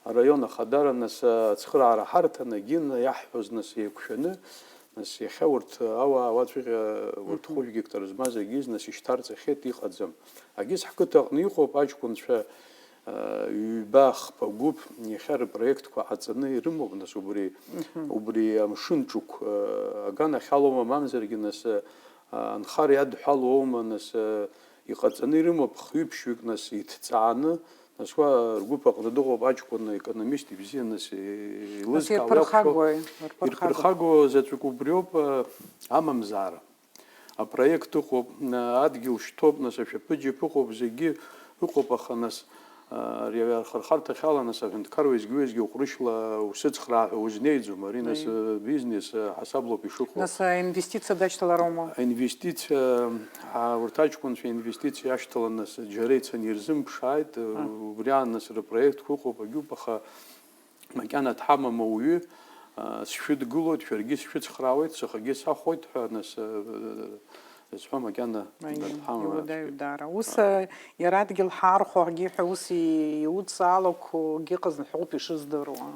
араион ахадара, нас, а, ацхыраара ҳарҭан, агьына иаҳҳәоз, нас, еиқәшәаны, нас, иахьа урҭ ауаа уаҵәҟьа урҭ Мгм. хәышә гектар змаз агьыз, нас, ишьҭарҵахьеит, иҟаӡам. Агьыс ҳқыҭа аҟны иҟоуп аҷкәынцәа, ҩба-хԥа гәыԥ иахьа рпроектқәа ҟаҵаны ирымоуп, нас, убри, Мгм. убри амшын ҿықә, аганахьалоума, мамзаргьы, нас, анхара иадҳәалоума, нас, иҟаҵаны ирымоуп хҩы-ԥшьҩык, нас, иҭҵааны, нас, уа ргәыԥ аҟны дыҟоуп аҷкәын, аекономист ибзиан, нас, Нас еилызкаауа иақәшәо ирԥырхагои, рԥырхагои? Ирԥырхаго заҵәык убриоуп, амамзаара. Апроект ыҟоуп, адгьыл шьҭоуп, нас, ашәаԥыџьаԥ ыҟоуп, зегьы ыҟоуп, аха, нас, ари ахырхарҭахьала, нас, аҳәынҭқар уеизгьы-уеизгьы уҟәрышьла усыцхраа ҳәа узнеиӡом, ари, нас, Аиеи. бизнес ҳасаблоуп ишыҟоу. Нас аинвестициа дашьҭалароума? Аинвестициа, а, урҭ аҷкәынцәа аинвестициа иашьҭалан, нас, џьара ицаны ирзымԥшааит, А. убри аан, нас, рпроектқәа ыҟоуп, агьуп, аха Макьана дҳамам ауаҩы, а, сшәыдгылоит, шәаргьы сшәыцхраауеит, схагьы сахәоит ҳәа, нас, а, зҳәо макьана Аиеи, дҳамам иуадаҩуп аӡәгьы. Даара. Ус, а, иара адгьыл ҳаархәо ҳгьы ҳәа ус и-, иудҵаалақәоугьы ыҟазар ҳәоуп ишыздыруа.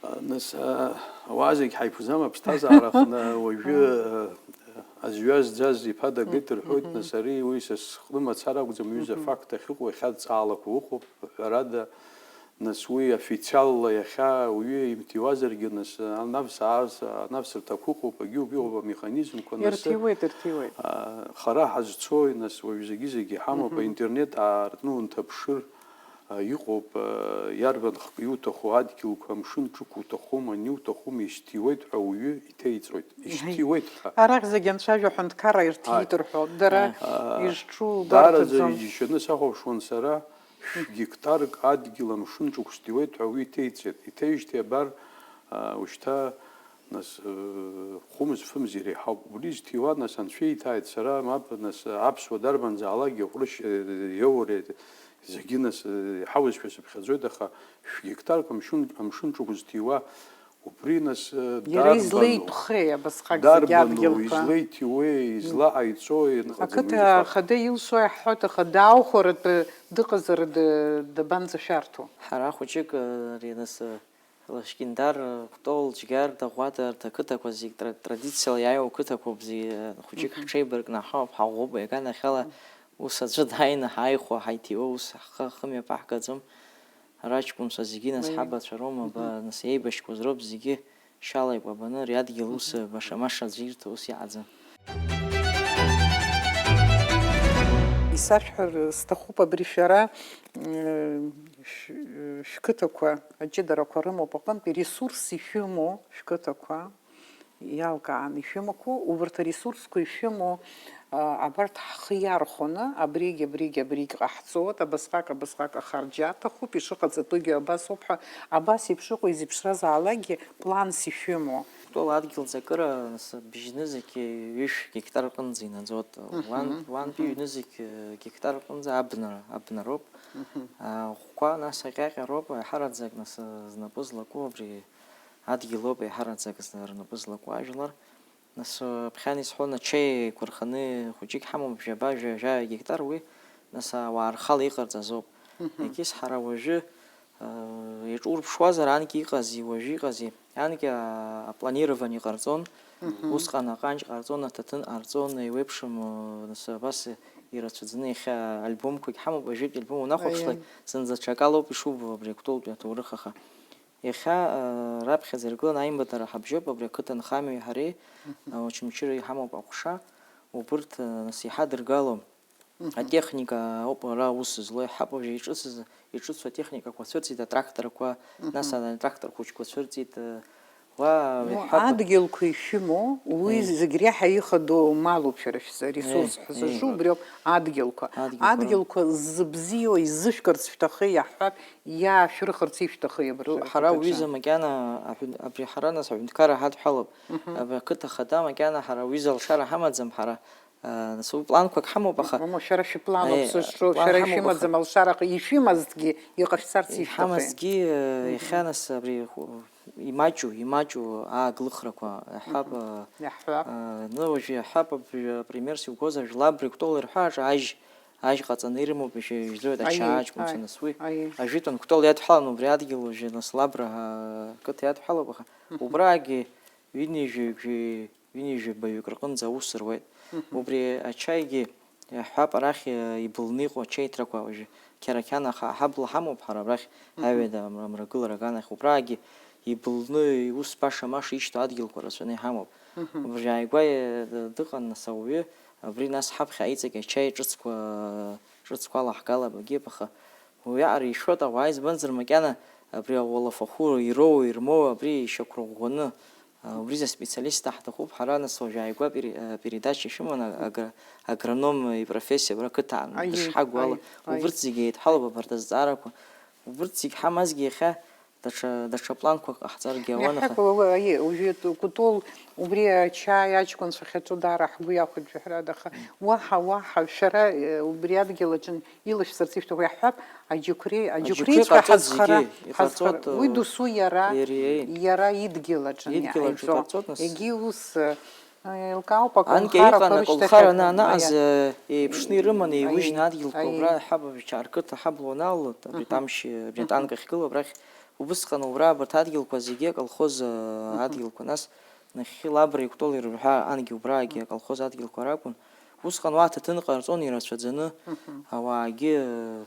А, нас, а, ауаа зегь ҳаиқәӡам аԥсҭазаара аҟны уажәы, а, азҩа зӡаз иԥа дагеит рҳәоит, нас ари уи са сҟны мацара акәӡам, ҩыза Мгм. факт ахьыҟоу, иахьа дҵаалақәа ыҟоуп, ҳәарада, Нас уи официалла иахьа уаҩы имҭиуазаргьы, нас, анавс аарс-, анавсырҭақәа ыҟоуп, агьыуп, иҟоуп амеханизмқәа, нас, Ирҭиуеит, ирҭиуеит. а, хара ҳазцои, нас, уажә зегьы-зегьы иҳамоуп, Мгм. аинтернет аартны унҭаԥшыр, а, иҟоуп, а, иарбан хк иуҭаху, адгьылқәа, амшын ҿықә уҭахума, ани уҭахума, ишьҭиуеит ҳәа уаҩы иҭеиҵоит, ишьҭиуеит ҳәа. Арахь зегьы анцәажәо аҳәынҭқарра ирҭиит Ааи. рҳәо, дара Ааи. изҿу Даараӡа гәарҭаӡом. иџьшьаны сахәаԥшуан сара, Шә-гектарк адгьыл амшын ҿықәс ҭиуеит ҳәа уи иҭеиҵеит. Иҭеижьҭеи абар, а, ушьҭа, нас, э, хәымз-фымз иреиҳауп. Убри зҭиуа, нас, анцәа иҭааит, сара мап, нас, аԥсуа дарбанзаалакгьы аҟәрышь, э, иоур, э, зегьы, нас, э, иҳауазшәа сыԥхьаӡоит, аха шә-гектарк амшын, амшын ҿықәс зҭиуа Убри нас, э, Иара дарбану? излеитәхеи абасҟак зегьы Дарбану, адгьылқәа? Излеиҭиуеи, излаҟаиҵои, нхаӡам Ақыҭа уи. ахада илшо иаҳҳәоит, аха дааухәаратәы дыҟазар ды-, дабанӡашәарҭоу? Ҳара хәыҷык, э, ари нас, э, Лашькьындар, э, Кәтол, Џьгьар, Даӷәада, арҭ ақыҭақәа зегь тра-, традициала иааиуа қыҭақәоуп, зи-, э, хәыҷык ҳҽеибаркны ҳауп, ҳаӷәӷәоуп, иаганахьала ус аӡәы дааины ҳааихәо, ҳаиҭиуа, ус ҳхы ахымҩаԥаҳгаӡом. Ара аҷкәынцәа зегьы нас ҳабацәа роума, ба, нас еибашьқәаз роуп зегьы шьала икәабаны, ари адгьыл ус, э, баша-маша аӡәы ирҭо ус иаҟаӡам. Исашәҳәар сҭахуп абри шәара, м, шә-, шәқыҭақәа аҷыдарақәа рымоуп аҟынтәи, ресурс ишәымоу шәқыҭақәа иалкааны ишәымақәоу, убарҭ аресурсқәа ишәымоу, а, абарҭ ҳхы иархәаны, абригь, абригь, абригь ҟаҳҵоит, абасҟак, абасҟак ахарџьа аҭахуп, ишыҟаҵатәугьы абас ауп ҳәа, абас еиԥш иҟоу изеиԥшразаалакгьы планс ишәымоу. Кәтол адгьыл ҵакыра нас бжьнызқь ҩышә гектар рҟынӡа инаӡоит. Уан, уантәи ҩнызқь, э, гектар рҟынӡа абна, абнароуп. Аӷәқәа нас аҟьаҟьароуп, еиҳараӡак нас, э, знапы злаку абри адгьылоуп, еиҳараӡак зны рнапы злаку ажәлар. Нас, э, ԥхьан исҳәон, ачаи еиқәырханы хәыҷык ҳамоуп, жәаба, жәа-, жәаҩа гектар уи, нас ауаа рхала иҟарҵаз ауп. Егьыс ҳара уажәы, э, еиҿурԥшуазар, анкьа иҟази, уажәы иҟази, анкьа апланирование ҟарҵон, усҟан аҟанҷ ҟарҵон, аҭаҭын ҟарҵон, еиуеиԥшым, э, нас абас ирацәаӡаны иахьа альбомқәагь ҳамоуп, уажәытәи альбом унахәаԥшлак, зынӡа ҽакалоуп ишубо абри актәылатәи аҭоурых, аха Иахьа, э, раԥхьаӡа иргыланы аимадара ҳабжьоуп, абри ақыҭанхамҩеи ҳареи, э, Очамчыра иҳамоуп аҟәша, убырҭ, э, нас иҳадыргало атехника ауп ара аус злоу, иаҳҳәап, уажәы иҿыцыз, иҿыцу атехникақәа цәырҵит, атракторқәа, нас атрактор хәыҷқәа цәырҵит, э, уа, Ну, иаҳҳәап, адгьылқәа ишәымоу, уи Еи. зегь реиҳа ихадоу малуп шәара шәзы, ресурс Еи, ҳәа еи. зышу убриоуп адгьылқәа. Адгьылқәа, Адгьылқәа зыбзиоу изышәкырц шәҭахы иаҳҳәап, иаашәырхырц ишәҭахы абри Ҳара шәара уҩыза шәаҿы. макьана аҳәын-, абри ҳара нас аҳәынҭқарра ҳадҳәалоуп. Абри ақыҭа хада макьана ҳара уҩыза алшара ҳамаӡам ҳара. Э, нас уи планқәак ҳамоуп, аха Мама, шәара шәыплануп Аи, сызҿу, план шәара ҳамоуп, аха ишәымаӡам алшара, ишәымазҭгьы иҟашәҵарц ишәҭахи? Иҳамазҭгьы, э, иахьа нас абри ху-, имаҷу, имаҷу ааглыхрақәа, иаҳҳәап, э, Иаҳҳәап. э, ну, уажәы иаҳҳәап, абри, э, пример сиугозар, Жәлаб Ректол ирҳәаҿа ажь, ажь ҟаҵаны ирымоуп, ишәи жәдыруеит, Аиеи, ачаа аиеи, аҷкәынцәа, нас уи аиеи. ажәытәан Кәтол иадҳәалан убри адгьыл, уажәы нас Лабра, э, қыҭа иадҳәалоуп, аха убраагьы ҩынҩажәи жәи ҩынҩажәи баҩык рҟынӡа аус руеит. Убри ачаигьы иаҳҳәап, арахь, э, ибылны иҟоу ачаиҭрақәа уажәы Қьарақьан аха аҳабла ҳамоуп ҳара абрахь, аҩада амра-, амрагылара аганахь. Убраагьы ибылны ус баша-маша ишьҭоу адгьылқәа рацәаны иҳамоуп. Убри ааигәа, э, д-, дыҟан нас ауаҩы, абри нас ҳаԥхьа аиҵегь ачаи ҿыцқәа, ҿыцқәа алаҳгалап, агьип, аха уиаҟара ишәоит ауаа, избанзар, макьана абри ауалафахәы ироу, ирмоу, абри ишьақәрӷәӷәаны, а, убри за специалист даҳҭахуп ҳара, нас уажә ааигәа пери-, а, передача шәыман, а-, агра-, агроном ипрофессиа абра қыҭаан Аиеи, дышҳагу ала, аиеи, аиеи. убырҭ зегьы еидҳалоуп абарҭ азҵаарақәа, убырҭ зегь ҳамазгьы иахьа даҽа, даҽа планқәак ҟаҳҵаргьы ауан, аха Иаҳҳәап, уи, уи, аиеи, уажәы Кәтол убри ачаи аҷкәынцәа ахьаҿу даара ҳгәы иахәеит, жәаҳәарада, аха уаҳа, уаҳа шәара, э, убри адгьыл аҿы илашәҵарц ишәҭаху иаҳҳәап, аџьықәреи, Аџьықәреи аџьықәреиҵәа ҟарҵоит ҳазхара, зегьы, ҳазхара. иҟарҵоит, Уи э, досу иара, иари, иари. иара идгьыл аҿы Идгьыл аҿы иааиӡом. иҟарҵоит, нас. Егьи ус, э, еилкаауп Анкьа аколнхарақәа иҟан, рышьҭахьҟа аколнхара ҳәа ана-, ҳәа, анаҟаз, аиа. э, еиԥшны ирыманы, Аиеи, еиужьны адгьылқәа аиеи. убра ҳаб-, Бчарқыҭа ҳабла уанаалалак, абри Мгм. Тамшь, абри атанк ахьгылоу абрахь, убысҟан убра абарҭ адгьылқәа зегьы аколхоз, э, Мгм. адгьылқәа, нас нахьхьи Лабра Еқәтәола ирҳәа ангьы убраагьы аколхоз адгьылқәа ракәын. Усҟан уа аҭаҭын ҟарҵон ирацәаӡаны, Мгм. ауаагьы, э,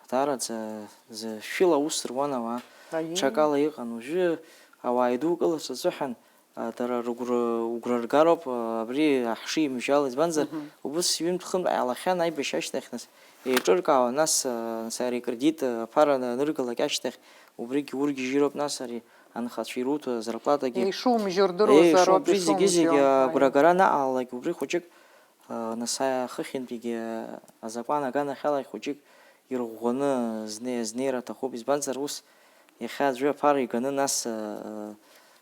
даараӡа зы шәыла аус руан ауаа. Аиеи. Ҽакала иҟан. Уажәы ауаа идукыларц азыҳәан, а, дара рыгәра, угәра ргароуп, а, абри аҳшимжьала. Избанзар, Мгм. убыс ҩынтә-хынтә ҟаиалахьан аибашьра ашьҭахь, нас еиҿыркаауан, нас, а, нас ари акредит, а, аԥара аныргалак ашьҭахь, убригьы ургьежьыроуп, нас ари анхацәа ируҭо азарплатагьы. Ишумжьо Еи, рдыруазароуп, убри зегьы-зегьы ишумжьо, аиеи. агәрагара наҟаалак, убри хәыҷык, а, нас ахыхьынтәигьы азакәан аганахьала хәыҷык ирӷәӷәаны зне-, знеира аҭахуп, избанзар, ус иахьа аӡәы аԥара иганы, нас, а,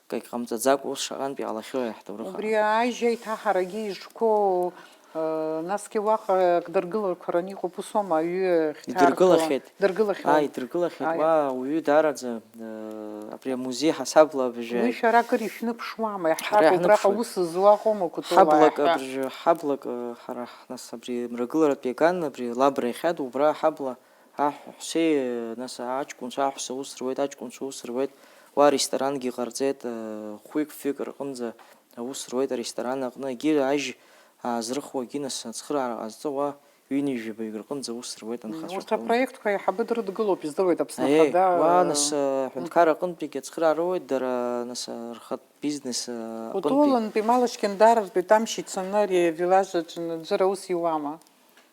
акгьы ҟамҵаӡакәа ус шаҟантә иҟалахьоу ҳҭоурых Убри аҟны. Ажьа еиҭаҳарагьы ишқәоу Насгьы уаҟа акы дыргылақәараны иҟоуп, ус аума, аҩы ахьҭаркуа? Идыргылахьеит. Дыргылахьоу? Ааи, идыргылахьеит. Ааи. Уа ауаҩы даараӡа, э, абри амузеи ҳасабла абжьы. Уи шәара акыр ишәныԥшуама? Ҳара иаҳҳәап, убраҟа иҳаныԥшуеит. Ус зуа ыҟоума, Кәтол? Ҳаблак аҳәа. Абжьы, ҳаблак, э, ҳара ҳ-, нас абри мрагыларатәи аган, абри Лабра иахьа убра ҳабла аҳ-, ҳәсеи, э, нас аҷкәынцәа аҳәса ус руеит, аҷкәынцәа ус руеит, уа ресторангьы ҟарҵеит, э, хәҩык-фҩык рҟынӡа аус руеит аресторан аҟны, егьи ажь аазрыхуагьы, нас ацхыраара ҟазҵо уа ҩынҩажәаҩык рҟынӡа аус руеит анхацәа Урҭ рҟынтә. Апроектқәа еиҳабы дрыдгылоуп, издыруеит Аԥсны Еи, Ахада, уа, э, нас, э, аҳәынҭқар аҟынтәигьы ацхыраара роуеит, дара, нас, э, рхатә бизнес, э, аҟынтәи. Кәтолынтәи, ма Лашькьындарртәи Тамшь ицаны ари авиллаж аҿы џьара аус иуама?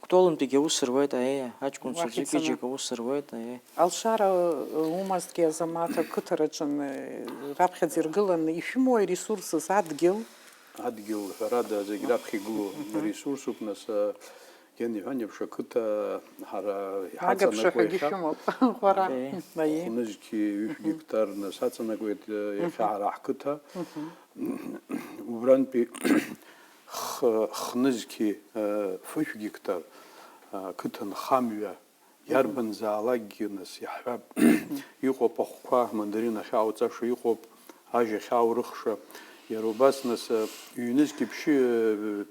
Кәтолынтәигьы аус руеит, аиеи, аҷкәынцәа Уахь ицаны. Ӡәык-ҩыџьак аус руеит, аиеи. Алшара, э, умазҭгьы, Азамаҭ, ақыҭараҿы, э, раԥхьаӡа иргыланы ишәымоу аресурсыз адгьыл? Адгьыл, ҳәарада, зегь раԥхьа игылоу Мгм. Ресурсуп, нас, э, Ген иҳәан еиԥш, ақыҭа ҳара Агаԥшаҳәагьы иҳаҵанакуа иахьа шәымоуп, ӷәара. Аиеи. Аиеи. Хәнызқьи ҩышә Мгм. Гектар, нас, аҵанакуеит, э, иахьа Мгм. ҳара ҳқыҭа. Мгм. Убрантәи х-, хнызқьи, э, фышә гектар, э, қыҭанхамҩа Иарбанзаалакгьы, нас, иаҳҳәап, иҟоуп ахәқәа, амандарин ахьаауҵаша иҟоуп, ажь ахьааурыхша. Иара убас, нас, ҩнызқьи ԥшьы-,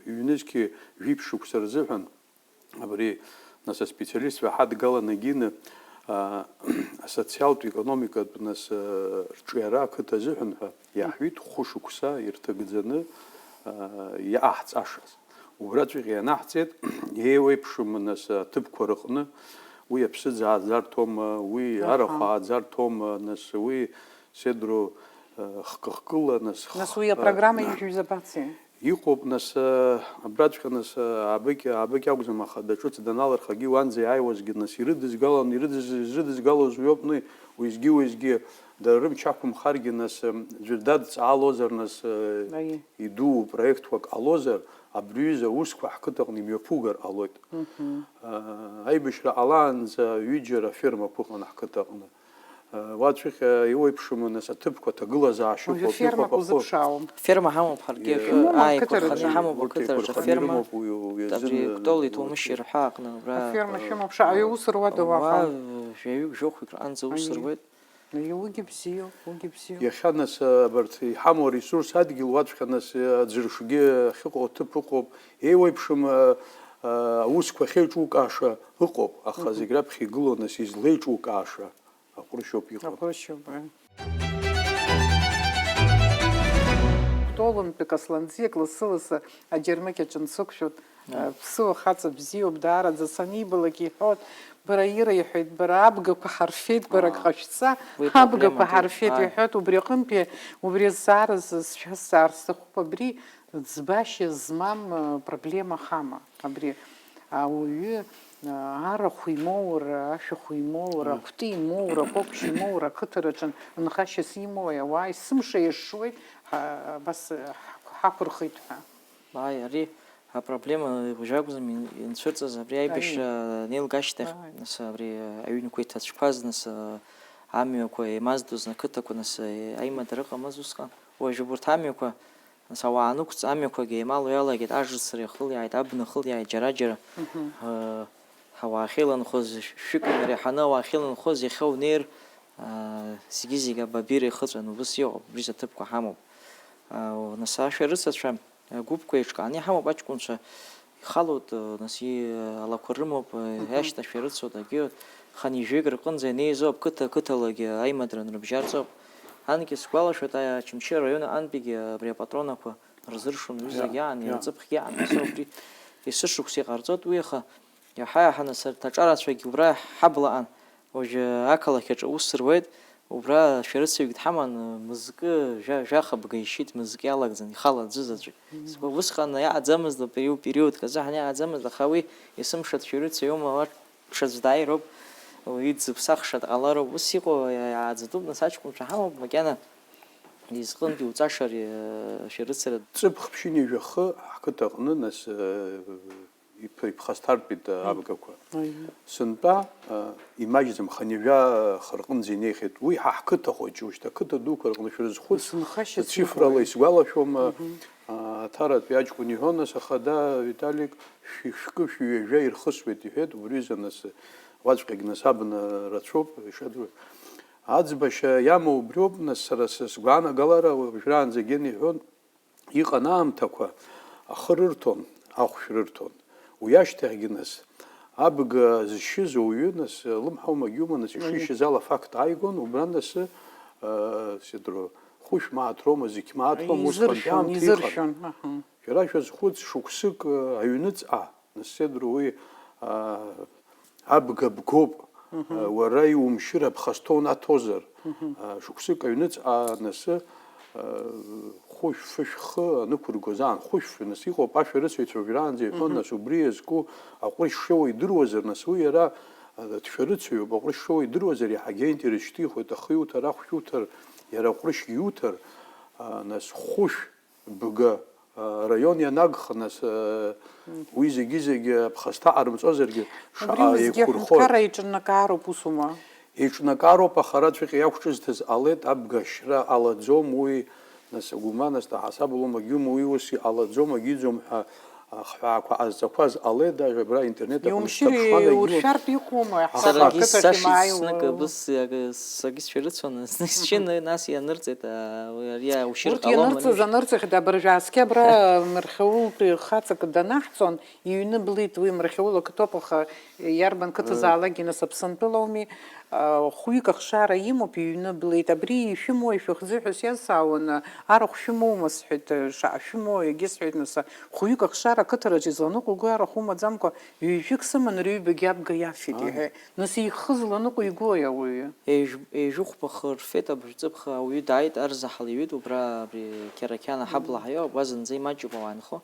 ҩнызқьи жәиԥшь шықәса рзыҳәан, абри, нас, аспециалистцәа ҳадгалан егьины, а, асоциалтә, економикатә, нас, рҿиара ақыҭа азыҳәан ҳәа иаҳҳәеит, хәышықәса ирҭагӡаны, а, иҟаҳҵашаз. Убраҵәҟьа ианаҳҵеит, еиуеиԥшым, нас, аҭыԥқәа рыҟны, уи аԥсыӡ ааӡарҭома, уи Аҳа. Арахә ааӡарҭома, нас, уи седру, э, хкы-хкыла, нас, Нас х-, уи апрограмма э, ижәҩа забацеи? Иҟоуп, нас, э, абраҵәҟьа, нас, э, аабыкь, аабыкь акәӡам, аха даҿыц даналырхагьы, уанӡа иааиуазгьы, нас, ирыдызгалан, ирыдыз-, изрыдызгалоз уи ауп, ну, уеизгьы-уеизгьы дара рымч ақәымхаргьы, нас, э, ӡәыр дадҵаалозар, нас, э, Аиеи. Идуу проектқәак ҟалозар, абри аҩыза аусқәа ҳқыҭаҟны имҩаԥугар ҟалоит. Мгм. Аа, аибашьра ҟалаанӡа ҩыџьара афермақәа ыҟан ҳқыҭаҟны. Аа, уаҵәҟьа иуеиԥшым, нас, аҭыԥқәа, аҭагылазаашьа Уажәы ыҟоуп, фермак иҟоуп, ахы. Узыԥшаауам. Ферма ҳамоуп ҳаргьы. Э, Шәымоума Ааи, ақыҭараҿы? Еиқәырханы иҳамоуп Урҭ ақыҭараҿы еиқәырханы аферма. Ирымоуп уи, уи Абри азын, Кәтол э, иҭоумышьчеи рҳәаақәны абра. Аферма шәымоуп, шаҟаҩы ус руада уаҟа? Уа, жәаҩык, жәохәҩык рҟанӡа ус Аиеи. Руеит. Аиеи, уигьы бзиоуп, уигьы бзиоуп. Иахьа, нас, абарҭ иҳамоу аресурс адгьыл уаҵәҟьа, нас, аӡыршгьы ахьыҟоу аҭыԥ ыҟоуп, еиуеиԥшым, а, а, аусқәа ахьеиҿукааша ыҟоуп, аха Мгм. Зегь раԥхьа игылоу, нас, излеиҿукааша аҟәрышьоуп иҟоу. Аҟәрышьоуп, э. Кәтолынтәык Асланӡиак лассы-лассы аџьармыкьа аҿы нсықәшәоит. Ԥсыуа хаҵа бзиоуп, даараӡа санибалак иҳәоит, бара ираиҳәеит, бара абгақәа ҳарфеит, бара ак Аа. ҟашәҵа, Уи абгақәа проблематәуп. ҳарфеит Ааи. Иҳәоит, убри аҟынтәи, убри азҵааразы сшәазҵаар сҭахуп, абри ӡбашьа змам, э, проблема ахама, абри ауаҩы, э, арахә имоура, ашәахә имоура, Ааи. Акәты имоура, акәакәшь имоура, ақыҭараҿы нхашьас имоуи, ауаа есымша иашшуеит, ҳа-, абас, э, ҳақәырхеит ҳәа. Ааи, ари апроблема уажә акәӡам ин-, инцәырҵыз, абри аибашьра Аиеи. Анеилга ашьҭахь, Ааи. Нас абри аҩнқәа иҭацәқәаз, нас, амҩақәа еимаздоз, ақыҭақәа, нас, аимадара ыҟамыз усҟан. Уажә убарҭ амҩақәа, нас, ауаа анықәҵ, амҩақәагьы еимало иалагеит, ажыцра иахылиааит, абна ахылиааит џьара-џьара. Мгм. Э, ҳауаа ахьеиланхоз, шәҩыкны иара иҳаны ауаа ахьеиланхоз, иахьа унеир, э, зегьы-зегь абабира ихыҵәан, убыс иҟоуп, убри аҭыԥқәа ҳамоуп. Э, нас ашәарыцацәа, Гәыԥқәа еиҿкааны иҳамоуп аҷкәынцәа, ихалоит, нас, и-, алақәа рымоуп, Мгм. Иашьҭашәа ирыцуеит, агьы хынҩажәаҩык рҟынӡа инеизо, ақыҭа, ақыҭалагьы аимадара нрыбжьарҵоуп. Анкьа сгәалашәоит, аи Очамчыра араион аҟынтәигьы абри апатронақәа рзыршон, ҩызак Иа, иаан, иа. Иара ҵыԥхгьы аан, нас убри есышықәса иҟарҵоит уи, аха Иаҳа-иаҳа, нас, арҭ аҿарацәагьы убра ҳабла аҟан. Уажәы ақалақь аҿы аус руеит, убра шәарыцаҩык дҳаман, мызкы жәа-, жәаха бга ишьит, мызкы иалагӡан, ихала аӡәы заҵәык. Мгм. Сгәы-, усҟан иаҟаӡамызт, период, периодк азыҳәан иаҟаӡамызт, аха уи есымша дшәарыцаҩума, уа ҽаӡә дааироуп, уаҩы дзыԥсахша дҟалароуп, ус иҟоу иааӡатәуп, нас аҷкәынцәа ҳамоуп, макьана изҟынтә иуҵаша ари, э, шәарыцара. Ҵыԥх ԥшьынҩажәа хы ҳқыҭаҟны, нас, э, Иԥ-, иԥхасҭартәит, а, Мм. абгақәа. Аиеи. Сынтәа, а, имаҷӡам, хынҩажәа, а, хы рҟынӡа инеихьеит. Уи ҳа ҳқыҭа хәыҷы, ушьҭа ақыҭа дуқәа рҟны шәрызхәыц, Ус нхашьас цифрала иҟои? Исгәалашәом, а, Мгм. а, Ҭаратәи аҷкәын иҳәон, нас, ахада Виталик, шәи-, шәкы, шәи ҩажәа ирхысуеит, иҳәеит, убри изы, нас, уаҵәҟьагь, нас, абна рацәоуп, ишадыру. Аӡбашьа иамоу убриоуп, нас, сара са сгәаанагалара, уажәраанӡагьы иҳәон, иҟан аамҭақәа, ахы рырҭон, ахәшә рырҭон. Уи ашьҭахьгьы, нас, абга зшьыз ауаҩы, нас, лымҳа умагьума, нас, ишишьыз ала афакт ааигон, убра, нас, э, сидро, хәышә мааҭ роума, зқь мааҭ роума, усҟантәи Изыршәон, аамҭа иҟан. Изыршәон, аҳа. Шәара шәазхәыц, шықәсык, э, аҩныҵҟа, нас, сидро, уи, а, абга бгоуп, а, уара иумшьыр аԥхасҭа унаҭозар, а, шықәсык аҩныҵҟа, нас, а, хәышә, фышә, хы анықәыргоз аан, хәышә, нас, иҟоуп ашәарыцаҩцәа уажәраанӡа иҳәон, нас, убри иазку аҟәрышь шеиуа идыруазар, нас, уи иара, а, дшәарыцаҩуп, аҟәрышь шеиуа идыруазар, иаҳагьы аинтерес шьҭихуеит, ахы иуҭар, ахәшә иуҭар, иара аҟәрышьгьы иуҭар, а, нас, хәышә, бга, а, раион ианагха, нас, а, уи зегьы-зегьы аԥхасҭа ҟарымҵозаргьы, Убри шаҟа усгьы еиқәырхои? Аҳәынҭқарра еиҿнакаароуп, усума? Еиҿнакаароуп, аха рацәаҟьа иақәҿызҭыз ҟалеит, абга ашьра ҟалаӡом, уи, нас, агәма, нас, даҳасаб лоума, гьума, уи ус иҟалаӡом, агьиӡом ҳәа ахҳәаақәа ҟазҵақәаз ҟалеит, даже абра интернет аҟны Иумшьыр, сҭаԥшуан, агьиума. Иуршәартә иҟоума, Аха ҳара саргьы акыҭахь сашьцәа имааиуа? Сныкы абыс, ага, сагьы сцәарыцон, зны сшьын, нас ианырҵеит, а, уи, ари аушьыр Урҭ ҟалом, ианырҵаз, ани. Анырҵахьеит, абыржәы ааскьа абра Мырхьаултәи хаҵак данаҳҵон, иҩны блит, уи Мырхьаул ақыҭоуп, аха иарбан қыҭазаалакгьы, нас, Аԥсынтәылауми, а, хәҩык ахшара имоуп, иҩны блит. Абри ишәымоу, ишәыхӡы ҳәа сиазҵаауан, арахә шәымоума сҳәеит, шаҟа шәымоу, егьысҳәеит, нас, хәҩык ахшара ақыҭараҿ изланыҟәуго арахә умаӡамкәа, ҩажәик сыман, рыҩбагьы абга иафеит, Ааи. Иҳәеит. Нас ихы зланыҟәигои ауаҩы? Ежә-, ежәыхәба хы рфеит, абыржәҵыԥха ауаҩы дааит, арзаҳал иҩит, убра абри Қьарақьана ҳабла ҳаио, уа зынӡа имаҷуп ауаа нхо.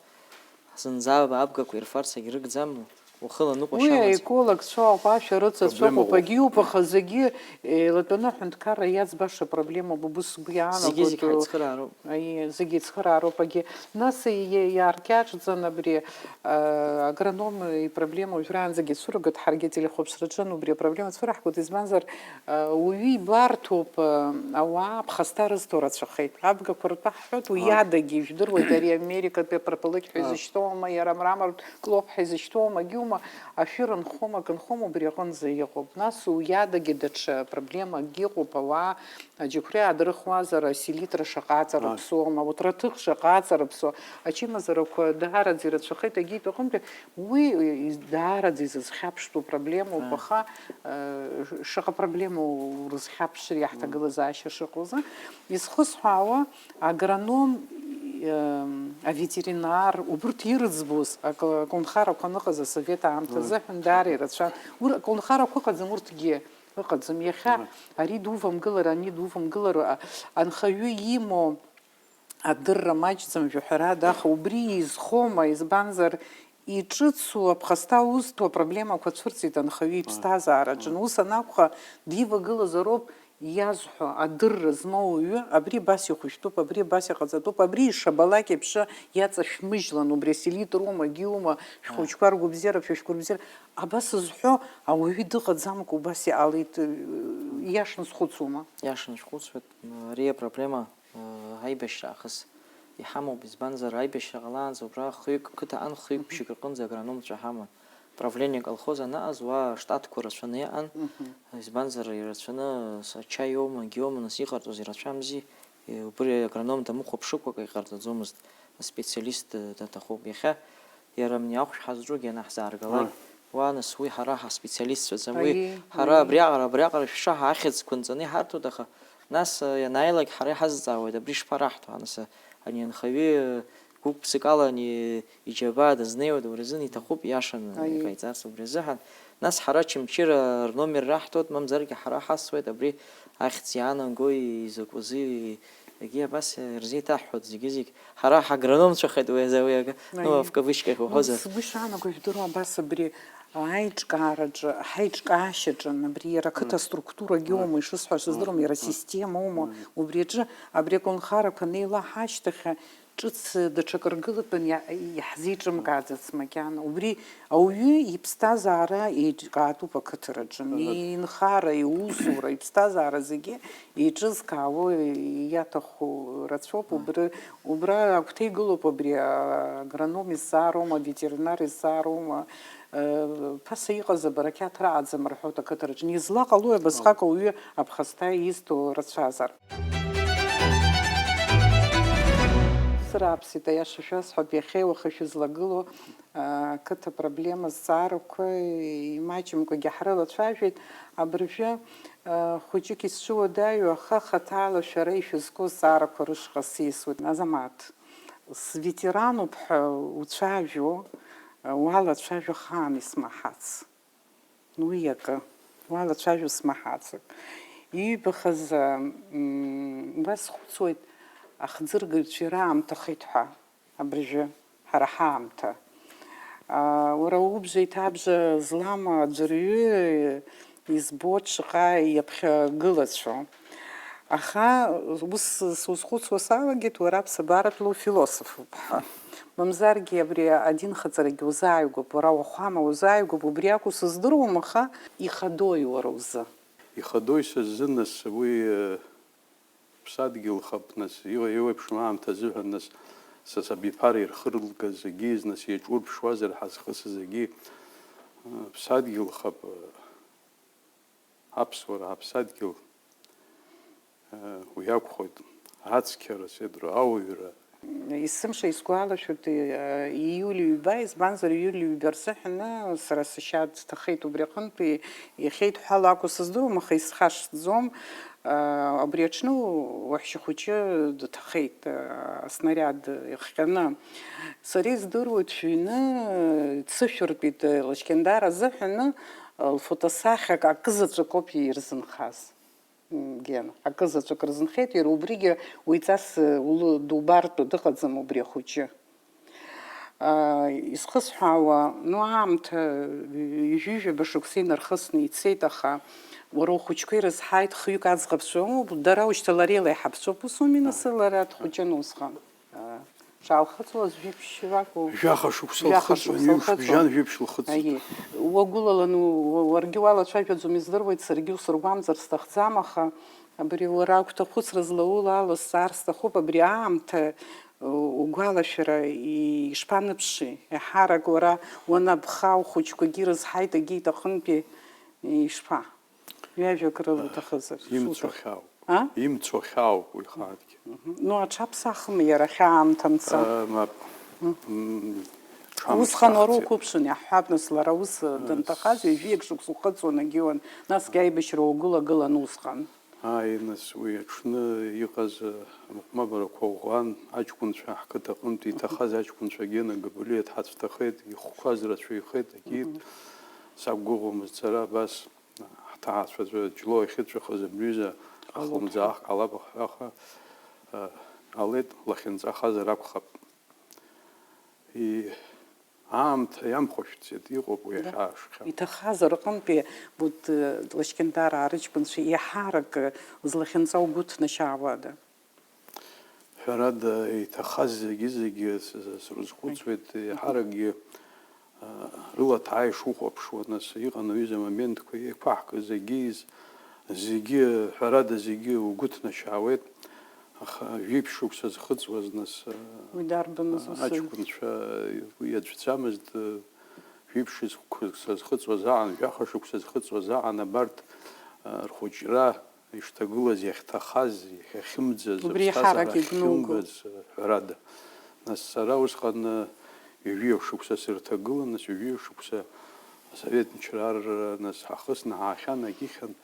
Зынӡа абгақәа ирфарц агьрыгӡам, ухы ланыҟәашьа Уи амаӡам. Аекологцәоуп, ашәарыцацәоуп, Проблема ыҟоуп. Агьиуп, аха зегьы еилатәаны аҳәынҭқарра иаӡбаша проблемоуп, убыс сгәы иаанагоит. Зегьы-зегь ҳаицхыраароуп. Аиеи, зегьы еицхыраароуп, агьи. Нас и-, и-, иааркьаҿӡан абри, а, агроном ипроблема уажәраанӡагьы цәыргоит, ҳаргьы ателехәаԥшраҿы убри апроблема цәыраҳгоит, избанзар, а, уаҩы ибларҭоуп, а, ауаа ԥхасҭа рызҭо рацәахеит. Абгақәа ртәы ҳҳәоит, уи Ааи. Иадагьы, ижәдыруеит, ари Америкатәи апрополит ҳәа Ааи. Изышьҭоума, иара амрамортә клоп ҳәа изышьҭоума, агьиума, ашәыр нхома, акы нхома, убри аҟынӡа иҟоуп. Нас уи иадагьы даҽа проблемакгьы ыҟоуп, ауаа Аџьықәреи аадырхуазар, аселитра шаҟа аҵара Ааи. Ԥсуама, урҭ раҭых шаҟа аҵара ԥсуа, ачымазарақәа даараӡа ирацәахеит, агьитә аҟынтәи уи, и-, даараӡа изызхьаԥштәу проблемоуп, Ааи. Аха, э, ш-, шаҟа проблемоу рызхьаԥшыр иаҳҭагылазаашьа шыҟоу азы, изхысҳәаауа агроном, э, аветеринар, убырҭ ирыӡбоз аколнхарақәа аныҟаз асовет аамҭазы Ааи. Аҳәын даара ирацәан. Ур-, аколнхарақәа ыҟаӡам урҭгьы. Ыҟаӡам. Иахьа Мгм. Ари дувамгылар, ани дувамгылар, а, анхаҩы имоу адырра маҷӡам, жәаҳәарада, аха убри изхома, избанзар, иҿыцу аԥхасҭа узҭо апроблемақәа цәырҵит анхаҩы Мгм. Иԥсҭазаараҿы. Ус анакәха, дивагылазароуп иазҳәо адырра змоу уаҩы, абри абас ихәышәтәуп, абри абас иҟаҵатәуп, абри ишабалак еиԥш иаҵашәмыжьлан, убри аселитроума, гиума, Мгм. Шәхәыҷқәа ргәабзиара, шәышәгәабзиара. Абас зҳәо ауаҩы дыҟаӡамкәа убас иҟалеит, ииашаны схәыцуама? Ииашаны шәхәыцуеит, ари апроблема, э, аибашьра аахыс иҳамоуп, избанзар, аибашьра ҟалаанӡа убра хҩык, қыҭаҟан хҩык Мгм. Ԥшьҩык рҟынӡа агрономцәа ҳаман. Правление аколхоз анаҟаз уа аштатқәа рацәаны иҟан, Мгм. Избанзар, ирацәаны, с-, ачаиоума, агиоума, нас иҟарҵоз ирацәамзи. Е, убри агроном дамыхәаԥшыкәа акы иҟарҵаӡомызт, аспециалист, э, даҭахуп. Иахьа иара абни ахәшә ҳазҿугьы анаҳзааргалак, Ааи. Уа, нас, уи ҳара ҳаспециалистцәаӡам, уи Аиеи, ҳара аиеи. Абриаҟара, абриаҟара шәшаҳа ахьӡқәа нҵаны иҳарҭоит, аха нас, э, ианааилак ҳара иҳазҵаауеит, абри шԥараҳҭо, ҳа, нас, э, ани анхаҩы, э, гәык-ԥсыкала ани иџьабаа дызнеиуеит, убри азын иҭахуп ииашаны Аиеи. Иҟаиҵарц убри азыҳәан. Нас ҳара Очамчыра рномер раҳҭоит, мамзаргьы ҳара ҳасуеит, абри ахьӡ иаанаго изакәызеи, егьи абас ирзеиҭаҳҳәоит зегьы-зегь. Ҳара ҳагрономцәахеит уи азы, уи ага, ну, Аиеи. В кавычках Ну, уҳәозар. Сгәы ишаанагоу, ижәдыруа абас абри аиҿкаараҿы, ҳаиҿкаашьаҿы, абри иара ақыҭа Мм. Структурагьы Мм. Оума, ишысҳәаша Мм. Сыздыруам, иара Мм. Система оума, Мм. Убри аҿы, абри аколнхарақәа анеилаҳа ашьҭахь, Ҿыц даҽакы ргылатәын, иа-, иаҳзеиҿымкааӡац макьана. Убри ауаҩы иԥсҭазаара еиҿкаатәуп ақыҭараҿы. Мгм. Инхара, иусура, иԥсҭазаара зегьы еиҿызкаауа иаҭаху рацәоуп. Мгм. Убри, убра агәҭа игылоуп абри агроном изҵаароума, аветеринар изҵаароума, э, ԥаса иҟаз абарақьаҭ рааӡам рҳәоит ақыҭараҿы. Излаҟалои абасҟак ауаҩы аԥхасҭа изҭо рацәазар? Срааԥсеит, аиаша шәасҳәап, иахьеи уахеи шәызлагылоу, а, ақыҭа проблема зҵаарақәа имаҷымкәагьы ҳрылацәажәеит. Абыржәы, а, хәыҷык исцәыуадаҩу, аха хаҭала шәара ишәызку азҵаарақәа рышҟа сиасуеит. Азамаҭ, светерануп ҳәа уцәажәо, а, уалацәажәахаан исмаҳац. Уи акы, уалацәажәо смаҳацт. Иҩбахаз, м, уа схәыцуеит, ахӡыргаҩцәа ираамҭахеит ҳәа, абыржәы, ҳара ҳаамҭа. А, уара убжа иҭабжа злам аӡәырҩы избоит шаҟа иаԥхьагылацәоу. Аха ус сузхәыцуа салагеит, уара аԥсабаратәла уфилософуп ҳәа. Мамзаргьы абри адинхаҵарагьы узааигәоуп, уара уахәама узааигәоуп, убри акәу сыздыруам, аха ихадои уара узы? Ихадои са сзы, нас, уи, э, ԥсадгьылхап, нас, иуа-, иуеиԥшым аамҭа азыҳәан, нас, са сабиԥара ирхыргаз зегьы, нас, иаҿурԥшуазар ҳазхысыз зегьы, э, ԥсадгьылхап, э, аԥсуара ҳаԥсадгьыл, э, уи акәхоит, ацқьара, седру ауаҩра. Есымша исгәалашәоит, э, ииуль ҩба, избанзар, ииуль ҩба рзыҳәаны сара сашьа дҭахеит убри аҟынтәи, иахьеидҳәало акәу сыздыруам, аха исхашҭӡом, э, абри аҽны уаҳәшьа хәыҷы дҭахеит, э, аснариад ихҟьаны. Сара издыруеит, шәыҩны, э, дсышәыртәеит, э, Лашькьындар азыҳәаны, э, лфотосахьак акызаҵәык ауп ирзынхаз. М, Гена, акызаҵәык рзынхеит, иара убригьы уаҩҵас, э, улы дубартә дыҟаӡам убри ахәыҷы. А, исхысҳәаауа, ну, аамҭа, э, ҩажәижәаба шықәса инархысны ицеит, аха уара ухәыҷқәа ирызҳаит, хҩык аӡӷабцәа умоуп, дара ушьҭа лара илеиҳабцәоуп, ус ауми, нас, лара дхәыҷын усҟан. Шаалхыҵуаз жәиԥшь ракәу? Жәаха шықәса лхыҵуан, ҩымш бжьан жәиԥшь лхыҵит. Аиеи. Уагәылалан, у-, уа-, уаргьы уалацәажәаӡом, издыруеит, саргьы усыргәамҵыр сҭахӡам, аха абри уара агәҭахәыцра злаулало сҵаар сҭахуп, абри аамҭа, у-, угәалашәара и-, ишԥаныԥши? Еиҳарак уара уанабха, ухәыҷқәагьы ирызҳаит, егьи иҭахынтәи ишԥа? Ҩажәак рыла уҭахызар, шуҭаху. Имцахьоу. А? Имцахьоу уи хааҭгьы. Мгм. Ну, аҽаԥсахым иара ахьаамҭа мца. Э, мап. М. М, ҽамч Усҟан уара ҭахӡеит. Уқәыԥшын, иаҳҳәап, нас, лара ус, э, данҭахаз, ҩажәиак шықәса ухыҵуан, агьиуан, насгьы аибашьра уагәылагылан усҟан. Ааи, нас, уи аҽны иҟаз, э, амыҟәмабарақәа ӷәӷәан, аҷкәынцәа ҳқыҭа аҟынтә иҭахаз аҷкәынцәа Гена Габулиа дҳацәҭахеит, ихәқәаз рацәаҩхеит, егьит, Мгм. Сақәгәыӷуамызт сара абас. Ҳҭаацәа аӡәы Ҷлоу ахьыҵәахыз абри аҩыза Ҟалоит. Ахлымӡаах ҟалап ҳәа, аха, э, ҟалеит, лахьынҵа хазар акәхап. И-, аамҭа иамхәышәтәӡеит, иҟоуп уи Да. Иахьа ашәхьа. Иҭахаз рҟынтәи, вот, э, Лашькьындар рыҷкәынцәа иаҳарак, э, злахьынҵа угәы ҭнашьаауада? Ҳәарада, иҭахаз зегьы-зегьы с-, с-, срызхәыцуеит, Мгм. Иаҳаракгьы, а, рылаҭаа ишухәаԥшуа, нас, иҟан аҩыза амоментқәа еиқәаҳкыз, егьиз, зегьы, ҳәарада, зегьы угәы ҭнашьаауеит, аха жәиԥшь шықәса зхыҵуаз, нас, а, Уи дарбаныз ус? Аҷкәынцәа, уи аӡәӡамызт, а, жәиԥшь шықәса зхыҵуаз аан, жәаха шықәса зхыҵуаз аан, абарҭ, а, рхәыҷра, ишҭагылаз, иахьҭахаз, иахьахьымӡаз, Убри аԥсҭазаара иаҳарак игәнуго. Ахьхьымгаз, ҳәарада. Нас сара усҟан, э, ҩажәиҩык шықәса сырҭагылан, нас ҩажәиҩык шықәса асовет мчра ар-, нас ҳахысны ҳаахьан, егьихьан,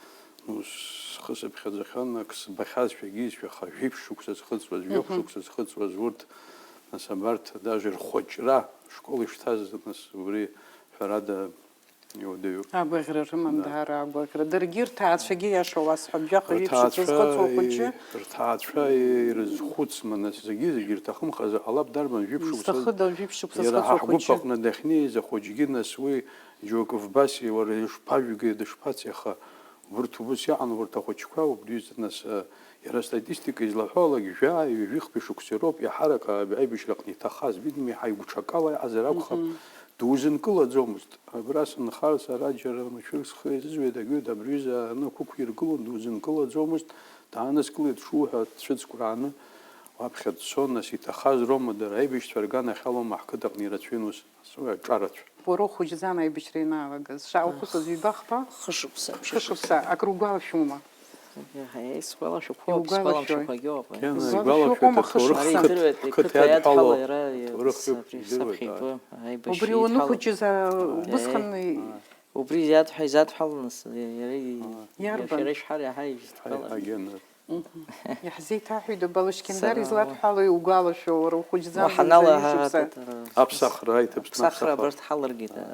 ну, схы сыԥхьаӡахьан, ак сбахьазшәа, егьизшәа, аха жәиԥшь шықәса зхыҵуаз, жәохә Мгм. Шықәса зхыҵуаз урҭ, нас абарҭ, даже рхәыҷра, школ ишҭаз, нас убри, ҳәарада, Иуадаҩуп. Агәаӷьра рыман, Да. Даара агәаӷьра. Даргьы рҭаацәагьы, иаша уасҳәап, жәаха ҩышықәса Рҭаацәа зхыҵуа хәыҷы. И-, рҭаацәа ирызхәыцма, нас, зегьы-зегьы ирҭахымхазар ҟалап, дарбан жәиԥшь шықәса Изҭахыда жәиԥшь шықәса Иара ҳа зхыҵуа ҳгәыԥ хәыҷы? Аҟны дахьнеиз ахәыҷгьы, нас, уи џьоукы вбаси, уара ишԥажәгеи, дышԥацеи, аха Урҭ убыс иҟан, урҭ ахәыҷқәа, убри изы нас, э, иара астатистика излаҳәалак, жәаа, ҩажәихԥа шықәса роуп, иаҳарак, а, аибашьраҟны иҭахаз, видимо, иаҳа игәҽакала иҟазар акәхап, дузынкылаӡомызт. Абра сынхар, сара џьара машәырк схы иазызҩеит, агьуеит, абри ҩыза ааны ақәықәиргылон, дузынкылаӡомызт, дааныскылеит шуҳәа, дцәыҵкәрааны, уаԥхьа дцон, нас иҭахаз роума дара, аибашьцәа рганахь алоума ҳқыҭаҟны ирацәаҩын ус, ас уи аҿарацәа. Уара ухәыҷӡан аибашьра ианалагаз, шаахәыцыз ҩба-хԥа? Хышықәса, ԥшьышықәса. Хышықәса, акругәалашәома? Еиҳа, еиҳа исгәалашәақәоуп, Иугәалашәои? Исгәалашәақәоуп, егьоуп. Кена, Угәалашәо игәалашәома исгәалашәоит, хышықәса? Ара аҭоурых идыруеит, қыҭа иадҳәало, иадҳәало иара аҭоурых иаԥс-, иақәиргылоит, саԥхьа итәы, ааи. Аибашьра Убри иадҳәало. Уанхәыҷыз, а, Ааи. Убысҟан и- Ааи. Убри иадҳәа-, изадҳәалан нас, иара и-, Иарбан? Иара ишҳәар иаҳа ижәдҳәалан. Ҳаи, ҳагьаны. Мгм. Иаҳзеиҭаҳәеит, Балышькин, дар Сара излад-, ҳәала иугәалашәо, уара ухәыҷӡан Уаҳа зынӡа нала ҩажәа шықәса. Ҳаҭыр, Аԥсахра, аиҭаԥсны аԥсахра аԥсахра. Абарҭ ҳалыргеит, а,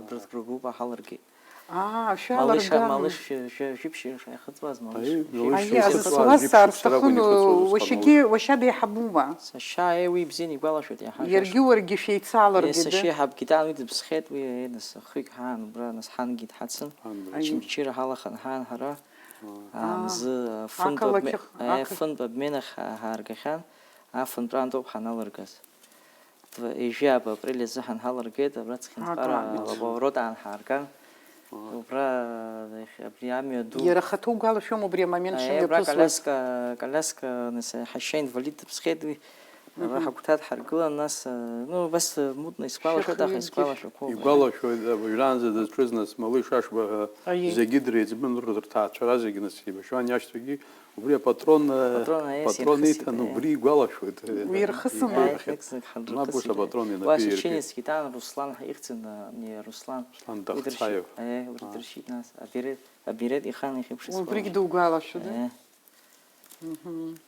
абарҭ ргәыԥ ҳалыргеит. Аа, Малыш, шәаалыргама? Малыш шәа-, шәа-, жәиԥшьа шаихыҵуаз, Малыш. Аиеи, Малыш Аиеи, шәихыҵуаз, сара сгәы жәиԥшьа сарҵахын, шәаракәын ихыҵуаз, уашьагьы, усҟан уашьа деиҳабума? Сашьа, еи, уи ибзианы игәалашәоит, иаҳа Иаргьы иашаҵәҟьа. Уаргьы шәеицаалыргеит, Еи, сашьа ды? Еиҳабгьы даан уи дыԥсхьеит, уи, еи, нас, хҩык ҳаан, убра, нас, ҳангьы дҳацын. Ҳангьы. Очамчыра ҳалахан ҳаан ҳара. Аа, Аа, мзы, афынтә ақалақь абме-, ах-, э, ақалақь. Фынтә обменахь ҳа-, ҳааргахьан, афынтәра антоуп ҳаналыргаз. Дв-, ҩажәи ааба апрель азы ҳанҳалыргеит, абра Цхинҭҟара Аҟара. Алабоу рота аан ҳаарган. Убра, э, абри амҩа ду. Иара ахаҭа угәалашәом убри амомент Аи, абра шымҩаԥысуаз? Коляска, коляска, нас, ҳашьа инвалид дыԥсхьеит уи. Абра Мгм. Ҳагәҭа дҳаргылан, нас, э, ну, убас, э, мутно исгәалашәоит, аха Хҩыкгьы. Исгәалашәақәоуп. Игәалашәоит, уажәраанӡа дызҿыз, нас, Малыш Ашба ҳәа Аиеи. Зегьы дреиҵбын, урҭ рҭаацәара зегьы, нас, еибашьуан иашьцәагьы, убри апатрон, э, Патрон, аиас, патрон иахысит, иҭан, аиеи. Убри игәалашәоит, э, Уирхысыма? Ииҳәахьеит. Аиеи, ихьӡ-, Мап, ус ҳанрыхысит, апатрон аиеи. Уа инапы иркит. Сочинецкий итан, Руслан ҳәа ихьӡын, э, не, Руслан. Руслан Уи дыршьит. Дахцаев. Аиеи, уи Аа. Дыршьит, нас, аберет, аберет ихан иахьеиԥш Убригь исгәалашәоит. Дугәалашәода? Аиеи. Мгм.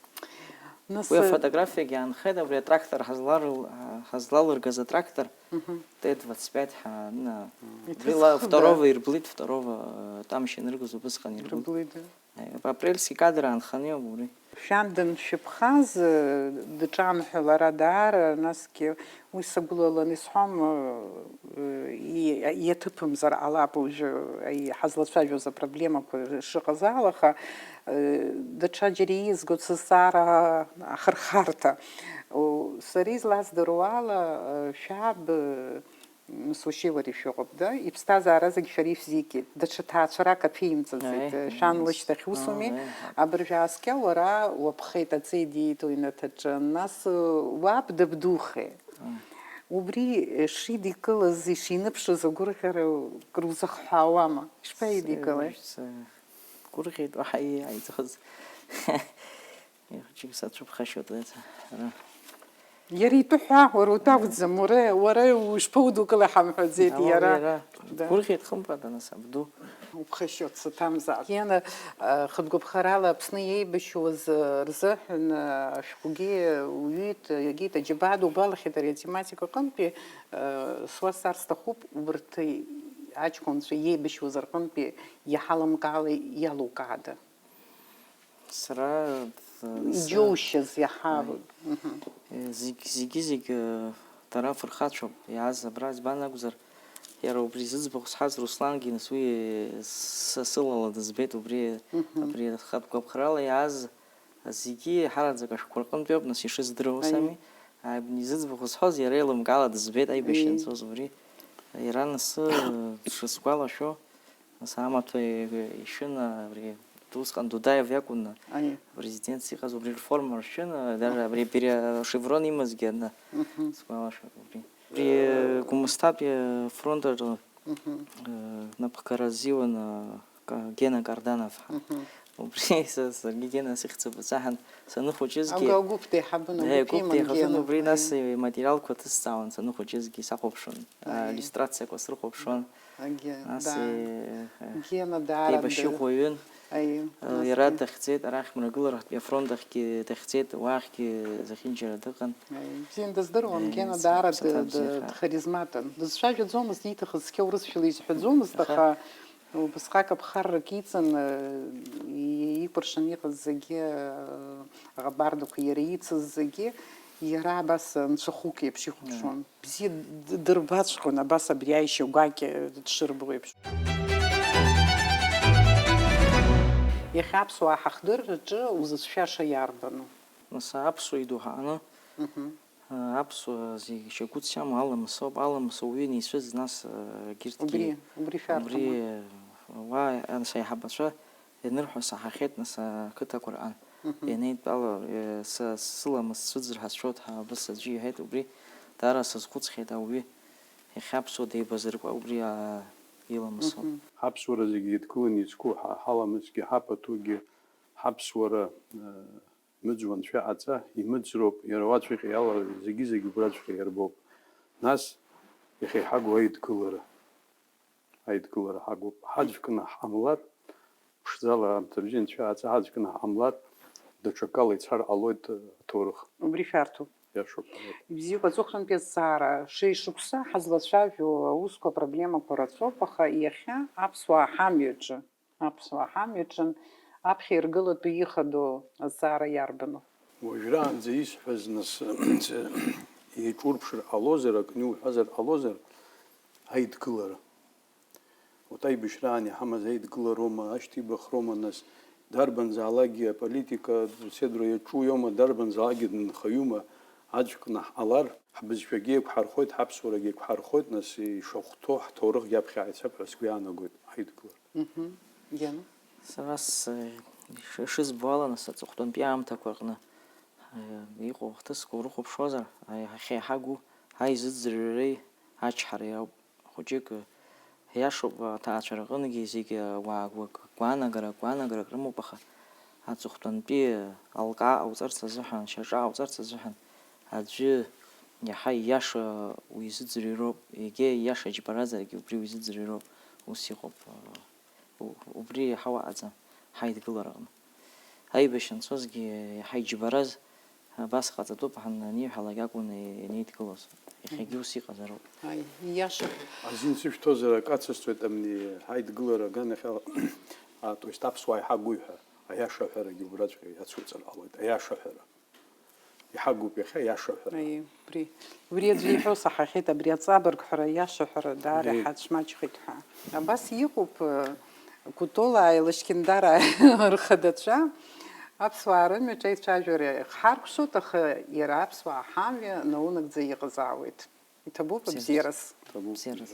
Нас, Уи э, афотографиагьы аанхеит, абри атрактор ҳазларыл-, ҳазлалыргаз атрактор, Мгм. Т двадцать пять ҳәа, ана, Иҭыҵхыда? Убри ла-, второго ирблит, второго, э, тамшь аныргоз убысҟан ирблит. Ирблит, да. Э, апрельский кадр аанханы иоуп убри. Шәан даншәыԥхаз, э, дҿан ҳәа лара даара, насгьы уи сагәылаланы исҳәом, э, и-, иаҭыԥымзар ҟалап уажәы, и-, ҳазлацәажәоз апроблемақәа шыҟаз ала, аха, э, даҽаџьара ииазгоит сызҵаара ахырхарҭа. О, сара излаздыруа ала, э, шәаб, э, М, сушьеи уареи шәыҟоуп, да? Иԥсҭазаара зегь шәара ишәзикит. Даҽа ҭаацәарак аԥимҵаӡеит. Аиеи, Шәан аиеи. Лышьҭахь усуми? Аиеи. Абыржәы ааскьа уара уаԥхеит, аҵеи диит уҩнаҭаҿы. Нас, э, уаб дабдухеи? Аиеи. Убри, э, шидикылаз, ишиныԥшыз агәырӷьара крузахҳәаауама? Ишԥаидикылеи? Сеиуеит, сгәырӷьеит, уаҳа иааиҵахыз. Ихәыҷык сацәыԥхашьоит, уеиҵа, ара. Иара итәы ҳәа, уара утәы акәӡам, уара, уара ушԥоудукылеи ҳамҳәаӡеит, Ала иара. Иара Да. Дгәырӷьеит, хымԥада, нас, абду. Уԥхашьоит, саҭамзаап. Иана, а, хатә гәаԥхарала Аԥсны иеибашьуаз, а, рзыҳәан, а, ашәҟәгьы уҩит, иагеит, аџьабаа дугәалахьеит ари атематика аҟынтәи, а, суасҵар сҭахуп, урҭ аҷкәынцәа иеибашьуаз рҟынтәи иҳалымкаауеи, иалукаада? Сара, э, Иџьоушьаз иаҳа. Аи. Мгм. Э, зегь-, зегьы-зегь, э, дара фырхацәоуп иааз абра, избан акәзар, иара убри зыӡбахә сҳәаз Руслангьы, нас уи, э, са сылала дызбеит убри, Мгм. Абри ахатә гәаԥхарала иааз зегьы ҳараӡак ашәҟәқәа рҟынтәи ауп, нас, ишыздыруа, ус Аи. Ами? Ааибн-, изыӡбахә зҳәоз иара еилымкаала дызбеит аибашьра Аи. Анцоз убри. Иара анасы, э, дшысгәалашәо, Нас амаҭәа ишәын, абри усҟан Дудаев иакәын Аиеи. Апрезидентс иҟаз, убри реформа ршәын, даже абри пере-, шеврон имазгьы ана Мгм. Сгәалашәоит убри. Абри Гәымсҭатәи афронт аҿы, Мгм. э, напхгара азиуан, э, Ка-, Гена Карданов ҳәа. Мгм. Убри са, саргьы Гена сыхьӡ саҳан саныхәыҷызгьы. Агәы-, агәыԥ деиҳабын, Э, агәыԥ агәыԥ иман деиҳабын, Гена. Убри нас Аиеи. Иматериалқәа ҭысҵаауан, саныхәыҷызгьы, сахәаԥшуан. Аиеи. Аиллиустрациақәа срыхәаԥшуан. Агьы, Нас, да. Э, э, Гена даара еибашьыхәаҩын. Аи, Э, нас иара Гена. Дахьӡеит, арахь Мрагыларахьтәи афронт ахьгьы дахьӡеит, уахьгьы зехьынџьара дыҟан. Аи, бзианы дыздыруан, Э, Гена даара ԥсаҭа д-, д-, бзиахар. Дхаризматын. Дызцәажәаӡомызт, ииҭахыз цқьа урысшәала изҳәаӡомызт, Аха. Аха убысҟак аԥхаррак иҵан, э, и-, икәыршан иҟаз зегьы, э, аҟабардақәа иара ицыз зегьы, иара абас анцәахәык еиԥш ихәаԥшуан. Бзиа д-, дырбаҵәҟьон, абас абри аишьа гәакьа дшырбо еиԥш. Иахьа аԥсуаа ҳахдырраҿы узыцәшәаша иарбану? Нас аԥсуа идоуҳааны, аԥсуа зегь шьагәыҭс иамоу аламыс ауп. Аламыс ауаҩы ианицәыӡ, нас егьырҭгьы Убри, убри шәарҭоума? Убри уа, нас аиҳабацәа ианырҳәо саҳахьеит, нас ақыҭақәа рҟан ианеидтәала, са сыламыс сцәыӡыр ҳәа сшәоит ҳәа абас аӡәы иҳәеит. Убри даара сазхәыцхьеит, ауаҩы иахьа аԥсуа деибазыркуа убри иламыс ауп. Ҳаԥсуара зегьы еидкыланы изку, ҳа ҳаламысгьы, ҳапатугьы, ҳаԥсуара мыӡуа анцәа иҟаҵа, имыӡроуп, иара уаҵәҟьа иала зегьы-зегьы убраҵәҟьа иарбоуп. Нас, иахьа иҳагу аидгылара, аидгылара ҳагуп. Ҳаӡәкны ҳҟамлар, ԥшӡала аамҭа бзиа анцәа иҟаҵа, ҳаӡәкны ҳҟамлар, даҽакала ицар ҟалоит аҭоурых. Убри шәарҭоуп. Иашоуп. Ибзиоуп, аҵыхәтәантәи азҵаара. Шәи шықәса ҳазлацәажәо аусқәа апроблемақәа рацәоуп, аха иахьа аԥсуаа ҳамҩаҿы, аԥсуаа ҳамҩаҿын аԥхьа иргылатәу ихадоу азҵаара иарбану? Уажәраанӡа исҳәаз нас еиҿурԥшыр ҟалозар, акны иуҳәазар ҟалозар, аидгылара. Урҭ аибашьраан иҳамаз аидгылароума, ашьҭеибахроума, нас, дарбанзаалакгьы аполитика, седра иаҿу иоума, дарбанзаалакгьы дынхаҩума, аӡәк наҳҟалар, ҳбызшәагьы еиқәҳархоит, ҳаԥсуарагьы еиқәҳархоит, нас, ишахәҭоу ҳҭоурыхгьы аԥхьа ааицап ҳәа сгәы иаанагоит аидгылара. Мгм. Диана? Сара с-, иш-, ишызбо ала, нас, аҵыхәтәантәи аамҭақәа рҟны, э, иҟоу ахҭысқәа урыхәаԥшуазар, аи-, иахьа иҳагу аизыӡырҩреи ачҳареи ауп. Хәыҷык, э, иашоуп, аҭаацәа рҟынгьы зегьы, э, уаа гәак-, гәаанагарак, гәаанагарак рымоуп, аха аҵыхәтәантәи, э, алкаа ҟауҵарц азыҳәан, шьаҿа ҟауҵарц азыҳәан аӡәы иаҳа ииаша уизыӡырҩроуп, егьа ииаша џьбаразаргьы убри уизыӡырҩроуп, ус иҟоуп, э, у-, убри иаҳа уаҟаӡам, ҳаидгылараҟны. Аибашьра анцозгьы иаҳа иџьбараз, абас ҟаҵатәуп ҳан-, аниҳәалак акәын ианеидгылоз. Иахьагьы ус иҟазароуп. Аи, ииашоуп. Азин сышәҭозар, акы ацысҵоит, амни, ҳаидгылара аганахьала, а, то есть аԥсуаа иҳагу ҳәа, аиаша аҳәарагьы убраҵәҟьа иацуҵар ҟалоит, аиаша аҳәара. Иҳагуп иахьа аиаша аҳәара. Аи, убри. Убри аӡәы иҳәо саҳахьеит, абри аҵабырг ҳәара, аиаша ҳәара даара Аи. Иҳацәмаҷхеит ҳәа. Абас иҟоуп, э, Кәтолааи Лашькьындарааи рхадацәа аԥсуаа рымҩаҿ аицәажәара ихҳаркәшоит, аха иара аԥсуаа ҳамҩа наунагӡа иҟазаауеит. Иҭабуп Бзиа. Абзиараз. Ҭабуп. Бзиараз.